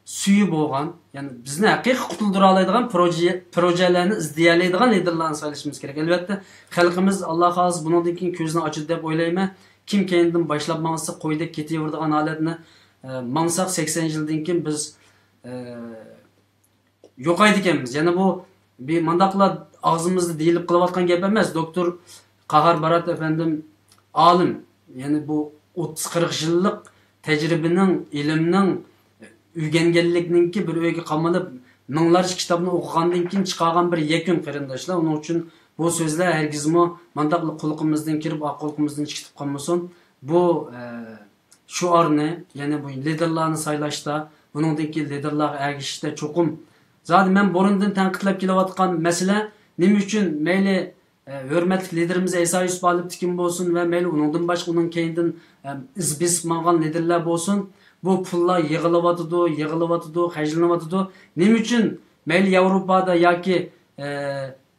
سۈيى بولغان، يەنى بىزنى ھەقىقىي قۇتۇلدۇرالايدىغان پروژې-، پروژەلەرنى ئىزدىيەلەيدىغان لىدېرلارنى سايلىشىمىز كېرەك. ئەلۋەتتە، خەلقىمىز، ئاللا خالىسا، بۇنىڭدىن كېيىن كۆزىنى ئاچىدۇ دەپ ئويلايمەن. كىم كەينىدىن باشلاپ ماڭسا، قويدەك كېتىۋېرىدىغان ھالەتنى، ئە، ماڭساق، سەكسەن يىلدىن كېيىن بىز، ئە، يوقايدىكەنمىز. يەنە بۇ بى-، مانداقلا ئاغزىمىزدا دېيىلىپ قېلىۋاتقان گەپ ئەمەس. دوكتور قاھار بارات ئەپەندىم ئالىم. يەنى بۇ ئوتتۇز قىرىق يىللىق تەجرىبىنىڭ، ئىلىمنىڭ، ئۆگەنگەنلىكنىڭكى بىر ئۆيگە قامىلىپ، مىڭلارچە كىتابنى ئوقۇغاندىن كېيىن چىقارغان بىر يەكۈن، قېرىنداشلار. ئۇنىڭ ئۈچۈن بۇ سۆزلەر ھەرگىزمۇ مانداقلا قۇلىقىمىزدىن كىرىپ، ئارقا قۇلىقىمىزدىن چىقىپ قالمىسۇن. بۇ، ئە، شوئارنى، يەنى بۇ لىدېرلارنى سايلاشتا، بۇنىڭدىن كېيىن لىدېرلارغا ئەگىشىشتە چوقۇم، زادى مەن بۇرۇندىن تەنقىدلەپ كېلىۋاتقان مەسىلە، نېمە ئۈچۈن مەيلى، ئە، ھۆرمەتلىك لىدېرىمىز ئەيسا يۈسۈپ ئالىپتىكىن بولسۇن ۋە مەيلى ئۇنىڭدىن باشقا ئۇنىڭ كەينىدىن، ئە، ئىز بېسىپ ماڭغان لىدېرلەر بولسۇن، بۇ پۇللار يىغىلىۋاتىدۇ، يىغىلىۋاتىدۇ، خەجلىنىۋاتىدۇ. نېمە ئۈچۈن مەيلى ياۋروپادا ياكى، ئە،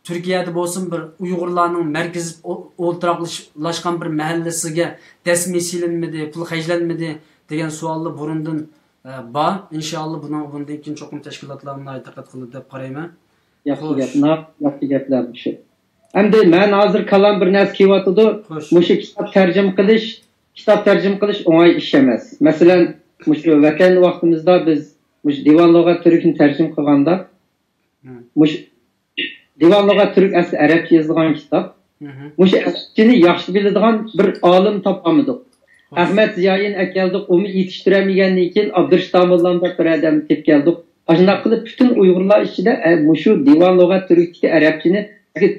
تۈركىيەدە بولسۇن، بىر ئۇيغۇرلارنىڭ مەركىزىي ئو-، ئولتۇراقلىشىپ-، لاشقان بىر مەھەللىسىگە دەسمى سېلىنمىدى، پۇل خەجلەنمىدى دېگەن سوئاللار بۇرۇندىن، ئە، بار. ئىنشائاللا، بۇنىڭ، بۇندىن كېيىن چوقۇم تەشكىلاتلار ناھايىتى دىققەت قىلىدۇ دەپ قارايمەن. ياخشى خوش. گەپ، ناھايىتى ياخشى گەپلەر مۇشۇ. ئەمدى مەن ھازىر كاللام بىر نەرسە كېلىۋاتىدۇ. خوش. مۇشۇ كىتاب تەرجىمە قىلىش، كىتاب تەرجىمە قىلىش ئوڭاي ئىش ئەمەس. مەسىلەن، مۇشۇ ۋەتەن ۋاقتىمىزدا بىز مۇشۇ دىۋان لۇغەت تۈركنى تەرجىمە قىلغاندا، مم. مۇشۇ دىۋان لۇغەت تۈرك ئەسلى ئەرەبچە يېزىلغان كىتاب. مم. مۇشۇ ئەرەبچىنى ياخشى بىلىدىغان بىر ئالىم تاپالمىدۇق. خوش. ئەخمەت زىيائىنى ئەكەلدۇق، ئۇمۇ يېتىشتۈرەلمىگەندىن كېيىن ئابدۇرىشىت داموللام دەپ بىر ئادەمنى تېپىپ كەلدۇق. ئاشۇنداق قىلىپ پۈتۈن ئۇيغۇرلار ئىچىدە، ئە، مۇشۇ دىۋان لۇغەت تۈركتىكى ئەرەبچىنى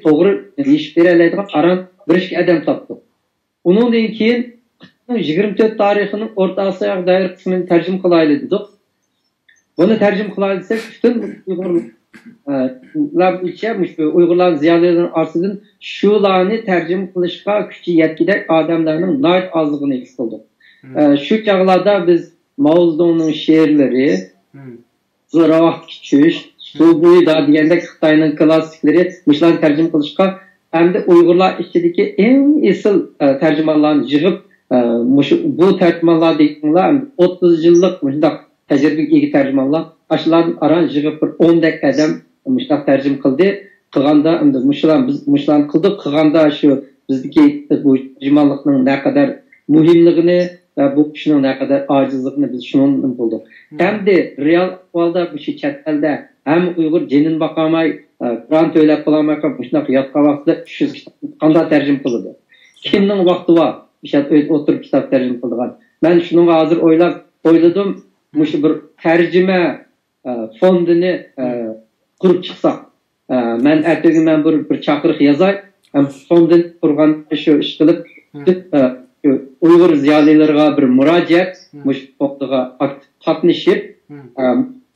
توغرا يېشىپ بېرەلەيدىغان ئاران بىر ئىككى ئادەم تاپتۇق. ئۇنىڭدىن كېيىن خىتاينىڭ يىگىرمە تۆت تارىخىنىڭ ئورتا ئاسىياغا دائىر قىسمىنى تەرجىمە قىلايلى دېدۇق. بۇنى تەرجىمە قىلايلى دېسەك، پۈتۈن ئۇيغۇرلار بويىچە مۇشۇ ئۇيغۇرلارنىڭ زىيالىيلىرىنىڭ ئارىسىدىن شۇلارنى تەرجىمە قىلىشقا كۈچى يەتكۈدەك ئادەملەرنىڭ ناھايىتى ئازلىقىنى ھېس قىلدۇق. مم. ئە، شۇ چاغلاردا بىز ماۋزېدۇڭنىڭ شېئىرلىرى، مم. زوراۋاقتىكى چۈش، سۇ بويىدا دېگەندەك خىتاينىڭ كلاسسىكلىرى مۇشۇلارنى تەرجىمە قىلىشقا ئەمدى ئۇيغۇرلار ئىچىدىكى ئەڭ ئېسىل، ئە، تەرجىمانلارنى يىغىپ، ئە، مۇشۇ، بۇ تەرجىمانلار دېگەنلەر ئەمدى ئوتتۇز يىللىق مۇشۇنداق تەجرىبىگە ئىگە تەرجىمانلار. ئاشۇلارنى ئاران يىغىپ بىر ئوندەك ئادەم مۇشۇنداق تەرجىمە قىلدى. قىلغاندا ئەمدى مۇشۇلار، بىز مۇشۇلارنى قىلدۇق. قىلغاندا شۇ بىزدىكى بۇ تەرجىمانلىقنىڭ نەقەدەر مۇھىملىقىنى ۋە بۇ كىشىنىڭ نەقەدەر ئاجىزلىقىنى بىز شۇنىڭدىن بىلدۇق. مم. ئەمدى رېئال ئەھۋالدا مۇشۇ چەت ئەلدە ھەممە ئۇيغۇر جېنىنى باقالماي، ئە، كىرا تۆلەپ بولالماي قېلىپ، مۇشۇنداق ياتقان ۋاقتىدا ئۈچ يۈز كىتابنى قانداق تەرجىمە قىلىدۇ؟ كىمنىڭ ۋاقتى بار مۇشۇ يەردە ئۆيدە ئولتۇرۇپ كىتاب تەرجىمە قىلىدىغان؟ مەن شۇنىڭغا ھازىر ئويلاپ، ئويلىدىم، مۇشۇ بىر تەرجىمە، ئە، فوندىنى، ئە، قۇرۇپ چىقساق. ئە، مەن ئەتىگۈن مەن بىر، بىر چاقىرىق يازاي. ھەم فوندىنى قۇرغان شۇ ئىش قىلىپ، مم. ئە، شۇ ئۇيغۇر زىيالىيلىرىغا بىر مۇراجىئەت، مم. مۇشۇ فوندىغا ئاكتىپ قاتنىشىپ، مم. ئە،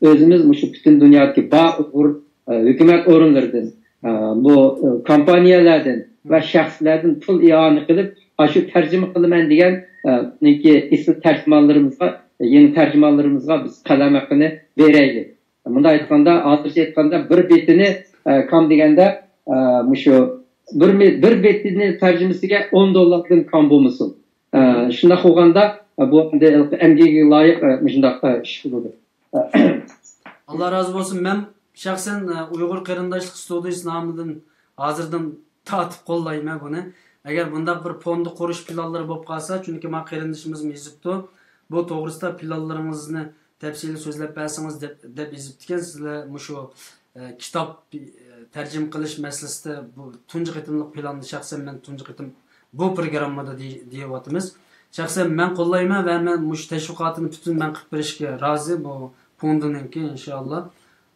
ئۆزىمىز مۇشۇ پۈتۈن دۇنيادىكى بار ئۇيغۇر، ئە، ھۆكۈمەت ئورۇنلىرىدىن، ئە، بۇ، ئە، كومپانىيەلەردىن ۋە مم. شەخسلەردىن پۇل ئىئانە قىلىپ، ئاشۇ تەرجىمە قىلىمەن دېگەن، ئە، نىكى ئېسىل تەرجىمانلىرىمىزغا، يېڭى تەرجىمانلىرىمىزغا بىز قەلەم ھەققىنى بېرەيلى. مۇنداق ئېيتقاندا، ھازىرچە ئېيتقاندا، بىر بېتىنى، ئە، كام دېگەندە، ئە، مۇشۇ بىر مې-، بىر بېتىنى تەرجىمىسىگە ئون دوللاردىن كام بولمىسۇن. ئە، شۇنداق بولغاندا، ئە، بۇ ئەمدى ئەمگىكىگە لايىق، ئە، مۇشۇنداق، ئە، ئىش بولىدۇ. ئاللا رازى بولسۇن. مەن شەخسەن، ئە، ئۇيغۇر قېرىنداشلىق ستۇدىيىسى نامىدىن ھازىردىن تارتىپ قوللايمەن بۇنى. ئەگەر بۇنداق بىر فوند قۇرۇش پىلانلىرى بولۇپ قالسا، چۈنكى ماڭا قېرىندىشىمىزمۇ يېزىپتۇ، بۇ توغرىسىدا پىلانلىرىڭىزنى تەپسىلىي سۆزلەپ بەرسىڭىز دەپ، دەپ يېزىپتىكەن. سىزلەر مۇشۇ، ئە، كىتاب، ئە، تەرجىمە قىلىش مەسىلىسىدە بۇ تۇنجى قېتىملىق پىلاننى شەخسەن مەن تۇنجى قېتىم بۇ پروگراممىدا دېي-، دېيىۋاتىمىز. شەخسەن مەن قوللايمەن ۋە مەن مۇشۇ تەشۋىقاتىنى پۈتۈن مەن قىلىپ بېرىشكە رازى بۇ فوندىنىڭكى، ئىنشائاللا.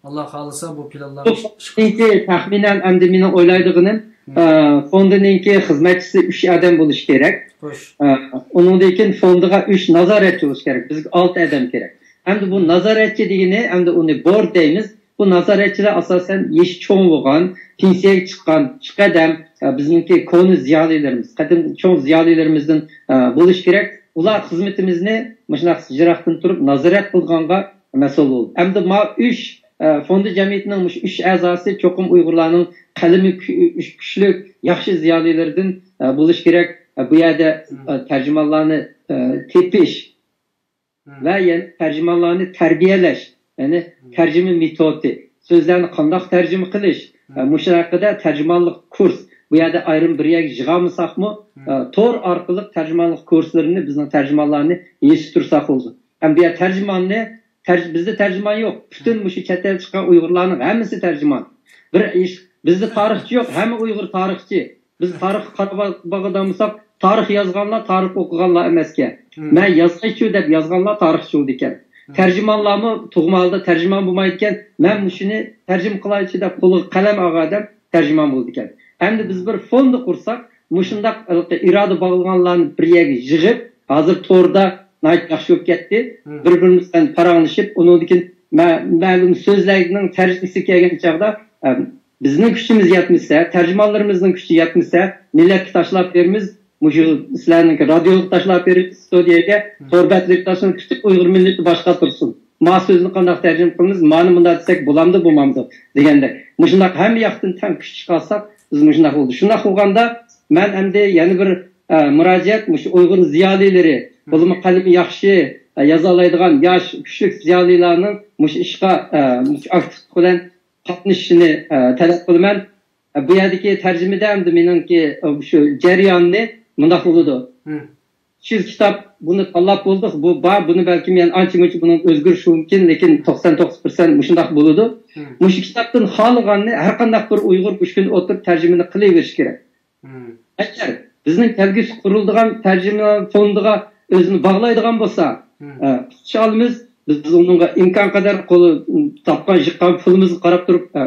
ئاللا خالىسا بۇ پىلانلار بۇ ئىش-، ئىش-، فوندنىڭكى تەخمىنەن ئەمدى مېنىڭ ئويلايدىغىنىم، مم. ئە، فوندنىڭكى خىزمەتچىسى ئۈچ ئادەم بولۇشى كېرەك. خوش. ئە، ئۇنىڭدىن كېيىن فوندىغا ئۈچ نازارەتچى بولۇشى كېرەك. بىزگە ئالتە ئادەم كېرەك. ئەمدى بۇ نازارەتچى دېگىنى، ئەمدى ئۇنى بورد دەيمىز. بۇ نازارەتچىلەر ئاساسەن يېشى چوڭ بولغان، پېنسىيەگە چىققان، ئىككى قەدەم، ئە، بىزنىڭكى كونا زىيالىيلىرىمىز، قەدىم چوڭ زىيالىيلىرىمىزدىن، ئە، بولۇشى كېرەك. ئۇلار خىزمىتىمىزنى مۇشۇنداق يىراقتىن تۇرۇپ نازارەت قىلىدىغانغا مەسئۇل بولدى. ئەمدى ما ئۈچ، ئە، فوندى جەمئىيىتىنىڭ مۇشۇ ئۈچ ئەزاسى چوقۇم ئۇيغۇرلارنىڭ قەلىمى كۈ-، كۈچلۈك، ياخشى زىيالىيلىرىدىن، ئە، بولۇشى كېرەك. ئە، بۇ يەردە، مم. ئە، تەرجىمانلارنى، ئە، تېپىش، مم. ۋە يەنە تەرجىمانلارنى تەربىيەلەش، يەنى مم. تەرجىمە مېتودى، سۆزلەرنى قانداق تەرجىمە قىلىش، مم. ئە، مۇشۇ ھەققىدە تەرجىمانلىق كۇرس، بۇ يەردە ئايرىم بىر يەرگە يىغالمىساقمۇ، مم. ئە، تور ئارقىلىق تەرجىمانلىق كۇرسلىرىنى بىزنىڭ تەرجىمانلارنى يېتىشتۈرسەك بولىدۇ. ھەم بۇ يەر تەرجىماننى، تەرج-، بىزدە تەرجىمان يوق. پۈتۈن مم. مۇشۇ چەت ئەلدە چىققان ئۇيغۇرلارنىڭ ھەممىسى تەرجىمان. بىر ئىش، بىزدە تارىخچى يوق، ھەممە ئۇيغۇر تارىخچى. بىز تارىخقا قاراپ باغدامساق، تارىخ يازغانلار تارىخ ئوقۇغانلار ئەمەسكەن. مم. مەن يازغايچۇ دەپ يازغانلار تارىخچى بولىدىكەن. مم. تەرجىمانلارمۇ تۇغما ھالدا تەرجىمان بولمايدىكەن. مەن مۇشۇنى تەرجىمە قىلايچۇ دەپ قولىغا قەلەم ئالغان ئادەم تەرجىمان بولىدىكەن. ئەمدى بىز بىر فوند قۇرساق، مۇشۇنداق ھېلىقى ئىرادە باغلىغانلارنى بىر يەرگە يىغىپ، ھازىر توردا ناھايىتى ياخشى بولۇپ كەتتى. مم. بىر-بىرىمىز بىلەن پاراڭلىشىپ، ئۇنىڭدىن كېيىن مە-، مەلۇم سۆزلەرنىڭ تەرجىمىسى كەلگەن چاغدا، ئە، بىزنىڭ كۈچىمىز يەتمىسە، تەرجىمانلىرىمىزنىڭ كۈچى يەتمىسە، مىللەتكە تاشلاپ بېرىمىز، مۇشۇ سىلەرنىڭكى رادىيوغا تاشلاپ بېرىمىز، ستۇدىيەگە، مم. تور بەتلىرىگە تاشلاپ، پۈتۈن ئۇيغۇر مىللىتى باشقا تۇرسۇن. ما سۆزنى قانداق تەرجىمە قىلىمىز، مانى مۇنداق دېسەك بولامدۇ، بولمامدۇ دېگەندەك. مۇشۇنداق ھەممە ياقتىن تەڭ كۈچ چىقارساق، بىز مۇشۇنداق بولدى. شۇنداق بولغاندا، مەن ئەمدى يەنە بىر، ئە، مۇراجىئەت، مۇشۇ ئۇيغۇر زىيالىيلىرى، مم. بولۇپمۇ قەلىمى ياخشى، ئە، يازالايدىغان ياش، كۈچلۈك زىيالىيلارنىڭ مۇشۇ ئىشقا، ئە، مۇشۇ ئاكتىپلىق بىلەن قاتنىشىشىنى، ئە، تەلەپ قىلىمەن. ئە، بۇ يەردىكى تەرجىمىدە ئەمدى مېنىڭكى، ئە، شۇ جەرياننى مۇنداق بولىدۇ. مم. ئۈچ يۈز كىتاب بۇنى تاللاپ بولدۇق. بۇ بار، بۇنى بەلكىم يەنە ئانچە-مۇنچە بۇنىڭ ئۆزگىرىشى مۇمكىن، لېكىن توقسان توققۇز پىرسەنت مۇشۇنداق بولىدۇ. مم. مۇشۇ كىتابتىن خالىغاننى ھەر قانداق بىر ئۇيغۇر مۇشۇ كۈنى ئولتۇرۇپ تەرجىمىنى قىلىۋېرىشى كېرەك. مم. ئەگەر بىزنىڭ كەلگۈسى قۇرۇلىدىغان تەرجىمە فوندىغا ئۆزىنى باغلايدىغان بولسا، مم. ئە، قۇتقۇچ ئالىمىز، بىز ئۇنىڭغا ئىمكان قەدەر قول، تاپقان، يىغقان پۇلىمىزغا قاراپ تۇرۇپ، ئە،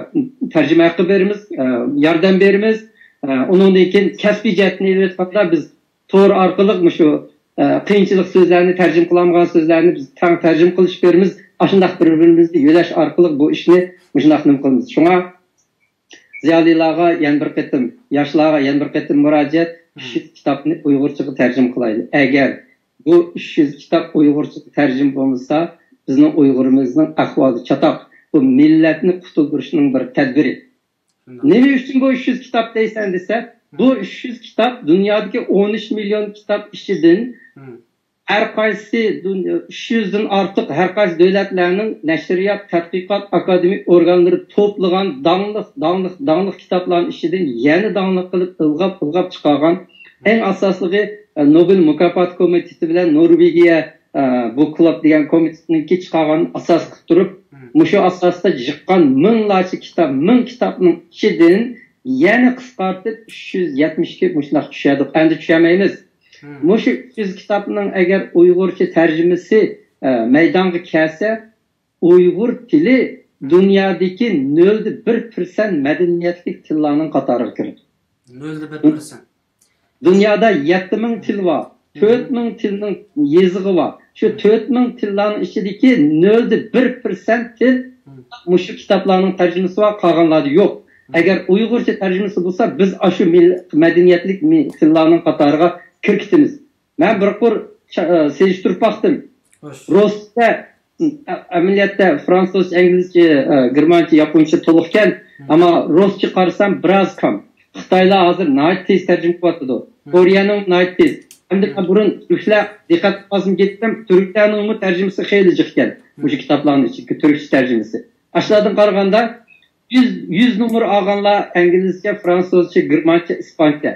تەرجىمە ھەققى بېرىمىز، ئە، ياردەم بېرىمىز. ئە، ئۇنىڭدىن كېيىن كەسپىي جەھەتتىن ئېلىۋېتقاندا، بىز تور ئارقىلىق مۇشۇ، ئە، قىيىنچىلىق سۆزلەرنى، تەرجىمە قىلالمىغان سۆزلەرنى بىز تەڭ تەرجىمە قىلىشىپ بېرىمىز. ئاشۇنداق بىر-بىرىمىزنى يۆلەش ئارقىلىق بۇ ئىشنى مۇشۇنداق نېمە قىلىمىز. شۇڭا زىيالىيلارغا يەنە بىر قېتىم، ياشلارغا يەنە بىر قېتىم مۇراجىئەت، مم. ئۈچ يۈز كىتابنى ئۇيغۇرچىغا تەرجىمە قىلايلى. ئەگەر بۇ ئۈچ يۈز كىتاب ئۇيغۇرچىغا تەرجىمە بولمىسا، بىزنىڭ ئۇيغۇرىمىزنىڭ ئەھۋالى چاتاق. بۇ مىللەتنى قۇتۇلدۇرۇشنىڭ بىر تەدبىرى. نېمە ئۈچۈن بۇ ئۈچ يۈز كىتاب دەيسەن دېسە، بۇ ئۈچ يۈز كىتاب دۇنيادىكى ئون ئۈچ مىليون كىتاب ئىچىدىن ھەر قايسى دۇنيا، ئۈچ يۈزدىن ئارتۇق ھەر قايسى دۆلەتلەرنىڭ نەشرىيات، تەتقىقات، ئاكادېمىك ئورگانلىرى توپلىغان داڭلىق، داڭلىق، داڭلىق كىتابلارنىڭ ئىچىدىن يەنە داڭلىق قىلىپ ئىلغاپ، ئىلغاپ چىقارغان. ئەڭ ئاساسلىقى، ئە، نوبېل مۇكاپاتى كومىتېتى بىلەن نورۋېگىيە، ئە، بۇ كلۇب دېگەن كومىتېتنىڭكى چىقارغاننى ئاساس قىلىپ تۇرۇپ، مۇشۇ ئاساستا يىغقان مىڭلارچە كىتاب، مىڭ كىتابنىڭ ئىچىدىن يەنە قىسقارتىپ ئۈچ يۈز يەتمىش ئىككى مۇشۇنداق چۈشەردۇق. ئەمدى چۈشەرمەيمىز. مۇشۇ ئۈچ يۈز كىتابنىڭ ئەگەر ئۇيغۇرچە تەرجىمىسى، ئە، مەيدانغا كەلسە، ئۇيغۇر تىلى دۇنيادىكى نۆلدە بىر پىرسەنت مەدەنىيەتلىك تىللارنىڭ قاتارىغا كىرىدۇ. نۆلدە بىر پىرسەنت. دۇنيادا يەتتە مىڭ تىل بار، تۆت مىڭ تىلنىڭ يېزىقى بار. شۇ تۆت مىڭ تىللارنىڭ ئىچىدىكى نۆلدە بىر پىرسەنت تىل مۇشۇ كىتابلارنىڭ تەرجىمىسى بار، قالغانلاردا يوق. ئەگەر ئۇيغۇرچە تەرجىمىسى بولسا، بىز ئاشۇ مىل-، مەدەنىيەتلىك مىل-، تىللارنىڭ قاتارىغا كىرگۈزىمىز. مەن بىر قۇر چا-، ئە، سېلىشتۇرۇپ باقتىم. خوش. رۇسچە، ئە-، ئەمەلىيەتتە فرانسۇزچە، ئىنگلىزچە، ئە، گېرمانچە، ياپونچە تولۇقكەن. ئەمما رۇسچە قارىسام، بىراز كام. خىتايلار ھازىر ناھايىتى تېز تەرجىمە قىلىۋاتىدۇ. كورېيەنىڭ ناھايىتى تېز. ئەمدى مەن بۇرۇن تۈركلەر دىققەت قىلماسمۇ دېدىم، تۈركلەرنىڭمۇ تەرجىمىسى خېلى جىق ئىكەن. مۇشۇ كىتابلارنىڭ ئىچىدىكى تۈركچە تەرجىمىسى. ئاشۇلاردىن قارىغاندا، يۈز، يۈز نومۇر ئالغانلار ئىنگلىزچە، فرانسۇزچە، گېرمانچە، ئىسپانچە.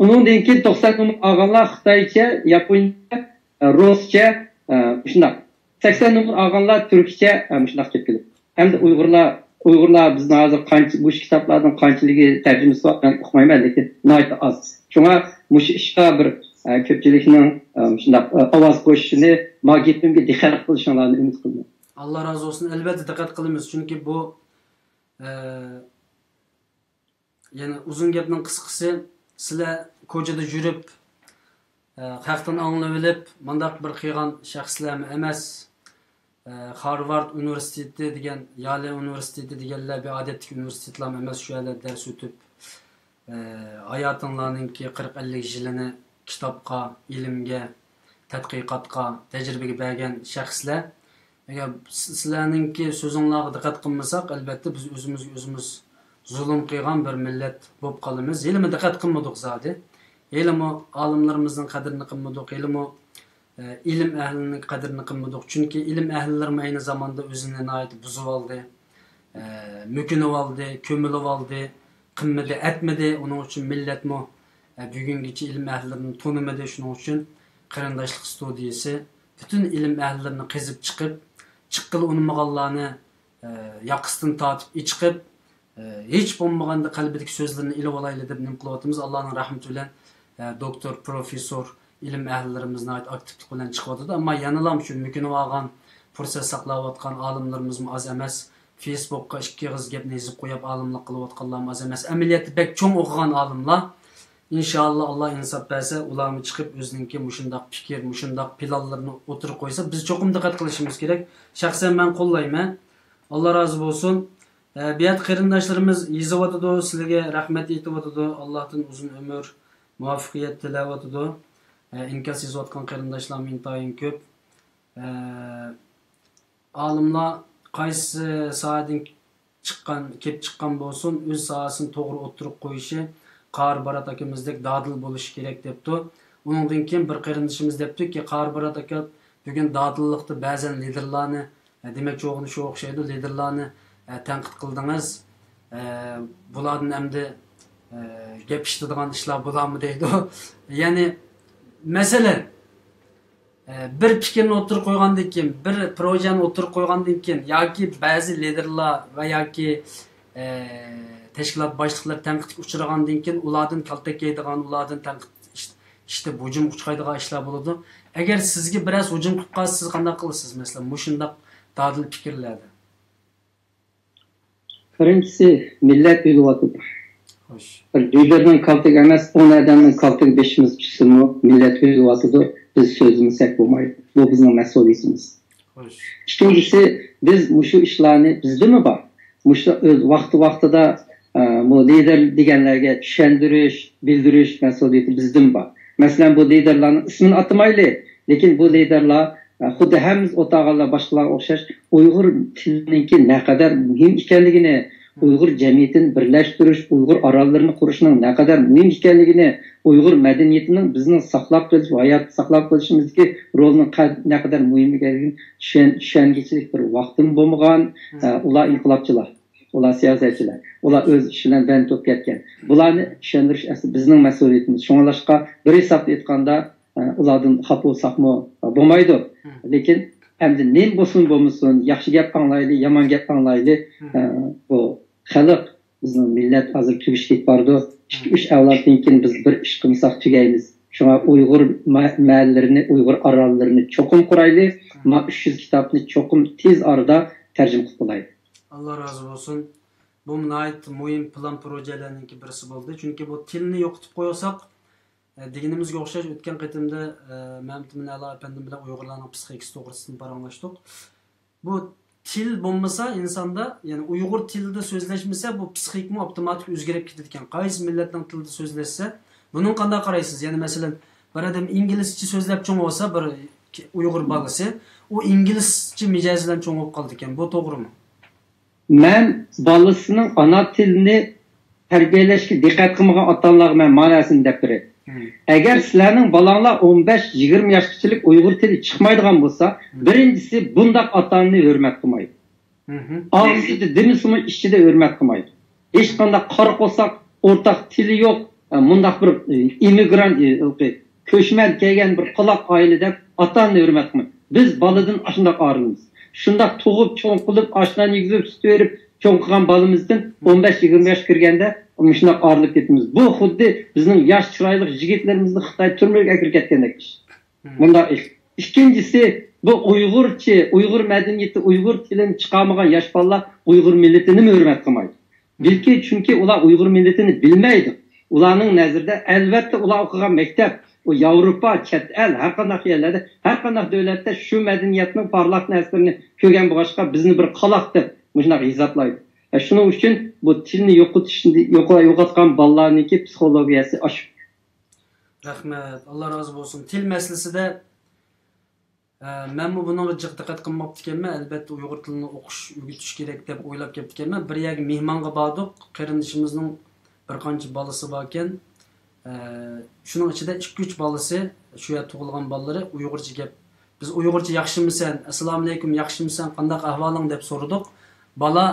ئۇنىڭدىن كېيىن توقسان نومۇر ئالغانلار خىتايچە، ياپونچە، ئە، رۇسچە، ئە، شۇنداق. سەكسەن نومۇر ئالغانلار تۈركچە، ئە، مۇشۇنداق كېلىپ كېلىپ. ئەمدى ئۇيغۇرلار، ئۇيغۇرلار بىزنىڭ ھازىر قانچە، مۇشۇ كىتابلاردىن قانچىلىكى تەرجىمىسى بار، مەن ئۇقمايمەن، لېكىن ناھايىتى ئاز. شۇڭا مۇشۇ ئىشقا بىر، ئە، كۆپچىلىكنىڭ، ئە، مۇشۇنداق، ئە، ئاۋاز قوشۇشىنى، ما گېپىمگە دىققەت قىلىشىڭلارنى ئۈمىد قىلىمەن. ئاللا رازى بولسۇن. ئەلۋەتتە دىققەت قىلىمىز. چۈنكى بۇ، ئە، يەنى ئۇزۇن گەپنىڭ قىسقىسى، سىلەر كوچىدا يۈرۈپ، ئە، خەقتىن ئاڭلىۋېلىپ، مانداق بىر قىلغان شەخسلەرمۇ ئەمەس. ئە، خارۋارد ئۇنىۋېرسىتېتى دېگەن، يالې ئۇنىۋېرسىتېتى دېگەنلەر بىر ئادەتتىكى ئۇنىۋېرسىتېتلارمۇ ئەمەس، شۇ يەردە دەرس ئۆتۈپ، ئە، ھاياتىڭلارنىڭكى قىرىق ئەللىك يىلىنى كىتابقا، ئىلىمگە، تەتقىقاتقا، تەجرىبىگە بەرگەن شەخسلەر. ئەگەر س-، سىلەرنىڭكى سۆزۈڭلارغا دىققەت قىلمىساق، ئەلۋەتتە، بىز ئۆزىمىزگە ئۆزىمىز زۇلۇم قىلغان بىر مىللەت بولۇپ قالىمىز. ھېلىمۇ دىققەت قىلمىدۇق زادى. ھېلىمۇ ئالىملىرىمىزنىڭ قەدرىنى قىلمىدۇق، ھېلىمۇ، ئە، ئىلىم ئەھلىنىڭ قەدرىنى قىلمىدۇق. چۈنكى ئىلىم ئەھلىلىرىمۇ ئەينى زاماندا ئۆزىنى ناھايىتى بۇزۇۋالدى، ئە، مۆكۈنۈۋالدى، كۆمۈلۈۋالدى، قىلمىدى، ئەتمىدى. ئۇنىڭ ئۈچۈن مىللەتمۇ، ئە، بۈگۈنگىچە ئىلىم ئەھلىلىرىنى تونۇمىدى. شۇنىڭ ئۈچۈن قېرىنداشلىق ستۇدىيىسى پۈتۈن ئىلىم ئەھلىلىرىنى قېزىپ چىقىپ، چىققىلى ئۇنىمىغانلارنى، ئە، ياقىسىدىن تارتىپ ئېچىقىپ، ئە، ھېچ بولمىغاندا قەلبىدىكى سۆزلىرىنى ئېلىۋالايلى دەپ نېمە قىلىۋاتىمىز. ئاللانىڭ رەھمىتى بىلەن، ئە، دوكتور، پروفېسسور، ئىلىم ئەھلىلىرىمىز ناھايىتى ئاكتىپلىق بىلەن چىقىۋاتىدۇ. ئەمما يەنىلا شۇ مۆكۈنۈۋالغان، پۇرسەت ساقلاۋاتقان ئالىملىرىمىزمۇ ئاز ئەمەس. فېيسبۇكقا ئىككى ئېغىز گەپنى يېزىپ قويۇپ، ئالىملىق قىلىۋاتقانلارمۇ ئاز ئەمەس. ئەمەلىيەتتە بەك چوڭ ئوقۇغان ئالىملار. ئىنشائاللا، ئاللا ئىنساپ بەرسە، ئۇلارمۇ چىقىپ ئۆزىنىڭكى مۇشۇنداق پىكىر، مۇشۇنداق پىلانلىرىنى ئوتتۇرىغا قويسا، بىز چوقۇم دىققەت قىلىشىمىز كېرەك. شەخسەن مەن قوللايمەن. ئاللا رازى بولسۇن. ئە، بۇ يەردە قېرىنداشلىرىمىز يېزىۋاتىدۇ، سىلىگە رەھمەت ئېيتىۋاتىدۇ، ئاللاھتىن ئۇزۇن ئۆمۈر، مۇۋەپپەقىيەت تىلەۋاتىدۇ. ئە، ئىنكاس يېزىۋاتقان قېرىنداشلارمۇ ئىنتايىن كۆپ. ئە، ئالىملار قايسى ساھەدىن چىققان، كېلىپ چىققان بولسۇن، ئۆز ساھەسىنى توغرا ئوتتۇرىغا قويۇشى، قارى بارات ئاكىمىزدەك دادىل بولۇشى كېرەك دەپتۇ. ئۇنىڭدىن كېيىن بىر قېرىندىشىمىز دەپتۇكى، قارى بارات ئاكا، بۈگۈن دادىللىقتا بەزەن لىدېرلارنى، ئە، دېمەكچى بولغىنى شۇ ئوخشايدۇ، لىدېرلارنى، ئە، تەنقىد قىلدىڭىز. ئە، بۇلاردىن ئەمدى، ئە، گەپ ئىشلىتىدىغان ئىشلار بولارمۇ دەيدۇ. يەنى، مەسىلەن، ئە، بىر پىكىرنى ئوتتۇرىغا قويغاندىن كېيىن، بىر پروژەنى ئوتتۇرىغا قويغاندىن كېيىن ياكى بەزى لىدېرلار ۋە ياكى، ئە، تەشكىلات باشلىقلىرى تەنقىدكە ئۇچرىغاندىن كېيىن، ئۇلاردىن كالتەك يەيدىغان، ئۇلاردىن تەنقىد ئىش-، ئىشلىتىپ ھۇجۇمغا ئۇچرايدىغان ئىشلار بولىدۇ. ئەگەر سىزگە بىرەرسى ھۇجۇم قىلىپ قالسا، سىز قانداق قىلىسىز؟ مەسىلەن، مۇشۇنداق دادىل پىكىرلەردە. بىرىنچىسى، مىللەت ئۆلۈۋاتىدۇ. خوش. بىر لىدېرنىڭ كالتىكى ئەمەس، ئون ئادەمنىڭ كالتىكى بېشىمىز چۈشسىمۇ، مىللەت ئۆلۈۋاتىدۇ. بىز سۆزلىمىسەك بولمايدۇ. بۇ بىزنىڭ مەسئۇلىيىتىمىز. خوش. ئىككىنچىسى، بىز مۇشۇ ئىشلارنى، بىزدىمۇ بار. مۇشۇ ئۆز ۋاقتى-ۋاقتىدا، ئە، بۇ لىدېر دېگەنلەرگە چۈشەندۈرۈش، بىلدۈرۈش مەسئۇلىيىتى بىزدىمۇ بار. مەسىلەن، بۇ لىدېرلارنىڭ ئىسمىنى ئاتىمايلى، لېكىن بۇ لىدېرلار، ئە، خۇددى ھەممىمىز ئولتۇرغانلار باشقىلارغا ئوخشاش ئۇيغۇر تىلىنىڭكى نەقەدەر مۇھىم ئىكەنلىكىنى، ئۇيغۇر جەمئىيىتىنى بىرلەشتۈرۈش، ئۇيغۇر ئاراللىرىنى قۇرۇشنىڭ نەقەدەر مۇھىم ئىكەنلىكىنى، ئۇيغۇر مەدەنىيىتىنىڭ بىزنىڭ ساقلاپ قېلىش، ھايات ساقلاپ قېلىشىمىزدىكى رولىنىڭ قە-، نەقەدەر مۇھىم ئىكەنلىكىنى چۈشەن-، چۈشەنگۈچىلىك بىر ۋاقتىمۇ بولمىغان. ئە، ئۇلار ئىنقىلابچىلار، ئۇلار سىياسەتچىلەر، ئۇلار ئۆز ئىشى بىلەن بەند بولۇپ كەتكەن. بۇلارنى چۈشەندۈرۈش ئەسلى بىزنىڭ مەسئۇلىيىتىمىز. شۇڭلاشقا بىر ھېسابتا ئېيتقاندا، ئە، ئۇلاردىن خاپا بولساقمۇ بولمايدۇ. لېكىن ئەمدى نېمە بولسۇن بولمىسۇن، ياخشى گەپ ئاڭلايلى، يامان گەپ ئاڭلايلى. ئە، بۇ خەلق، بىزنىڭ مىللەت ھازىر تۈگىشىگە بارىدۇ. ئىككى، ئۈچ ئەۋلادتىن كېيىن بىز بىر ئىش قىلمىساق تۈگەيمىز. شۇڭا ئۇيغۇر مە-، مەھەللىلىرىنى، ئۇيغۇر ئاراللىرىنى چوقۇم قۇرايلى. ما ئۈچ يۈز كىتابنى چوقۇم تېز ئارىدا تەرجىمە قىلىپ بولايلى. ئاللا رازى بولسۇن. بۇ ناھايىتى مۇھىم پىلان پروژەلەرنىڭكى بىرسى بولدى. چۈنكى بۇ تىلنى يوقىتىپ قويساق، ئە، دېگىنىمىزگە ئوخشاش، ئۆتكەن قېتىمدا، ئە، مەمتىمىن ئەلا ئەپەندىم بىلەن ئۇيغۇرلارنىڭ پسىخىكىسى توغرىسىدا پاراڭلاشتۇق. بۇ تىل بولمىسا ئىنساندا، يەنى ئۇيغۇر تىلىدا سۆزلەشمىسە، بۇ پسىخىكىمۇ ئاپتوماتىك ئۆزگىرىپ كېتىدىكەن. قايسى مىللەتنىڭ تىلىدا سۆزلەشسە، بۇنىڭ قانداق قارايسىز؟ يەنى مەسىلەن، بىر ئادەم ئىنگلىزچە سۆزلەپ چوڭ بولسا، بىر ئۇيغۇر بالىسى، ئۇ ئىنگلىزچە مىجەز بىلەن چوڭ بولۇپ قالىدىكەن. بۇ توغرىمۇ؟ مەن بالىسىنىڭ ئانا تىلىنى تەربىيەلەشكە دىققەت قىلمىغان ئاتا-ئانىلارغا مەن مانا نەرسىنى دەپ بېرەي. ئەگەر سىلەرنىڭ بالاڭلار ئون بەش يىگىرمە ياشقىچىلىك ئۇيغۇر تىلى چىقمايدىغان بولسا، بىرىنچىسى بۇنداق ئاتا-ئانىنى ھۆرمەت قىلمايدۇ. ئاغزىدا دېمىسىمۇ، ئىچىدە ھۆرمەت قىلمايدۇ. ھېچقانداق قارا قورساق، ئورتاق تىلى يوق، ئە، مۇنداق بىر، ئە، ئىممىگرانت، ئە، كۆچمەن كەلگەن بىر قالاق ئائىلە دەپ ئاتا-ئانىنى ھۆرمەت قىلمايدۇ. بىز بالىدىن ئاشۇنداق ئايرىلىمىز. شۇنداق تۇغۇپ، چوڭ قىلىپ، ئاش-نان يېگۈزۈپ، سۈت بېرىپ چوڭ قىلغان بالىمىزدىن ئون بەش يىگىرمە ياش كىرگەندە مۇشۇنداق ئايرىلىپ كېتىمىز. بۇ خۇددى بىزنىڭ ياش چىرايلىق يىگىتلىرىمىزنى خىتاي تۈرمىگە ئەكىرىپ كەتكەندەك ئىش. مۇنداق ئىش. ئىككىنچىسى، بۇ ئۇيغۇرچە، ئۇيغۇر مەدەنىيىتى، ئۇيغۇر تىلىنى چىقارمىغان ياش بالىلار ئۇيغۇر مىللىتىنىمۇ ھۆرمەت قىلمايدۇ. بىلكى، چۈنكى ئۇلار ئۇيغۇر مىللىتىنى بىلمەيدۇ. ئۇلارنىڭ نەزىرىدە، ئەلۋەتتە، ئۇلار ئوقۇغان مەكتەپ، ئۇ ياۋروپا، چەت ئەل، ھەر قانداق يەرلەردە، ھەر قانداق دۆلەتتە شۇ مەدەنىيەتنىڭ پارلاق نەرسىلىرىنى كۆرگەن بولغاچقا، بىزنى بىر قالاق دەپ مۇشۇنداق ھېسابلايدۇ. ھە، شۇنىڭ ئۈچۈن بۇ تىلنى يوقىتىش، يوق-، يوقاتقان بالىلارنىڭكى پسىخولوگىيەسى ئاشۇ. رەھمەت، ئاللا رازى بولسۇن. تىل مەسىلىسىدە، ئە، مەنمۇ بۇنىڭغا جىق دىققەت قىلماپتىكەنمەن. ئەلۋەتتە، ئۇيغۇر تىلىنى ئوقۇش، ئۆگىتىش كېرەك دەپ ئويلاپ كەپتىكەنمەن. بىر يەرگە مېھمانغا باردۇق. قېرىندىشىمىزنىڭ بىر قانچە بالىسى باركەن. ئە، شۇنىڭ ئىچىدە ئىككى، ئۈچ بالىسى، شۇ يەردە تۇغۇلغان بالىلىرى ئۇيغۇرچە گەپ. بىز «ئۇيغۇرچە ياخشىمىسەن؟ ئەسسالامۇئەلەيكۇم، ياخشىمىسەن؟ قانداق ئەھۋالىڭ؟» دەپ سورىدۇق. بالا،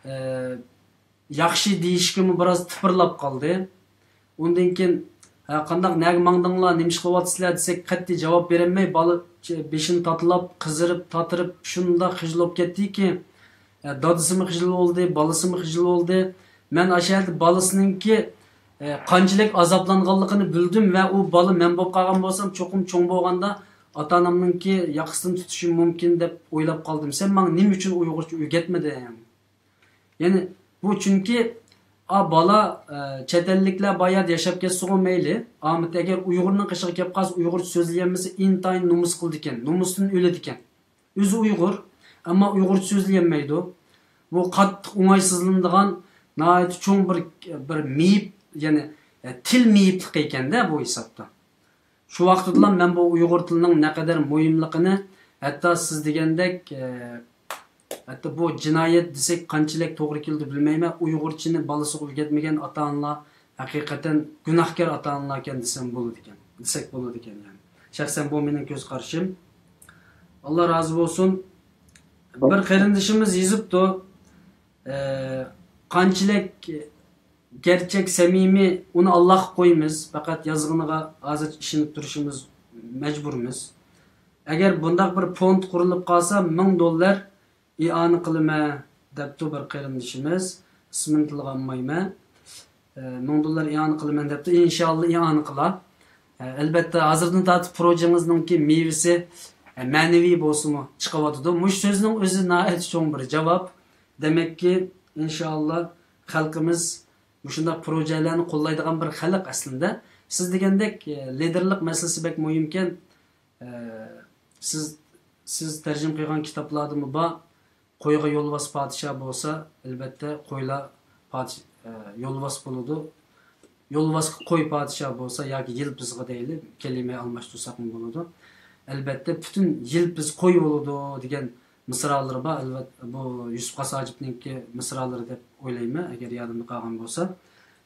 ئە، ياخشى دېيىشكىمۇ بىراز تىپىرلاپ قالدى. ئۇندىن كېيىن، «ھە، قانداق، نەگە ماڭدىڭلار، نېمە ئىش قىلىۋاتىسىلەر؟» دېسەك، قەتئىي جاۋاب بېرەلمەي، بالا بېشىنى تاتىلاپ، قىزىرىپ، تاتىرىپ، شۇنداق خىجىل بولۇپ كەتتىكى، ھە، دادىسىمۇ خىجىل بولدى، بالىسىمۇ خىجىل بولدى. مەن ئاشۇ يەردە بالىسىنىڭكى، ھە، قانچىلىك ئازابلانغانلىقىنى بىلدىم ۋە ئۇ بالا مەن بولۇپ قالغان بولسام، چوقۇم چوڭ بولغاندا ئاتا-ئانامنىڭكى ياقىسىدىن تۇتۇشى مۇمكىن دەپ ئويلاپ قالدىم. سەن ماڭا نېمە ئۈچۈن ئۇيغۇرچە ئۆگەتمىدىڭ؟ يەنى بۇ چۈنكى، ئا، بالا، ئە، چەت ئەللىكلەر بار يەردە ياشاپ كەتسىغۇ مەيلى، ئامىتى ئەگەر ئۇيغۇرنىڭ قېشىغا كەپ قالسا، ئۇيغۇرچە سۆزلىيەلمىسە، ئىنتايىن نومۇس قىلىدىكەن، نومۇستىن ئۆلىدىكەن. ئۆزى ئۇيغۇر، ئەمما ئۇيغۇرچە سۆزلىيەلمەيدۇ. بۇ قاتتىق ئوڭايسىزلىنىدىغان ناھايىتى چوڭ بىر، بىر مېيىپ، يەنى، ئە، تىل مېيىپلىقى ئىكەندە بۇ ھېسابتا. شۇ ۋاقتىدىلا مەن بۇ ئۇيغۇر تىلىنىڭ نەقەدەر مۇھىملىقىنى، ھەتتا سىز دېگەندەك، ئە، ھەتتا بۇ جىنايەت دېسەك قانچىلىك توغرا كېلىدۇ بىلمەيمەن، ئۇيغۇرچىنى بالىسىغا ئۆگەتمىگەن ئاتا-ئانىلار ھەقىقەتەن گۇناھكار ئاتا-ئانىلاركەن دېسەم بولىدىكەن، دېسەك بولىدىكەن يەنى. شەخسەن بۇ مېنىڭ كۆز قارىشىم. ئاللا رازى بولسۇن. بىر قېرىندىشىمىز يېزىپتۇ. ئە، قانچىلىك گەرچەك سەمىمىي، ئۇنى ئاللاغا قويىمىز. پەقەت يازغىنىغا ھازىرچە ئىشىنىپ تۇرۇشىمىز مەجبۇرمىز. ئەگەر بۇنداق بىر فوند قۇرۇلۇپ قالسا، مىڭ دوللار ئىئانە قىلىمەن، دەپتۇ بىر قېرىندىشىمىز. ئىسمىنى تىلغا ئالمايمەن. ئە، مىڭ دوللار ئىئانە قىلىمەن دەپتۇ. ئىنشاللا ئىئانە قىلا. ئە، ئەلۋەتتە، ھازىردىن تارتىپ پروژىڭىزنىڭكى مېۋىسى، ئە، مەنىۋى بولسىمۇ چىقىۋاتىدۇ. مۇشۇ سۆزنىڭ ئۆزى ناھايىتى چوڭ بىر جاۋاب. دېمەككى، ئىنشاللا خەلقىمىز مۇشۇنداق پروژەلەرنى قوللايدىغان بىر خەلق ئەسلىدە. سىز دېگەندەك، ئە، لىدېرلىق مەسىلىسى بەك مۇھىمكەن. ئە، سىز، سىز تەرجىمە قىلغان كىتابلاردىمۇ بار. قويغا يولۋاس پادىشاھ بولسا، ئەلۋەتتە، قويلار پادىش-، ئە، يولۋاس بولىدۇ. يولۋاسقا قوي پادىشاھ بولسا ياكى يىلپىزغا دەيلى، كەلىمە ئالماشتۇرساقمۇ بولىدۇ. ئەلۋەتتە، پۈتۈن يىلپىز قوي بولىدۇ دېگەن مىسرالىرى بار. ئەلۋەتتە، بۇ يۈسۈپ خاس ھاجىپنىڭكى مىسرالىرى دەپ ئويلايمەن، ئەگەر يادىمدا قالغان بولسا.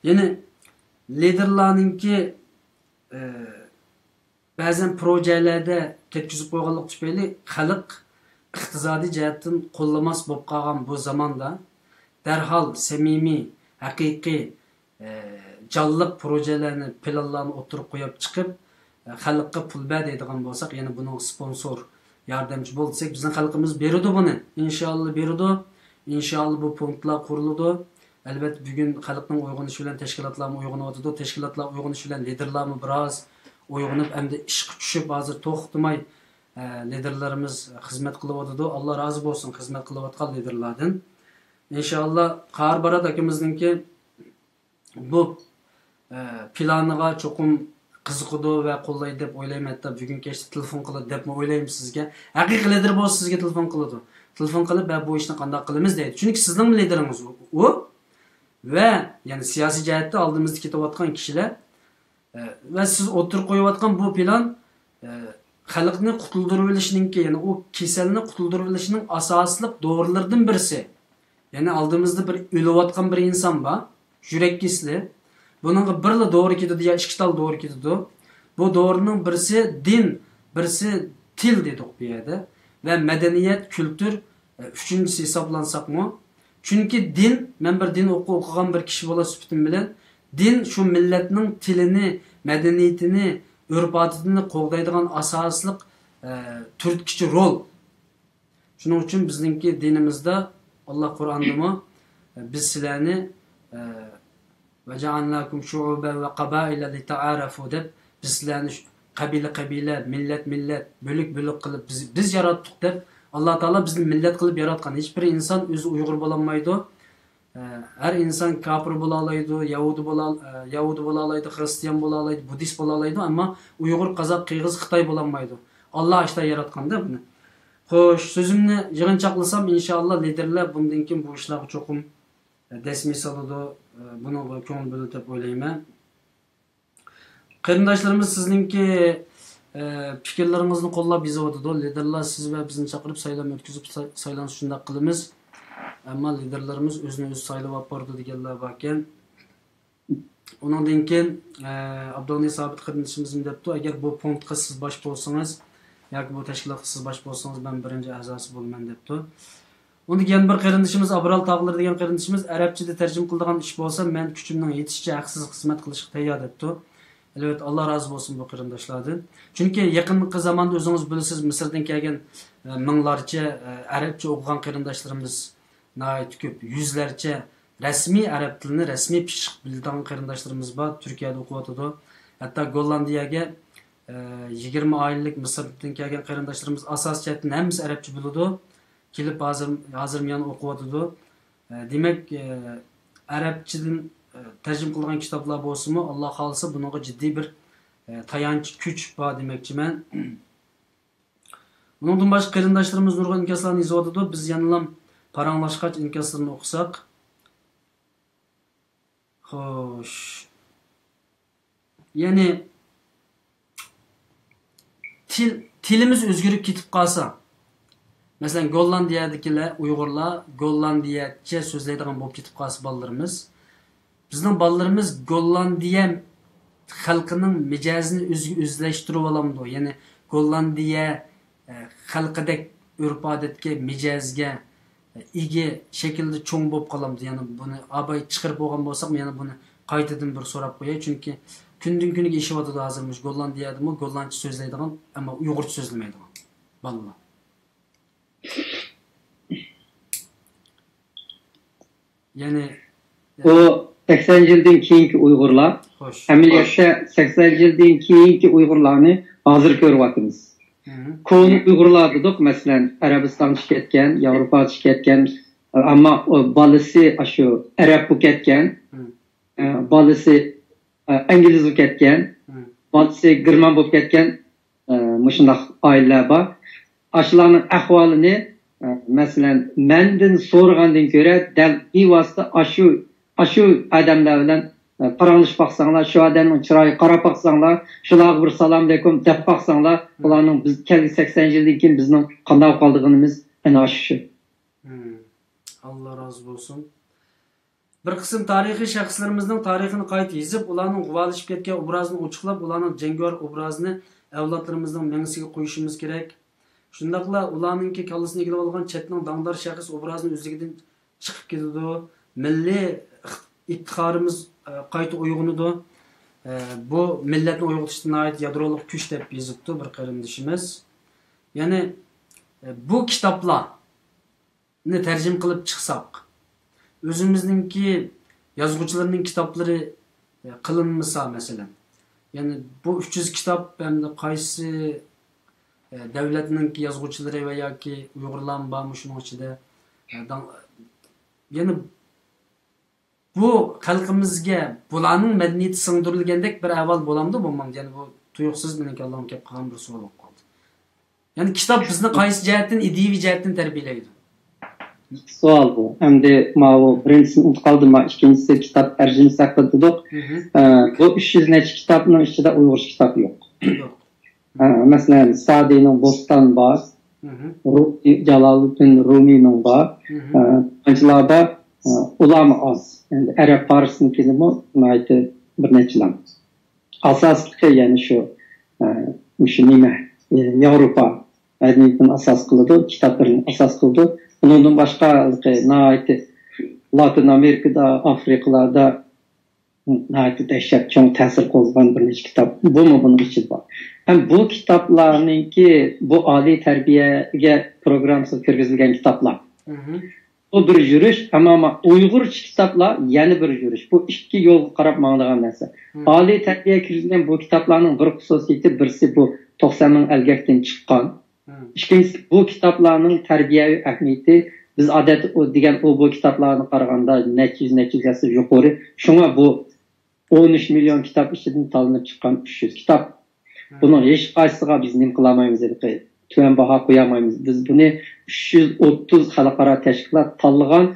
يەنى لىدېرلارنىڭكى، ئە، بەزەن پروژەلەردە كەتكۈزۈپ قويغانلىقى تۈپەيلى خەلق ئىقتىسادىي جەھەتتىن قوللىماس بولۇپ قالغان بۇ زاماندا دەرھال سەمىمىي، ھەقىقىي، ئە، جانلىق پروژەلەرنى، پىلانلارنى ئوتتۇرىغا قويۇپ چىقىپ، ئە، خەلققە پۇل بەر دەيدىغان بولساق، يەنە بۇنىڭ سپونسور، ياردەمچى بول دېسەك، بىزنىڭ خەلقىمىز بېرىدۇ بۇنى. ئىنشائاللا بېرىدۇ. ئىنشائاللا بۇ پونكىتلار قۇرۇلىدۇ. ئەلۋەتتە، بۈگۈن خەلقنىڭ ئويغىنىشى بىلەن تەشكىلاتلارمۇ ئويغىنىۋاتىدۇ. تەشكىلاتلار ئويغىنىشى بىلەن لىدېرلارمۇ بىراز ئويغىنىپ، ئەمدى ئىشقا چۈشۈپ، ھازىر توختىماي، ئە، لىدېرلىرىمىز خىزمەت قىلىۋاتىدۇ. ئاللا رازى بولسۇن خىزمەت قىلىۋاتقان لىدېرلاردىن. ئىنشائاللا، قاھار بارات ئاكىمىزنىڭكى بۇ، ئە، پىلانىغا چوقۇم قىزىقىدۇ ۋە قوللايدۇ دەپ ئويلايمەن. ھەتتا بۈگۈن كەچتە تېلېفون قىلىدۇ دەپمۇ ئويلايمەن سىزگە. ھەقىقىي لىدېر بولسا سىزگە تېلېفون قىلىدۇ. تېلېفون قىلىپ، «ھە، بۇ ئىشنى قانداق قىلىمىز؟» دەيدۇ. چۈنكى سىزنىڭمۇ لىدېرىڭىز ئۇ. ۋە يەنى سىياسىي جەھەتتە ئالدىمىزدا كېتىۋاتقان كىشىلەر، ئە، ۋە سىز ئوتتۇرىغا قويۇۋاتقان بۇ پىلان، ئە، خەلقنى قۇتۇلدۇرۇۋېلىشنىڭكى، يەنى ئۇ كېسەلنى قۇتۇلدۇرۇۋېلىشنىڭ ئاساسلىق دورىلىرىدىن بىرسى. يەنى ئالدىمىزدا بىر ئۆلۈۋاتقان بىر ئىنسان بار، يۈرەك كېسىلى. بۇنىڭغا بىرلا دورا كېتىدۇ يا ئىككى تال دورا كېتىدۇ. بۇ دورىنىڭ بىرسى دىن، بىرسى تىل دېدۇق بۇ يەردە. ۋە مەدەنىيەت، كۈلتۈر، ئە، ئۈچىنچىسى ھېسابلانساقمۇ. چۈنكى دىن، مەن بىر دىن ئوقۇ-، ئوقۇغان بىر كىشى بولا سۈپىتىم بىلەن، دىن شۇ مىللەتنىڭ تىلىنى، مەدەنىيىتىنى، ئۆرپ-ئادىتىنى قوغدايدىغان ئاساسلىق، ئە، تۈرتكىچى رول. شۇنىڭ ئۈچۈن بىزنىڭكى دىنىمىزدا، ئاللا قۇرئاندىمۇ، ئە، «بىز سىلەرنى، ئە، ۋەجەئەلناكۇم شۇئۇبەن ۋە قەبائىلە لىتەئارەفۇ» دەپ، «بىز سىلەرنى شۇ قەبىلە-قەبىلە، مىللەت-مىللەت، بۆلۈك-بۆلۈك قىلىپ بىز، بىز ياراتتۇق» دەپ، ئاللا تائالا بىزنى مىللەت قىلىپ ياراتقان. ھېچبىر ئىنسان ئۆزى ئۇيغۇر بولالايدۇ. ئە، ھەر ئىنسان كاپىر بولالايدۇ، يەھۇدىي بولا-، ئە، يەھۇدىي بولالايدۇ، خرىستىيان بولالايدۇ، بۇددىست بولالايدۇ، ئەمما ئۇيغۇر، قازاق، قىرغىز، خىتاي بولالمايدۇ. ئاللا ئاشتا ياراتقاندا بۇنى. خوش، سۆزۈمنى يىغىنچاقلىسام، ئىنشائاللا، لىدېرلار بۇندىن كېيىن بۇ ئىشلارغا چوقۇم، ئە، دەسمىي سالىدۇ، ئە، بۇنىڭغا كۆڭۈل بۆلىدۇ دەپ ئويلايمەن. قېرىنداشلىرىمىز سىزنىڭكى، ئە، پىكىرلىرىڭىزنى قوللاپ يېزىۋاتىدۇ. لىدېرلار سىز ۋە بىزنى چاقىرىپ سايلام ئۆتكۈزۈپ ساي-، سايلانسا شۇنداق قىلىمىز. ئەمما لىدېرلىرىمىز ئۆزىنى ئۆزى سايلاپ ئاپپارىدۇ دېگەنلەر باركەن. ئۇنىڭدىن كېيىن، ئە، ئابدۇغېنى سابىت قېرىندىشىمىزمۇ دەپتۇ، «ئەگەر بۇ پونكىتقا سىز باش بولسىڭىز ياكى بۇ تەشكىلاتقا سىز باش بولسىڭىز، مەن بىرىنچى ئەزاسى بولىمەن» دەپتۇ. ئۇندىكى يەنە بىر قېرىندىشىمىز، ئابرال تاغلىرى دېگەن قېرىندىشىمىز، «ئەرەبچىدە تەرجىمە قىلىدىغان ئىش بولسا، مەن كۈچۈمنىڭ يېتىشىچە ھەقسىز خىزمەت قىلىشقا تەييار» دەپتۇ. ئەلۋەتتە، ئاللا رازى بولسۇن بۇ قېرىنداشلاردىن. چۈنكى يېقىنقى زاماندا ئۆزىڭىز بىلىسىز، مىسىردىن كەلگەن، ئە، مىڭلارچە، ئە، ئەرەبچە ئوقۇغان قېرىنداشلىرىمىز ناھايىتى كۆپ. يۈزلەرچە رەسمىي ئەرەب تىلىنى رەسمىي پىششىق بىلىدىغان قېرىنداشلىرىمىز بار، تۈركىيەدە ئوقۇۋاتىدۇ. ھەتتا گوللاندىيەگە، ئە، يىگىرمە ئائىلىلىك مىسىردىن كەلگەن قېرىنداشلىرىمىز ئاساسىي جەھەتتىن ھەممىسى ئەرەبچە بىلىدۇ. كېلىپ ھازىر، ھازىرمۇ يەنە ئوقۇۋاتىدۇ. ئە، دېمەك، ئە، ئەرەبچىدىن، ئە، تەرجىمە قىلغان كىتابلار بولسىمۇ، ئاللا خالىسا بۇنىڭغا جىددىي بىر، ئە، تايانچ كۈچ بار دېمەكچىمەن. بۇنىڭدىن باشقا قېرىنداشلىرىمىز نۇرغۇن ئىنكاسلارنى يېزىۋاتىدۇ. بىز يەنىلا پاراڭلاشقاچ ئىنكاسلىرىنى ئوقۇساق. خوش. يەنى تىل، تىلىمىز ئۆزگىرىپ كېتىپ قالسا، مەسىلەن، گوللاندىيەدىكىلەر، ئۇيغۇرلار گوللاندىيەچە سۆزلەيدىغان بولۇپ كېتىپ قالسا بالىلىرىمىز، بىزنىڭ بالىلىرىمىز گوللاندىيە خەلقىنىڭ مىجەزىنى ئۆزىگە ئۆزلەشتۈرۈۋالامدۇ؟ يەنى گوللاندىيە، ئە، خەلقىدەك ئۆرپ-ئادەتكە، مىجەزگە، ئىگە شەكىلدە چوڭ بولۇپ قالامدۇ؟ يەنە بۇنى ئاباي چىقىرىپ بولغان بولساقمۇ، يەنە بۇنى قايتىدىن بىر سوراپ قوياي. چۈنكى كۈندىن-كۈنگە ئېشىۋاتىدۇ ھازىر مۇشۇ گوللاندىيەدىمۇ گوللاندچە سۆزلەيدىغان، ئەمما ئۇيغۇرچە سۆزلىمەيدىغان بالىلار. يەنى بۇ سەكسەنىنچى يىلدىن كېيىنكى ئۇيغۇرلار، خوش. ئەمەلىيەتتە سەكسەنىنچى يىلدىن كېيىنكى ئۇيغۇرلارنى ھازىر كۆرۈۋاتىمىز. مم. كونا ئۇيغۇرلار دېدۇق، مەسىلەن، ئەرەبىستانغا چىقىپ كەتكەن، ياۋروپاغا چىقىپ كەتكەن، ئەمما ئۇ بالىسى ئاشۇ ئەرەب بولۇپ كەتكەن، مم. ئە، بالىسى، ئە، ئىنگلىز بولۇپ كەتكەن، مم. بالىسى گېرمان بولۇپ كەتكەن، ئە، مۇشۇنداق ئائىلىلەر بار. ئاشۇلارنىڭ ئەھۋالىنى، ئە، مەسىلەن، مەندىن سورىغاندىن كۆرە دەل بىۋاسىتە ئاشۇ، ئاشۇ ئادەملەر بىلەن، ئە، پاراڭلىشىپ باقساڭلار، شۇ ئادەمنىڭ چىرايىغا قاراپ باقساڭلار، شۇلارغا بىر سالام ئەلەيكۇم دەپ باقساڭلار، مم. بۇلارنىڭ بىز كەلگۈسى سەكسەن يىلدىن كېيىن بىزنىڭ قانداق بولۇپ قالىدىغىنىمىز ئەنە ئاشۇ. ئاللا رازى بولسۇن. بىر قىسىم تارىخىي شەخسلىرىمىزنىڭ تارىخىنى قايتا يېزىپ، ئۇلارنىڭ غۇۋالىشىپ كەتكەن ئوبرازىنى ئوچۇقلاپ، ئۇلارنىڭ جەڭگىۋار ئوبرازىنى ئەۋلادلىرىمىزنىڭ مېڭىسىگە قويۇشىمىز كېرەك. شۇنداقلا ئۇلارنىڭكى كاللىسىنى ئىگىلىۋالغان چەتنىڭ داڭدار شەخس ئوبرازىنى ئۆزلۈكىدىن چىقىپ كېتىدۇ. مىللىي ئىپتىخارىمىز قايتا ئويغىنىدۇ. بۇ مىللەتنى ئويغىتىشتا ناھايىتى يادرولۇق كۈچ، دەپ يېزىپتۇ بىر قېرىندىشىمىز. يەنى بۇ كىتابلارنى تەرجىمە قىلىپ چىقساق، ئۆزىمىزنىڭكى يازغۇچىلىرىنىڭ كىتابلىرى قىلىنمىسا، مەسىلەن، يەنى بۇ ئۈچ يۈز كىتاب ھەمدە قايسى دەۋلەتنىڭكى يازغۇچىلىرى ۋە ياكى ئۇيغۇرلارمۇ بارمۇ شۇنىڭ ئىچىدە؟ يەنى بۇ خەلقىمىزگە بۇلارنىڭ مەدەنىيىتى سىڭدۈرۈلگەندەك بىر ئەھۋال بولامدۇ، بولمامدۇ؟ يەنى بۇ تۇيۇقسىز مېنىڭ كاللامغا كەپ قالغان بىر سوئال بولۇپ قالدى. يەنى كىتاب بىزنى قايسى جەھەتتىن، ئىدىيىۋى جەھەتتىن تەربىيەلەيدۇ؟ سوئال بۇ. ئەمدى ماۋۇ بىرىنچىسىنى ئۇنتۇپ قالدىم، ما ئىككىنچىسى كىتاب تەرجىمىسى ھەققىدە دېدۇق. ئە، بۇ ئۈچ يۈز نەچچە كىتابنىڭ ئىچىدە ئۇيغۇرچە كىتاب يوق. يوق. ئە، مەسىلەن، سادىنىڭ بوستان بار، رۇ- جالالىدىن رۇمىنىڭ بار. ئە، قانچىلار بار؟ ئە، ئۇلارمۇ ئاز. ئەمدى ئەرەب پارسنىڭكىنىمۇ ناھايىتى بىر نەچچىلار. ئاساسلىقى يەنى شۇ، ئە، مۇشۇ نېمە، ئە، ياۋروپا مەدەنىيىتىنى ئاساس قىلىدۇ، كىتابلىرىنى ئاساس قىلىدۇ. ئۇنىڭدىن باشقا ھېلىقى ناھايىتى لاتىن ئامېرىكىدا، ئافرىقىلاردا ناھايىتى دەھشەت چوڭ تەسىر قوزغىغان بىر نەچچە كىتاب بۇمۇ بۇنىڭ ئىچىدە بار. ھەم بۇ كىتابلارنىڭكى بۇ ئالىي تەربىيەگە پروگراممىسىغا كىرگۈزۈلگەن كىتابلار. بۇ بىر يۈرۈش، ئەمما ئۇيغۇرچە كىتابلار يەنە بىر يۈرۈش. بۇ ئىككى يولغا قاراپ ماڭىدىغان نەرسە. ئالىي تەربىيەگە كىرگۈزگەن بۇ كىتابلارنىڭ بىر خۇسۇسىيىتى، بىرسى بۇ توقسان مىڭ ئەلگەكتىن چىققان. ئىككىنچىسى، بۇ كىتابلارنىڭ تەربىيەۋى ئەھمىيىتى، بىز ئادەتتە ئۇ دېگەن ئۇ بۇ كىتابلارنى قارىغاندا نەچچە يۈز، نەچچە يۈز ھەسسە يۇقىرى. شۇڭا بۇ ئون ئۈچ مىليون كىتاب ئىچىدىن تاللىنىپ چىققان ئۈچ يۈز كىتاب. بۇنىڭ ھېچقايسىسىغا بىز نېمە قىلالمايمىز، ھېلىقى تۆۋەن باھا قويالمايمىز. بىز بۇنى ئۈچ يۈز ئوتتۇز خەلقئارا تەشكىلات تاللىغان،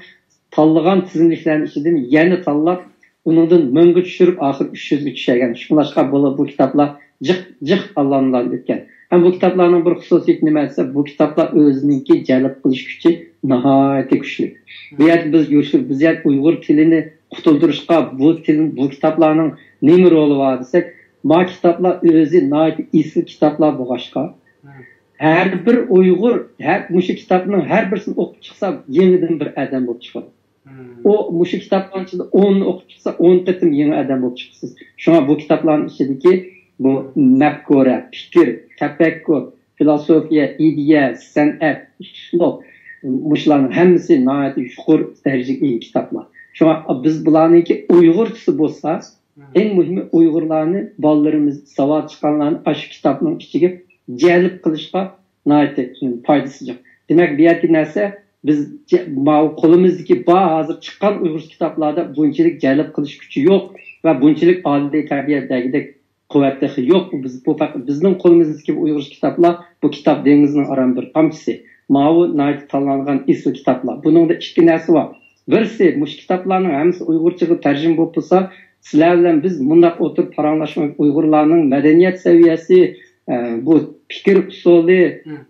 تاللىغان تىزىملىكلەرنىڭ ئىچىدىن يەنە تاللاپ، ئۇنىڭدىن مىڭغا چۈشۈرۈپ، ئاخىر ئۈچ يۈزگە چۈشۈرگەن. شۇڭلاشقا بۇ، بۇ كىتابلار جىق، جىق ئاللانلار ئۆتكەن. ھەم بۇ كىتابلارنىڭ بىر خۇسۇسىيىتى نېمە دېسە، بۇ كىتابلار ئۆزىنىڭكى جەلپ قىلىش كۈچى ناھايىتى كۈچلۈك. بۇ يەردە بىز يوشۇر، بىز يەردە ئۇيغۇر تىلىنى قۇتۇلدۇرۇشقا بۇ تىل، بۇ كىتابلارنىڭ نېمە رولى بار دېسەك، ما كىتابلار ئۆزى ناھايىتى ئېسىل كىتابلار بولغاچقا، ھەر بىر ئۇيغۇر ھەر، مۇشۇ كىتابنىڭ ھەر بىرسىنى ئوقۇپ چىقسا، يېڭىدىن بىر ئادەم بولۇپ چىقىدۇ. ئۇ مۇشۇ كىتابنىڭ ئىچىدە ئوننى ئوقۇپ چىقسا، ئون قېتىم يېڭى ئادەم بولۇپ چىقىسىز. شۇڭا بۇ كىتابلارنىڭ ئىچىدىكى بۇ مەپكۇرە، پىكىر، تەپەككۇر، فىلوسوفىيە، ئىدىيە، سەنئەت، ئۇسلۇب، مۇشۇلارنىڭ ھەممىسى ناھايىتى يۇقىرى دەرىجىگە ئىگە كىتابلار. شۇڭا بىز بۇلارنىڭكى ئۇيغۇرچىسى بولسا، ئەڭ مۇھىمى ئۇيغۇرلارنى، بالىلىرىمىز، ساۋات چىققانلارنى ئاشۇ كىتابنىڭ ئىچىگە جەلپ قىلىشقا ناھايىتى پايدىسى جىق. دېمەك، بۇ يەردىكى نەرسە، بىز جە-، ماۋۇ قولىمىزدىكى بار ھازىر چىققان ئۇيغۇرچە كىتابلاردا بۇنچىلىك جەلپ قىلىش كۈچى يوق ۋە بۇنچىلىك ئالىي تەربىيە دېگۈدەك قۇۋۋەت تېخى يوق. بىز، بۇ پەقەت بىزنىڭ قولىمىزدىكى ئۇيغۇرچە كىتابلار، بۇ كىتاب دېڭىزىنىڭ ئاران بىر تامچىسى. ماۋۇ ناھايىتى تاللانغان ئېسىل كىتابلار. بۇنىڭدا ئىككى نەرسە بار. بىرسى، مۇشۇ كىتابلارنىڭ ھەممىسى ئۇيغۇرچىغا تەرجىمە بولۇپ بولسا، سىلەر بىلەن بىز مۇنداق ئولتۇرۇپ پاراڭلاشماي، ئۇيغۇرلارنىڭ مەدەنىيەت سەۋىيەسى، ئە، بۇ پىكىر ئۇسۇلى،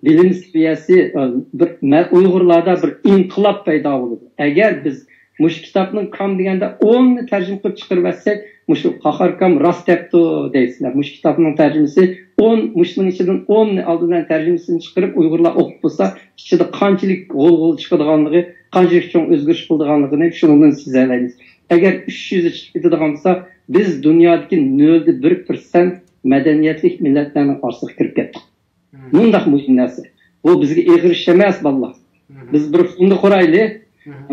بىلىم سەۋىيەسى، ئە، بىر مە-، ئۇيغۇرلاردا بىر ئىنقىلاب پەيدا بولىدۇ. ئەگەر بىز مۇشۇ كىتابنىڭ كام دېگەندە ئوننى تەرجىمە قىلىپ چىقىرىۋەتسەك، مۇشۇ قاھار ئاكام راست دەپتۇ دەيسىلەر. مۇشۇ كىتابنىڭ تەرجىمىسى ئون، مۇشۇنىڭ ئىچىدىن ئوننى ئالدى بىلەن تەرجىمىسىنى چىقىرىپ، ئۇيغۇرلار ئوقۇپ بولسا، ئىچىدە قانچىلىك غۇلغۇلا چىقىدىغانلىقى، قانچىلىك چوڭ ئۆزگىرىش بولىدىغانلىقىنى شۇنىڭدىن سېزەلەيمىز. ئەگەر ئۈچ يۈز چىقىپ كېتىدىغان بولسا، بىز دۇنيادىكى نۆلدە بىر پىرسەنت مەدەنىيەتلىك مىللەتلەرنىڭ ئارىسىغا كىرىپ كەتتۇق. مۇنداق مۇھىم نەرسە. بۇ بىزگە ئېغىر ئىش ئەمەس، بالىلار. بىز بىر فوند قۇرايلى،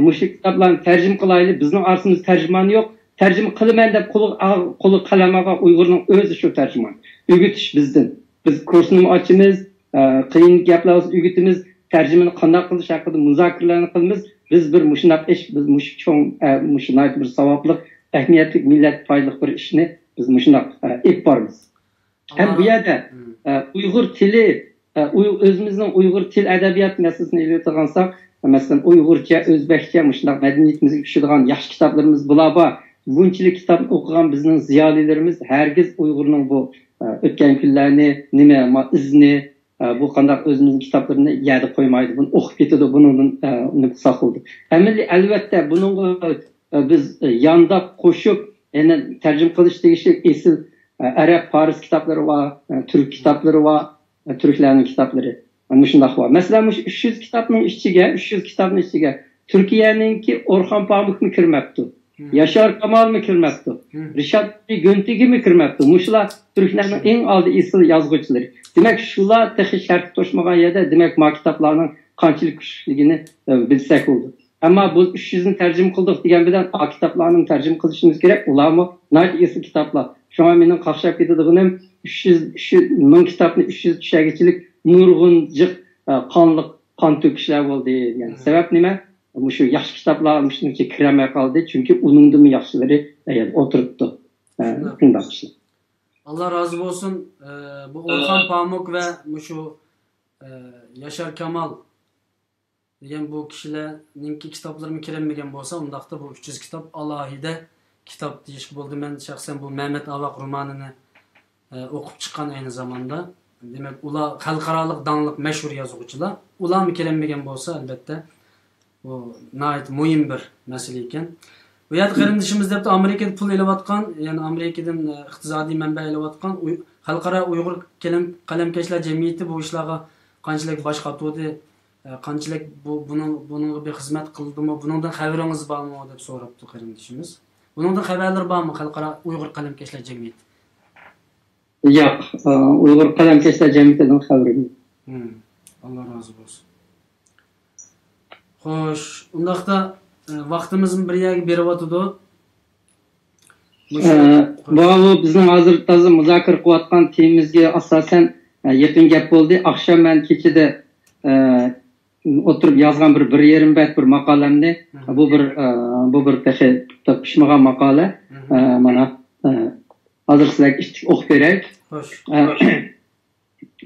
مۇشۇ كىتابلارنى تەرجىمە قىلايلى. بىزنىڭ ئارىسىمىزدا تەرجىمان يوق. تەرجىمە قىلىمەن دەپ قولىغا، قولىغا قەلەم ئالغان ئۇيغۇرنىڭ ئۆزى شۇ تەرجىمان. ئۆگىتىش بىزدىن. بىز كۇرسنىمۇ ئاچىمىز، ئە، قىيىن گەپلەر بولسا ئۆگىتىمىز، تەرجىمىنى قانداق قىلىش ھەققىدە مۇزاكىرىلەرنى قىلىمىز. بىز بىر مۇشۇنداق ئىش، بىز مۇشۇ چوڭ، ئە، مۇشۇ ناھايىتى بىر ساۋابلىق، ئەھمىيەتلىك، مىللەتكە پايدىلىق بىر ئىشنى بىز مۇشۇنداق، ئە، ئېلىپ بارىمىز. ھەم بۇ يەردە، ئە، ئۇيغۇر تىلى، ئە، ئۇي-، ئۆزىمىزنىڭ ئۇيغۇر تىل ئەدەبىيات مەسىلىسىنى ئېلىۋېتىدىغان بولساق، مەسىلەن، ئۇيغۇرچە، ئۆزبەكچە مۇشۇنداق مەدەنىيىتىمىزگە چۈشىدىغان ياخشى كىتابلىرىمىز بۇلار بار. بۇنچىلىك كىتابنى ئوقۇغان بىزنىڭ زىيالىيلىرىمىز ھەرگىز ئۇيغۇرنىڭ بۇ، ئە، ئۆتكەن كۈنلەرنى، نېمە، ما-، ئىزنى، ئە، بۇ قانداق ئۆزىمىزنىڭ كىتابلىرىنى يەردە قويمايدۇ، بۇنى ئوقۇپ كېتىدۇ، بۇنىڭدىن، ئە، ئۇنى قىلساق بولىدۇ. ئەمەلىي، ئەلۋەتتە، بۇنىڭغا، ئە، بىز، ئە، يانداپ قوشۇپ، يەنە تەرجىمە قىلىش تېگىشلىك ئېسىل، ئە، ئەرەب، پارس كىتابلىرى بار، ئە، تۈرك كىتابلىرى بار، ئە، تۈركلەرنىڭ كىتابلىرى. مۇشۇنداق بار. مەسىلەن، مۇشۇ ئۈچ يۈز كىتابنىڭ ئىچىگە، ئۈچ يۈز كىتابنىڭ ئىچىگە تۈركىيەنىڭكى ئورخان پامۇكمۇ كىرمەپتۇ. ياشار كامالمۇ كىرمەپتۇ. رىشات گۆنتىگىمۇ كىرمەپتۇ. مۇشۇلار تۈركلەرنىڭ ئەڭ ئالدى ئېسىل يازغۇچىلىرى. دېمەك، شۇلار تېخى شەرتكە توشمىغان يەردە، دېمەك، ما كىتابلارنىڭ قانچىلىك كۈچلۈكلۈكىنى، ئە، بىلسەك بولىدۇ. ئەمما بۇ ئۈچ يۈزنى تەرجىمە قىلدۇق دېگەن بىلەن، ئا كىتابلارنىڭ تەرجىمە قىلىشىمىز كېرەك. ئۇلارمۇ ناھايىتى ئېسىل كىتابلار. شۇڭا مېنىڭ قاقشاپ كېتىدىغىنىم، ئۈچ يۈز، ئۈچ يۈز، مىڭ كىتابنى ئۈچ يۈز چۈشەرگىچىلىك نۇرغۇن جىق، ئە، قانلىق، قان تۆكۈشلەر بولدى دېگەن. سەۋەب نېمە؟ مۇشۇ ياخشى كىتابلار مۇشۇنىڭچە كىرەلمەي قالدى، چۈنكى ئۇنىڭدىنمۇ ياخشىلىرى ئولتۇرۇپتۇ. ئە، شۇنداق. شۇنداق ئىشلار. ئاللا رازى بولسۇن. ئە، بۇ ئورخان پامۇك ۋە مۇشۇ، ئە، ياشار كامال دېگەن بۇ كىشىلەرنىڭكى كىتابلىرىمۇ كىرەلمىگەن بولسا، ئۇنداقتا بۇ ئۈچ يۈز كىتاب ئالاھىدە كىتاب دېيىشكە بولىدۇ. مەن شەخسەن بۇ مەمەت ئاۋاق رومانىنى، ئە، ئوقۇپ چىققان ئەينى زاماندا. دېمەك، ئۇلار خەلقئارالىق داڭلىق مەشھۇر يازغۇچىلار. ئۇلارمۇ كىرەلمىگەن بولسا، ئەلۋەتتە، بۇ ناھايىتى مۇھىم بىر مەسىلە ئىكەن. بۇ يەردە قېرىندىشىمىز دەپتۇ، ئامېرىكىدا پۇل ئېلىۋاتقان، يەنى ئامېرىكىدىن، ئە، ئىقتىسادىي مەنبە ئېلىۋاتقان ئۇي-، خەلقئارا ئۇيغۇر قەلەم-، قەلەمكەشلەر جەمئىيىتى بۇ ئىشلارغا قانچىلىك باش قاتۇردى، ئە، قانچىلىك بۇ، بۇنىڭ، بۇنىڭغا بىر خىزمەت قىلدىمۇ، بۇنىڭدىن خەۋىرىڭىز بارمۇ دەپ سوراپتۇ قېرىندىشىمىز. بۇنىڭدىن خەۋەرلىرى بارمۇ، خەلقئارا ئۇيغۇر قەلەمكەشلەر جەمئىيىتى؟ ياق، ئۇيغۇر قەلەمكەشلەر جەمئىيىتىدىن خەۋىرىم يوق. ھىم، ئاللا رازى بولسۇن. خوش، ئۇنداقتا، ئە، ۋاقتىمىزمۇ بىر يەرگە بېرىۋاتىدۇ. مۇشۇ، ئە، خوش. بۇ، بۇ بىزنىڭ ھازىر تازا مۇزاكىرە قىلىۋاتقان تېمىمىزگە ئاساسەن، ئە، يېقىن گەپ بولدى. ئاخشام مەن كېچىدە، ئە، ئولتۇرۇپ يازغان بىر، بىر يېرىم بەت بىر ماقالەمنى، مم. بۇ بىر، ئە، بۇ بىر تېخى پىشمىغان ماقالە. مم. ئە، مانا، ئە، ھازىر سىلەرگە ئىتتىك ئوقۇپ بېرەي. خوش. ئە،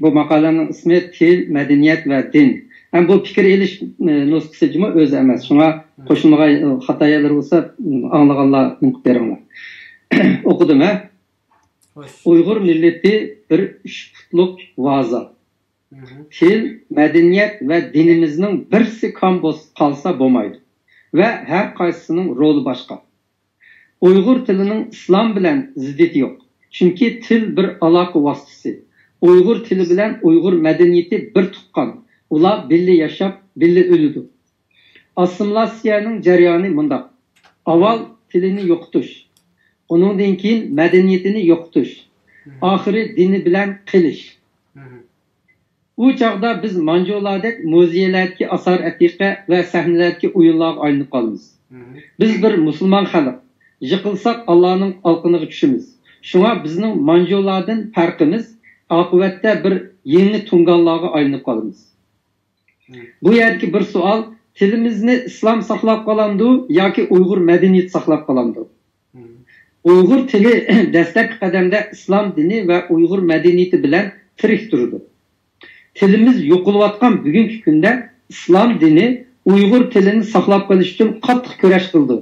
بۇ ماقالەنىڭ ئىسمى تىل، مەدەنىيەت ۋە دىن. ھەم بۇ پىكىر ئېلىش، ئە، نۇسخىسى جۇمۇ ئۆزى ئەمەس. شۇڭا مم. قوشۇلمىغان، ئە، خاتا يەرلىرى بولسا، ئە، ئاڭلىغانلار نېمە قىلىپ بېرىڭلار. ئوقۇدۇم، ھە؟ خوش. ئۇيغۇر مىللىتى بىر ئۈچ پۇتلۇق ۋازا. مم. تىل، مەدەنىيەت ۋە دىنىمىزنىڭ بىرسى كام بولس-، قالسا بولمايدۇ ۋە ھەر قايسىسىنىڭ رولى باشقا. ئۇيغۇر تىلىنىڭ ئىسلام بىلەن زىددىيىتى يوق. چۈنكى تىل بىر ئالاقە ۋاسىتىسى. ئۇيغۇر تىلى بىلەن ئۇيغۇر مەدەنىيىتى بىر تۇغقان. ئۇلار بىللە ياشاپ، بىللە ئۆلىدۇ. ئاسسىمىلياتسىيەنىڭ جەريانى مۇنداق. ئاۋۋال تىلىنى يوقىتىش، ئۇنىڭدىن كېيىن مەدەنىيىتىنى يوقىتىش، مم. ئاخىرى دىنى بىلەن قېلىش. مم. ئۇ چاغدا بىز مانجۇلاردەك مۇزېيلەردىكى ئاسار ئەتىقە ۋە سەھنىلەردىكى ئويۇنلارغا ئايلىنىپ قالىمىز. مم. بىز بىر مۇسۇلمان خەلق. يىقىلساق، ئاللانىڭ ئالقىنىغا چۈشىمىز. شۇڭا بىزنىڭ مانجۇلاردىن پەرقىمىز، ئاقىۋەتتە بىر يېڭى تۇڭگانلارغا ئايلىنىپ قالىمىز. مم. بۇ يەردىكى بىر سوئال، تىلىمىزنى ئىسلام ساقلاپ قالامدۇ ياكى ئۇيغۇر مەدەنىيىتى ساقلاپ قالامدۇ؟ مم. ئۇيغۇر تىلى دەسلەپكى قەدەمدە ئىسلام دىنى ۋە ئۇيغۇر مەدەنىيىتى بىلەن تىرىك تۇرىدۇ. تىلىمىز يوقىلىۋاتقان بۈگۈنكى كۈندە ئىسلام دىنى ئۇيغۇر تىلىنى ساقلاپ قېلىش ئۈچۈن قاتتىق كۈرەش قىلىدۇ.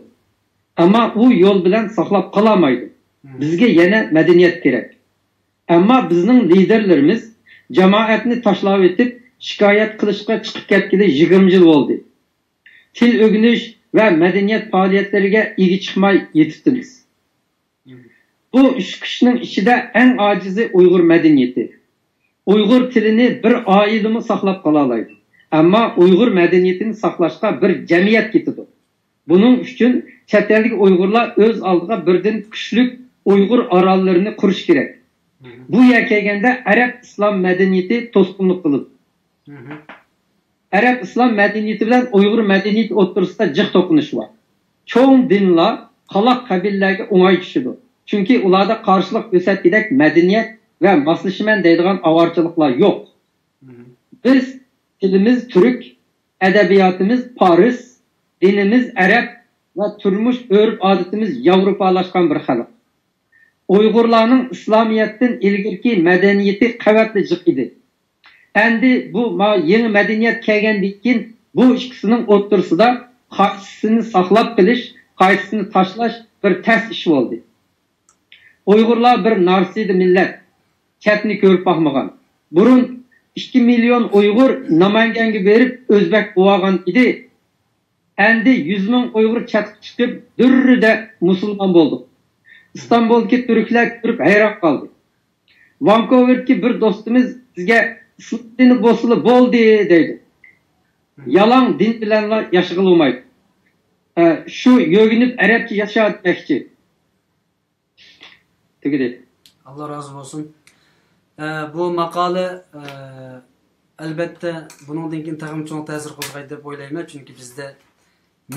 ئەمما ئۇ يول بىلەن ساقلاپ قالالمايدۇ. مم. بىزگە يەنە مەدەنىيەت كېرەك. ئەمما بىزنىڭ لىدېرلىرىمىز جامائەتنى تاشلاۋېتىپ، شىكايەت قىلىشقا چىقىپ كەتكىلى يىگىرمە يىل بولدى. تىل ئۆگىنىش ۋە مەدەنىيەت پائالىيەتلىرىگە ئىگە چىقماي يېتىپتىمىز. بۇ ئۈچ كىشىنىڭ ئىچىدە ئەڭ ئاجىزى ئۇيغۇر مەدەنىيىتى. ئۇيغۇر تىلىنى بىر ئائىلىمۇ ساقلاپ قالالايدۇ. ئەمما ئۇيغۇر مەدەنىيىتىنى ساقلاشقا بىر جەمئىيەت كېتىدۇ. بۇنىڭ ئۈچۈن چەت ئەلدىكى ئۇيغۇرلار ئۆز ئالدىغا بىردىن كۈچلۈك ئۇيغۇر ئاراللىرىنى قۇرۇش كېرەك. مم. بۇ يەرگە كەلگەندە ئەرەب ئىسلام مەدەنىيىتى توسقۇنلۇق قىلىدۇ. مم. ئەرەب ئىسلام مەدەنىيىتى بىلەن ئۇيغۇر مەدەنىيىتى ئوتتۇرىسىدا جىق توقۇنۇش بار. چوڭ دىنلار قالاق قەبىلىلەرگە ئوڭاي چۈشىدۇ. چۈنكى ئۇلاردا قارشىلىق كۆرسەتكۈدەك مەدەنىيەت ۋە ماسلىشىمەن دەيدىغان ئاۋارىچىلىقلار يوق. مم. بىز تىلىمىز تۈرك، ئەدەبىياتىمىز پارس، دىنىمىز ئەرەب ۋە تۇرمۇش ئۆرپ-ئادىتىمىز ياۋروپالاشقان بىر خەلق. ئۇيغۇرلارنىڭ ئىسلامىيەتتىن ئىلگىرىكى مەدەنىيىتى قەۋەتلا جىق ئىدى. ئەمدى بۇ ما-، يېڭى مەدەنىيەت كەلگەندىن كېيىن بۇ ئىككىسىنىڭ ئوتتۇرىسىدا قايسىسىنى ساقلاپ قېلىش، قايسىسىنى تاشلاش بىر تەس ئىش بولدى. ئۇيغۇرلار بىر نارسىدا مىللەت، چەتنى كۆرۈپ باقمىغان. بۇرۇن ئىككى مىليون ئۇيغۇر نامەنگەنگە بېرىپ ئۆزبەك بولغان ئىدى. ئەندى يۈز مىڭ ئۇيغۇر چەتكە چىقىپ دۈررىدە مۇسۇلمان بولدۇق. ئىستانبۇلدىكى تۈركلەر كۆرۈپ ھەيران قالدى. ۋانكوۋېردىكى بىر دوستىمىز بىزگە ئىسلام دىنى بولسىلا بولدى دەيدۇ. يالاڭ دىن بىلەنلا ياشىغىلى بولمايدۇ. ئە، شۇ يۆگىنىپ ئەرەبچە ياشا دېمەكچى. تۈگىدى. ئاللا رازى بولسۇن. ئە، بۇ ماقالە، ئە، ئەلبەتتە، بۇنىڭدىن كېيىن تېخىمۇ چوڭ تەسىر قوزغايدۇ دەپ ئويلايمەن. چۈنكى بىزدە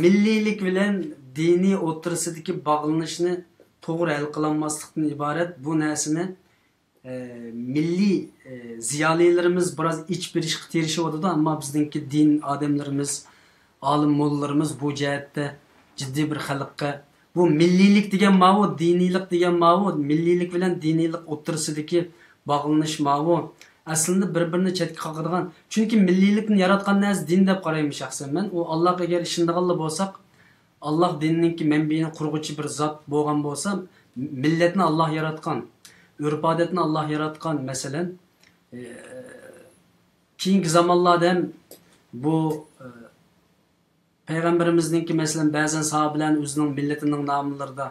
مىللىيلىك بىلەن دىنىي ئوتتۇرىسىدىكى باغلىنىشنى توغرا ھەل قىلالماسلىقتىن ئىبارەت. بۇ نەرسىنى، ئە، مىللىي، ئە، زىيالىيلىرىمىز بىراز ئېچىپ بېرىشقا تىرىشىۋاتىدۇ، ئەمما بىزنىڭكى دىن ئادەملىرىمىز، ئالىم موللىلىرىمىز بۇ جەھەتتە جىددىي بىر خەلققە، بۇ مىللىيلىك دېگەن ماۋۇ، دىنىيلىق دېگەن ماۋۇ، مىللىيلىك بىلەن دىنىيلىق ئوتتۇرىسىدىكى باغلىنىش ماۋۇ، ئەسلىدە بىر-بىرىنى چەتكە قاقىدىغان. چۈنكى مىللىيلىكنى ياراتقان نەرسە دىن دەپ قارايمەن شەخسەن مەن. ئۇ ئاللاغا ئەگەر ئىشىنىدىغانلا بولساق، ئاللا دىنىنىڭكى مەنبىيىنى قۇرغۇچى بىر زات بولغان بولسا، مىللەتنى ئاللا ياراتقان، ئۆرپ-ئادەتنى ئاللا ياراتقان، مەسىلەن. ئى، كېيىنكى زامانلاردا ھەم بۇ، ئى، پەيغەمبىرىمىزنىڭكى، مەسىلەن، بەزەن ساھابىلەرنى ئۆزىنىڭ مىللىتىنىڭ ناملىرىدا،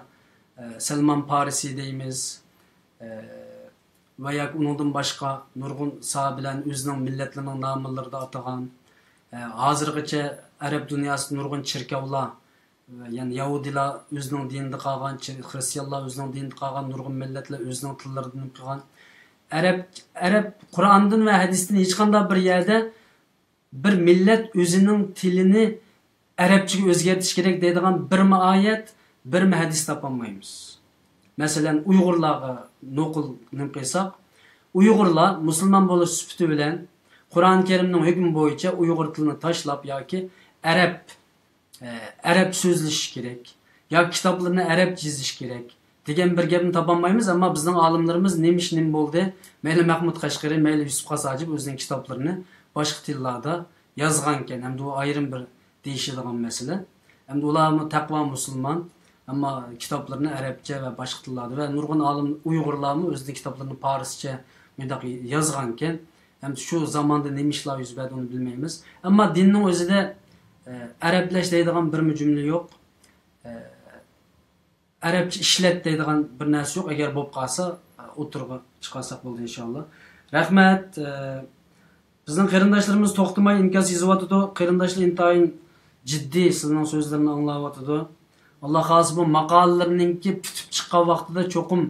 ئە، سەلمان پارسى دەيمىز، ئە، ۋە ياكى ئۇنىڭدىن باشقا نۇرغۇن ساھابىلەرنى ئۆزىنىڭ مىللەتلىرىنىڭ ناملىرىدا ئاتىغان، ئە، ھازىرغىچە ئەرەب دۇنياسىدا نۇرغۇن چېركاۋلار، ئە، يەنى يەھۇدىيلار ئۆزىنىڭ دىنىدا قالغان، چېر-، خرىستىيانلار ئۆزىنىڭ دىنىدا قالغان، نۇرغۇن مىللەتلەر ئۆزىنىڭ تىللىرىدىن قىلغان. ئەرەب، ئەرەب قۇرئاندىن ۋە ھەدىستىن ھېچقانداق بىر يەردە بىر مىللەت ئۆزىنىڭ تىلىنى ئەرەبچىگە ئۆزگەرتىش كېرەك دەيدىغان بىرمۇ ئايەت، بىرمۇ ھەدىس تاپالمايمىز. مەسىلەن، ئۇيغۇرلارغا نوقۇل نېمە قىلساق، ئۇيغۇرلار مۇسۇلمان بولۇش سۈپىتى بىلەن قۇرئان كەرىمنىڭ ھۆكمى بويىچە ئۇيغۇر تىلىنى تاشلاپ ياكى ئەرەب ئە، ئەرەب سۆزلىشىش كېرەك، ياكى كىتابلىرىنى ئەرەبچە يېزىش كېرەك دېگەن بىر گەپنى تاپالمايمىز، ئەمما بىزنىڭ ئالىملىرىمىز نېمە ئىش نېمە بولدى، مەيلى مەھمۇد قەشقىرى، مەيلى يۈسۈپ خاس ھاجىپ ئۆزىنىڭ كىتابلىرىنى باشقا تىللاردا يازغانىكەن، ھەمدە ئۇ ئايرىم بىر دېيىشىدىغان مەسىلە. ھەمدە ئۇلارمۇ تەقۋا مۇسۇلمان، ئەمما كىتابلىرىنى ئەرەبچە ۋە باشقا تىللاردا ۋە نۇرغۇن ئالىم ئۇيغۇرلارمۇ ئۆزىنىڭ كىتابلىرىنى پارسچە مۇنداق يازغانىكەن. ھەم شۇ زاماندا نېمە ئىشلار يۈز بەردى، ئۇنى بىلمەيمىز. ئەمما دىننىڭ ئۆزىدە، ئە، ئەرەبلەش دەيدىغان بىرمۇ جۈملە يوق. ئە، ئەرەبچە ئىشلەت دەيدىغان بىر نەرسە يوق. ئەگەر بولۇپ قالسا، ئە، ئوتتۇرىغا چىقارساق بولدى، ئىنشاللا. رەھمەت. ئە، بىزنىڭ قېرىنداشلىرىمىز توختىماي ئىنكاس يېزىۋاتىدۇ. قېرىنداشلار ئىنتايىن جىددىي سىزنىڭ سۆزلىرىنى ئاڭلاۋاتىدۇ. ئاللا خالىسا، بۇ ماقالىلىرىنىڭكى پۈتۈپ چىققان ۋاقتىدا چوقۇم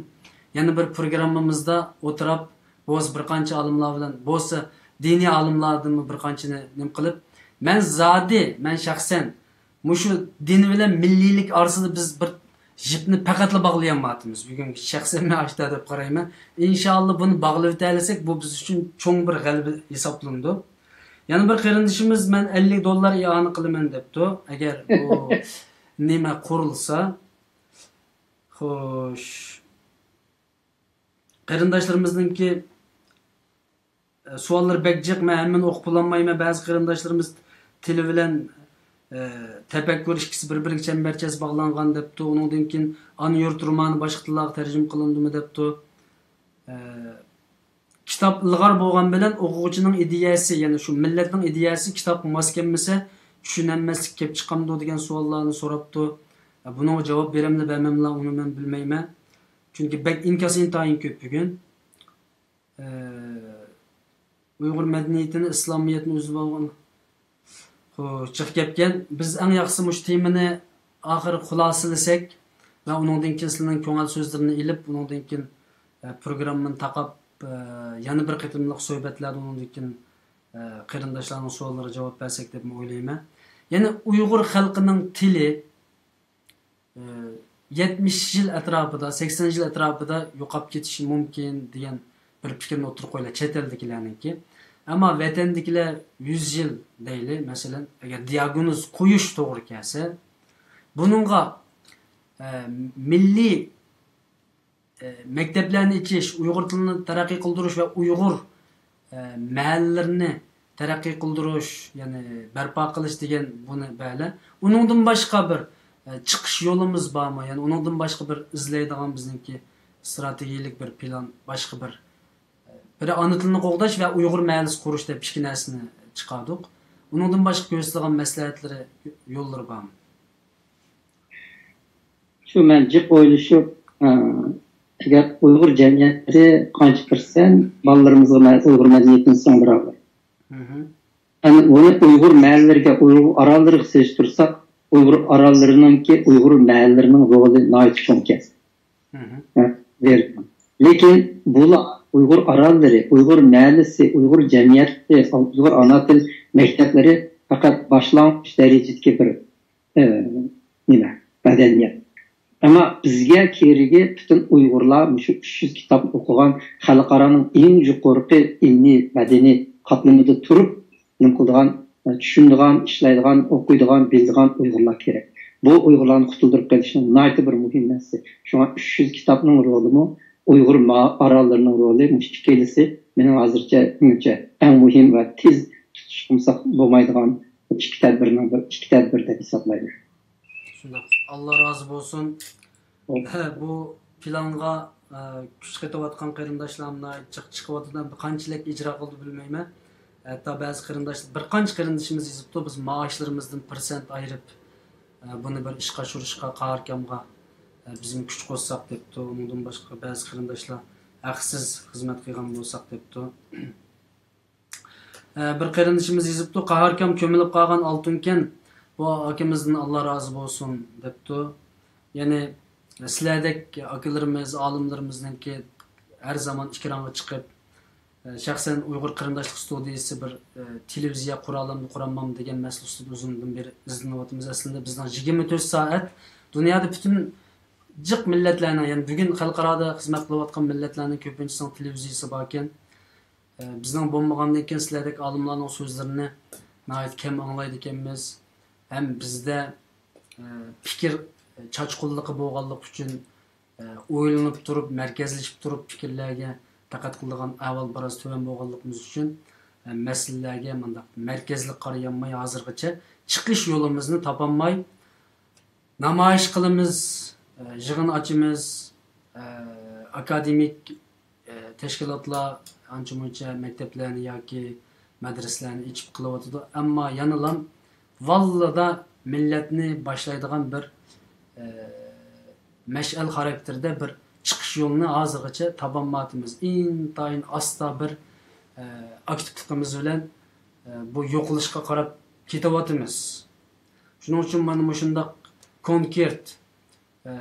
يەنە بىر پروگراممىمىزدا ئولتۇرۇپ، بولسا بىر قانچە ئالىملار بىلەن، بولسا دىنىي ئالىملاردىنمۇ بىر قانچىنى نېمە قىلىپ، مەن زادى، مەن شەخسەن مۇشۇ دىن بىلەن مىللىيلىك ئارىسىدا بىز بىر جىپنى پەقەتلا باغلىيالمايۋاتىمىز. بۈگۈنگىچە شەخسەن مەن ئاشتا دەپ قارايمەن. ئىنشائاللا، بۇنى باغلىۋېتەلىسەك، بۇ بىز ئۈچۈن چوڭ بىر غەلىبە ھېسابلىنىدۇ. يەنە بىر قېرىندىشىمىز، مەن ئەللىك دوللار ئىئانە قىلىمەن دەپتۇ. ئەگەر بۇ نېمە قۇرۇلسا. خوش. قېرىنداشلىرىمىزنىڭكى، ئە، سوئاللىرى بەك جىق، مەن ھەممىنى ئوقۇپ بولالمايمەن. بەزى قېرىنداشلىرىمىز تىلى بىلەن، ئە، تەپەككۇر ئىككىسى بىر-بىرىگە چەمبەرچاس باغلانغان دەپتۇ. ئۇنىڭدىن كېيىن ئانا يۇرت رومانى باشقا تىللارغا تەرجىمە قىلىندىمۇ دەپتۇ. ئە، كىتاب ئىلغار بولغان بىلەن ئوقۇغۇچىنىڭ ئىدىيەسى، يەنى شۇ مىللەتنىڭ ئىدىيەسى كىتابقا ماس كەلمىسە، چۈشىنەلمەسلىك كېلىپ چىقامدۇ دېگەن سوئاللارنى سوراپتۇ. ئە، بۇنىڭغا جاۋاب بېرەملا، بەرمەملا، ئۇنى مەن بىلمەيمەن. چۈنكى بەك ئىنكاس ئىنتايىن كۆپ بۈگۈن. ئە، ئۇيغۇر مەدەنىيىتىنى، ئىسلامىيەتنى ئۆزى بولغان. خو، جىق گەپكەن. بىز ئەڭ ياخشىسى مۇشۇ تېمىنى ئاخىرى خۇلاسىلىسەك ۋە ئۇنىڭدىن كېيىن سىلەرنىڭ كۆڭۈل سۆزلىرىنى ئېلىپ، ئۇنىڭدىن كېيىن، ئە، پروگراممىنى تاقاپ، ئە، يەنە بىر قېتىملىق سۆھبەتلەردە ئۇنىڭدىن كېيىن، ئە، قېرىنداشلارنىڭ سوئاللىرىغا جاۋاب بەرسەك دەپمۇ ئويلايمەن. يەنى ئۇيغۇر خەلقىنىڭ تىلى، ئى، يەتمىش يىل ئەتراپىدا، سەكسەن يىل ئەتراپىدا يوقاپ كېتىشى مۇمكىن دېگەن بىر پىكىرنى ئوتتۇرىغا قويىلى، چەت ئەلدىكىلەرنىڭكى. ئەمما ۋەتەندىكىلەر يۈز يىل دەيلى، مەسىلەن، ئەگەر دىئاگنوز قويۇش توغرا كەلسە، بۇنىڭغا، ئە، مىللىي، ئە، مەكتەپلەرنى ئېچىش، ئۇيغۇر تىلىنى تەرەققىي قىلدۇرۇش ۋە ئۇيغۇر ئە، مەھەللىلىرىنى تەرەققىي قىلدۇرۇش، يەنى بەرپا قىلىش دېگەن بۇنى بەلە. ئۇنىڭدىن باشقا بىر، ئە، چىقىش يولىمىز بارمۇ؟ يەنى ئۇنىڭدىن باشقا بىر ئىزدەيدىغان بىزنىڭكى ئىستراتېگىيەلىك بىر پىلان، باشقا بىر، ئە، بىرى ئانا تىلنى قوغداش ۋە ئۇيغۇر مەھەللىسى قۇرۇش دەپ ئىككى نەرسىنى چىقاردۇق. ئۇنىڭدىن باشقا كۆرسىتىدىغان مەسلىھەتلىرى، يوللىرى بارمۇ؟ شۇ مەن جىق ئويلىشىپ، ئە، ئەگەر ئۇيغۇر جەمئىيىتى قانچە پىرسەنت بالىلىرىمىزغا مە-، ئۇيغۇر مەدەنىيىتىنى سىڭدۈرەلەيدۇ؟ مهم. يەنى بۇنى ئۇيغۇر مەھەللىلىرىگە، ئۇيغۇر ئاراللىرىغا سېلىشتۇرساق، ئۇيغۇر ئاراللىرىنىڭكى، ئۇيغۇر مەھەللىلىرىنىڭ رولى ناھايىتى چوڭكەن. مهم. ھە، بېرىدۇ. لېكىن بۇلار ئۇيغۇر ئاراللىرى، ئۇيغۇر مەھەللىسى، ئۇيغۇر جەمئىيىتى، ئۇيغۇر ئانا تىل مەكتەپلىرى پەقەت باشلانغۇچ دەرىجىدىكى بىر، ئە، نېمە، مەدەنىيەت. ئەمما بىزگە كېرىكى پۈتۈن ئۇيغۇرلار مۇشۇ ئۈچ يۈز كىتابنى ئوقۇغان، خەلقئارانىڭ ئەڭ يۇقىرىقى ئىلمىي مەدەنىي قاتلىمىدا تۇرۇپ، نېمە قىلىدىغان، چۈشىنىدىغان، ئىشلەيدىغان، ئوقۇيدىغان، بىلىدىغان ئۇيغۇرلار كېرەك. بۇ ئۇيغۇرلارنى قۇتۇلدۇرۇپ قېلىشنىڭ ناھايىتى بىر مۇھىم نەرسىسى. شۇڭا ئۈچ يۈز كىتابنىڭ رولىمۇ، ئۇيغۇر ما-، ئاراللىرىنىڭ رولى، مۇشۇ ئىككىلىسى مېنىڭ ھازىرچە، مېنىڭچە ئەڭ مۇھىم ۋە تېز تۇتۇشقا بولمايدىغان ئىككى تەدبىرنىڭ بىر، ئىككى تەدبىر دەپ ھېسابلايمەن. شۇنداق. ئاللا رازى بولسۇن. بۇ پىلانغا، ئە، كۈچ قېتىۋاتقان قېرىنداشلار ناھايىتى جىق چىقىۋاتىدۇ. ئەمدى قانچىلىك ئىجرا قىلدى بىلمەيمەن. ھەتتا بەزى قېرىنداش، بىر قانچە قېرىندىشىمىز يېزىپتۇ، بىز مائاشلىرىمىزدىن پىرسەنت ئايرىپ، ئە، بۇنى بىر ئىشقا ئاشۇرۇشقا قاھاركامغا، ئە، بىزمۇ كۈچ قوشساق دەپتۇ. ئۇنىڭدىن باشقا بەزى قېرىنداشلار ھەقسىز خىزمەت قىلغان بولساق دەپتۇ. ئە، بىر قېرىندىشىمىز يېزىپتۇ، قاھاركام كۆمۈلۈپ قالغان ئالتۇنكەن، بۇ ئاكىمىزدىن ئاللا رازى بولسۇن دەپتۇ. يەنى سىلەردەك ئاكىلىرىمىز، ئالىملىرىمىزنىڭكى ھەر زامان ئېكرانغا چىقىپ، ئە، شەخسەن ئۇيغۇر قېرىنداشلىق ستۇدىيىسى بىر، ئە، تېلېۋىزىيە قۇرالامدۇ، قۇرامامدۇ دېگەن مەسىلە ئۈستىدە ئۇزۇندىن بېرى ئىزدىنىۋاتىمىز. ئەسلىندە بىزنىڭ يىگىرمە تۆت سائەت دۇنيادا پۈتۈن جىق مىللەتلەرنىڭ، يەنى بۈگۈن خەلقئارادا خىزمەت قىلىۋاتقان مىللەتلەرنىڭ كۆپىنچىسىنىڭ تېلېۋىزىيىسى باركەن. ئە، بىزنىڭ بولمىغاندىن كېيىن سىلەردەك ئالىملارنىڭ سۆزلىرىنى ناھايىتى كەم ئاڭلايدىكەنمىز. ھەم بىزدە، ئە، پىكىر چاچقۇنلۇقى بولغانلىقى ئۈچۈن، ئە، ئويلىنىپ تۇرۇپ، مەركەزلىشىپ تۇرۇپ پىكىرلەرگە دىققەت قىلىدىغان ئەھۋال بىراز تۆۋەن بولغانلىقىمىز ئۈچۈن، ئە، مەسىلىلەرگە مۇنداق مەركەزلىك قارىيالماي ھازىرغىچە چىقىش يولىمىزنى تاپالماي، نامايىش قىلىمىز، ئە، يىغىن ئاچىمىز، ئە، ئاكادېمىك، ئە، تەشكىلاتلار ئانچە-مۇنچە مەكتەپلەرنى ياكى مەدرىسىلەرنى ئېچىپ قىلىۋاتىدۇ. ئەمما يەنىلا ۋاللىدا مىللەتنى باشلايدىغان بىر، ئە، مەشئەل خاراكتېرىدە بىر چىقىش يولىنى ھازىرغىچە تاپالمايۋاتىمىز. ئىنتايىن ئاستا بىر، ئە، ئاكتىپلىقىمىز بىلەن، ئە، بۇ يوقىلىشقا قاراپ كېتىۋاتىمىز. شۇنىڭ ئۈچۈن مانا مۇشۇنداق كونكرېت، ئە،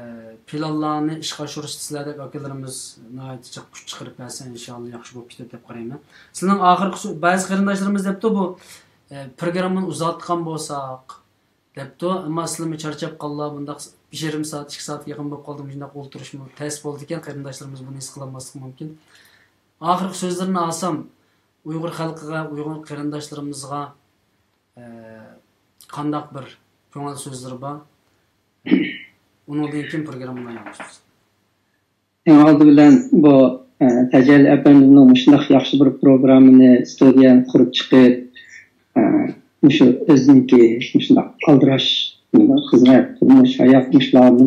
پىلانلارنى ئىشقا ئاشۇرۇشتا سىلەردەك ئاكىلىرىمىز ناھايىتى جىق كۈچ چىقىرىپ بەرسە، ئىنشاللا ياخشى بولۇپ كېتىدۇ دەپ قارايمەن. سىلەرنىڭ ئاخىرقى سۆ-، بەزى قېرىنداشلىرىمىز دەپتۇ، بۇ، ئە، پروگراممىنى ئۇزارتقان بولساق دەپتۇ، ئەمما سىلەرمۇ چارچاپ قاللا، بۇنداق بىر يېرىم سائەت، ئىككى سائەتكە يېقىن بولۇپ قالدى، مۇشۇنداق ئولتۇرۇشمۇ تەس بولىدىكەن، قېرىنداشلىرىمىز بۇنى ھېس قىلالماسلىقى مۇمكىن. ئاخىرقى سۆزلىرىنى ئالسام، ئۇيغۇر خەلقىگە، ئۇيغۇر قېرىنداشلىرىمىزغا، ئە، قانداق بىر كۆڭۈل سۆزلىرى بار؟ ئۇنىڭدىن كېيىن پروگراممىنى ئاياغلاشتۇرىمىز. ئەڭ ئالدى بىلەن بۇ، ئە، تەجەللى ئەپەندىمنىڭ مۇشۇنداق ياخشى بىر پروگراممىنى، ستۇدىيەنى قۇرۇپ چىقىپ، ئە، مۇشۇ ئۆزىنىڭكى مۇشۇنداق ئالدىراش خىزمەت، تۇرمۇش، ھايات، مۇشۇلارنى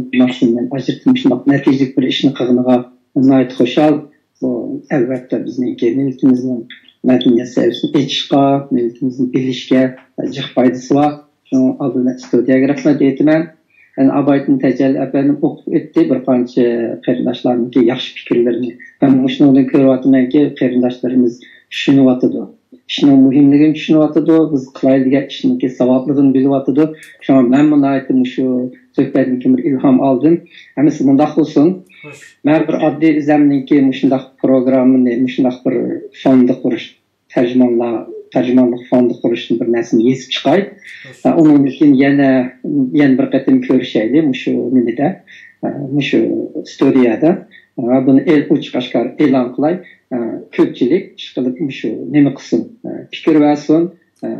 مەن ئاجرىتىپ مۇشۇنداق نەتىجىلىك بىر ئىشنى قىلغىنىغا ناھايىتى خۇشال. بۇ، ئەلۋەتتە، بىزنىڭكى مىللىتىمىزنىڭ مەدەنىيەت سەۋىيەسىنى ئېچىشقا، مىللىتىمىزنى بىلىشكە جىق پايدىسى بار. شۇڭا ئالدىن ستۇدىيەگە رەھمەت ئېيتىمەن. يەنە ئابايتىن تەجەللى ئەپەندىم ئوقۇپ ئۆتتى بىر قانچە قېرىنداشلارنىڭكى ياخشى پىكىرلىرىنى. مەن مۇشۇنىڭدىن كۆرۈۋاتىمەنكى، قېرىنداشلىرىمىز چۈشىنىۋاتىدۇ. ئىشنىڭ مۇھىملىقىنى چۈشىنىۋاتىدۇ، بىز قىلايلى دېگەن ئىشنىڭكى ساۋابلىقىنى بىلىۋاتىدۇ. شۇڭا مەنمۇ ناھايىتى مۇشۇ سۆھبەتتىن كېيىن بىر ئىلھام ئالدىم. ھەممىسى مۇنداق بولسۇن. خوش. مەن بىر ئاددىي ئۆزەمنىڭكى مۇشۇنداق پروگراممىنى، مۇشۇنداق بىر فوندى قۇرۇش، تەرجىمانلار، تەرجىمانلىق فوندى قۇرۇشتىن بىر نەرسىنى يېزىپ چىقاي. ھە، ئۇنىڭدىن كېيىن يەنە، يەنە بىر قېتىم كۆرۈشەيلى مۇشۇ نېمىدە، ھە، مۇشۇ ستۇدىيەدە. ھە، بۇنى ئېل-، ئوچۇق ئاشكارا ئېلان قىلاي. ھە، كۆپچىلىك ئىشقىلىپ مۇشۇ نېمە قىلسۇن، ھە، پىكىر بەرسۇن، ھە،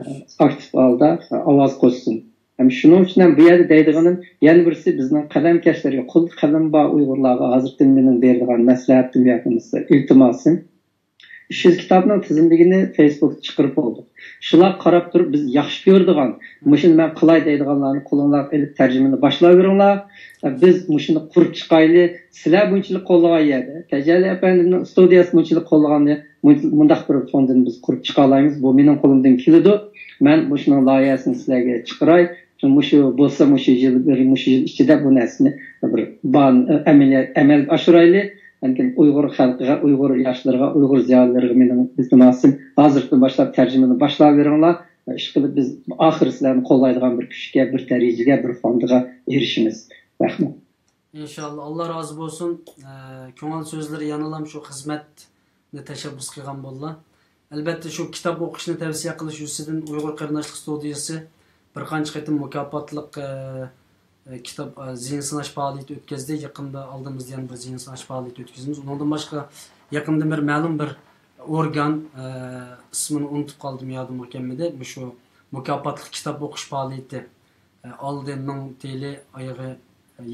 ئاكتىپ ھالدا، ھە، ئاۋاز قوشسۇن. ھەم شۇنىڭ ئۈچۈن ھەم بۇ يەردە دەيدىغىنىم، يەنە بىرسى بىزنىڭ قەلەمكەشلەرگە، قولدا قەلىمى بار ئۇيغۇرلارغا ھازىرقى مېنىڭ بېرىدىغان مەسلىھەتىم ياكى بولمىسا ئىلتىماسىم. ئۈچ يۈز كىتابنىڭ تىزىملىكىنى فېيسبۇكتا چىقىرىپ بولدۇق. شۇلار قاراپ تۇرۇپ، بىز ياخشى كۆرىدىغان، مۇشۇنى مەن قىلاي دەيدىغانلارنى قولۇڭلارغا ئېلىپ تەرجىمىنى باشلاۋېرىڭلار. بىز مۇشۇنى قۇرۇپ چىقايلى. سىلەر بۇنچىلىك قوللىغان يەردە، تەجەللى ئەپەندىمنىڭ ئىستۇدىيەسى بۇنچىلىك قوللىغاندا، مۇ-، مۇنداق بىر فوندىنى بىز قۇرۇپ چىقالايمىز. بۇ مېنىڭ قولۇمدىن كېلىدۇ. مەن مۇشۇنىڭ لايىھەسىنى سىلەرگە چىقىراي. مۇشۇ بولسا، مۇشۇ يىل، بىر، مۇشۇ يىل ئىچىدە بۇ نەرسىنى بىر بان-، ئەمەلىي-، ئەمەلگە ئاشۇرايلى. ھەمكىن ئۇيغۇر خەلقىگە، ئۇيغۇر ياشلىرىغا، ئۇيغۇر زىيالىيلىرىغا مېنىڭ ئىلتىماسىم، ھازىرقىدىن باشلاپ تەرجىمىنى باشلاۋېرىڭلار. ئىشقىلىپ، بىز ئاخىرى سىلەرنى قوللايدىغان بىر كۈچكە، بىر دەرىجىگە، بىر فوندىغا ئېرىشىمىز. رەھمەت. ئىنشاللا، ئاللا رازى بولسۇن. ئە، كۆڭۈل سۆزلىرى يەنىلا شۇ خىزمەتنى تەشەببۇس قىلغان بولدى. ئەلبەتتە، شۇ كىتاب ئوقۇشنى تەۋسىيە قىلىش يۈزىسىدىن ئۇيغۇر قېرىنداشلىق ستۇدىيىسى بىر قانچە قېتىم مۇكاپاتلىق، ئە، ئە، كىتاب، ئە، زېھىن سىناش پائالىيىتى ئۆتكۈزدى. يېقىندا ئالدىمىزدا يەنە بىر زېھىن سىناش پائالىيىتى ئۆتكۈزىمىز. ئۇنىڭدىن باشقا، يېقىندا بىر مەلۇم بىر ئورگان، ئە، ئىسمىنى ئۇنتۇپ قالدىم، يادىمغا كەلمىدى. مۇشۇ مۇكاپاتلىق كىتاب ئوقۇش پائالىيىتى، ئە، ئالدى مىڭ تىيىلى، ئايىغى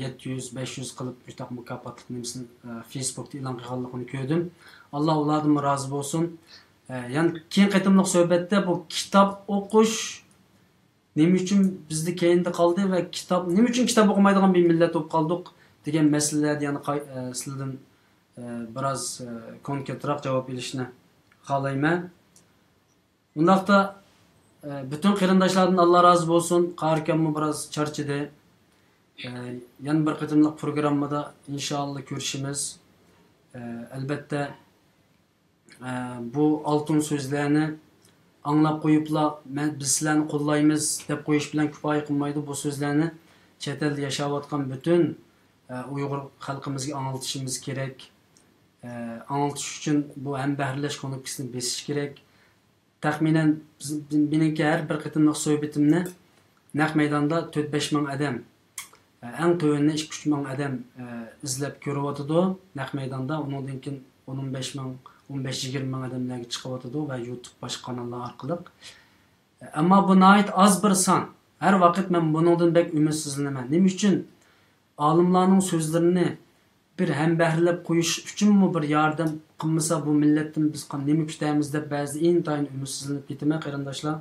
يەتتە يۈز، بەش يۈز قىلىپ، شۇنداق مۇكاپاتلىق نېمىسىنى، ئە، فېيسبۇكتا ئېلان قىلغانلىقىنى كۆردۈم. ئاللا ئۇلاردىنمۇ رازى بولسۇن. ئە، يەنە كېيىن قېتىملىق سۆھبەتتە بۇ كىتاب ئوقۇش نېمە ئۈچۈن بىزدە كەينىدە قالدى ۋە كىتاب، نېمە ئۈچۈن كىتاب ئوقۇمايدىغان بىر مىللەت بولۇپ قالدۇق دېگەن مەسىلىلەردە يەنە قاي-، ئە، سىلەردىن، ئە، بىراز، ئە، كونكرېتراق جاۋاب ئېلىشنى خالايمەن. ئۇنداقتا، ئە، پۈتۈن قېرىنداشلاردىن ئاللا رازى بولسۇن. قاھار ئاكاممۇ بىراز چارچىدى. ئە، يەنە بىر قېتىملىق پروگراممىدا ئىنشائاللا كۆرۈشىمىز. ئە، ئەلبەتتە، ئە، بۇ ئالتۇن سۆزلەرنى ئاڭلاپ قويۇپلا، مەن، بىز سىلەرنى قوللايمىز دەپ قويۇش بىلەن كۇپايە قىلمايدۇ. بۇ سۆزلەرنى چەت ئەلدە ياشاۋاتقان پۈتۈن، ئە، ئۇيغۇر خەلقىمىزگە ئاڭلىتىشىمىز كېرەك. ئە، ئاڭلىتىش ئۈچۈن بۇ ھەمبەھىرلەش كۇنۇپكىسىنى بېسىش كېرەك. تەخمىنەن بىز، مېنىڭكى ھەر بىر قېتىملىق سۆھبىتىمنى نەق مەيداندا تۆت بەش مىڭ ئادەم، ئەڭ تۆۋىنى ئىككى ئۈچ مىڭ ئادەم، ئە، ئىزدەپ كۆرۈۋاتىدۇ نەق مەيداندا. ئۇنىڭدىن كېيىن ئون، ئون بەش مىڭ، ئون بەش، يىگىرمە مىڭ ئادەملەرگە چىقىۋاتىدۇ ۋە يۇتۇب باشقا قاناللار ئارقىلىق. ئەمما بۇ ناھايىتى ئاز بىر سان. ھەر ۋاقىت مەن بۇنىڭدىن بەك ئۈمىدسىزلىنىمەن. نېمە ئۈچۈن؟ ئالىملارنىڭ سۆزلىرىنى بىر ھەمبەھىرلەپ قويۇش ئۈچۈنمۇ بىر ياردەم قىلمىسا، بۇ مىللەتتىن بىز قا-، نېمە كۈتەمىز دەپ بەزىدە ئىنتايىن ئۈمىدسىزلىنىپ كېتىمەن، قېرىنداشلار.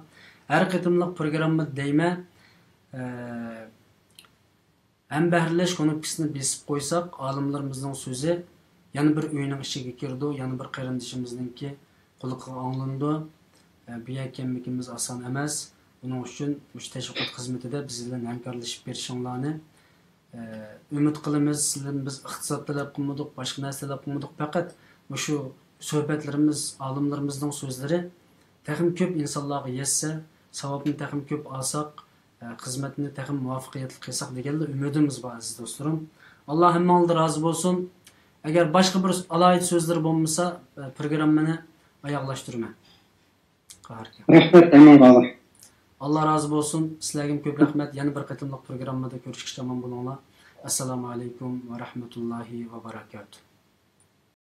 ھەر قېتىملىق پروگراممىدا دەيمەن، ئە، ھەمبەھىرلەش كۇنۇپكىسىنى بېسىپ قويساق، ئالىملىرىمىزنىڭ سۆزى يەنە بىر ئۆينىڭ ئىچىگە كىرىدۇ، يەنە بىر قېرىندىشىمىزنىڭكى قۇلىقىغا ئاڭلىنىدۇ. ئە، بۇ يەرگە كەلمىكىمىز ئاسان ئەمەس. بۇنىڭ ئۈچۈن مۇشۇ تەشۋىقات خىزمىتىدە بىز بىلەن ھەمكارلىشىپ بېرىشىڭلارنى ئۈمىد قىلىمىز. سىلەردىن بىز ئىقتىساد تەلەپ قىلمىدۇق، باشقا نەرسە تەلەپ قىلمىدۇق. پەقەت مۇشۇ سۆھبەتلىرىمىز، ئالىملىرىمىزنىڭ سۆزلىرى تېخىمۇ كۆپ ئىنسانلارغا يەتسە، ساۋابنى تېخىمۇ كۆپ ئالساق، خىزمەتنى تېخىمۇ مۇۋەپپەقىيەتلىك قىلساق دېگەنلا ئۈمىدىمىز بار، ئەزىز دوستلىرىم. ئاللا ھەممىڭلاردىن رازى بولسۇن. ئەگەر باشقا بىر ئالاھىدە سۆزلىرى بولمىسا، پروگراممىنى ئاياغلاشتۇرىمەن. قاھار ئاكا. رەھمەت ھەممىڭلارغا. ئاللا رازى بولسۇن. سىلەرگىمۇ كۆپ رەھمەت. يەنە بىر قېتىملىق پروگراممىدا كۆرۈشكىچە ئامان بولۇڭلار. ئەسسالامۇ ئەلەيكۇم ۋە رەھمەتۇللاھى ۋە بەرەكاتۇھ.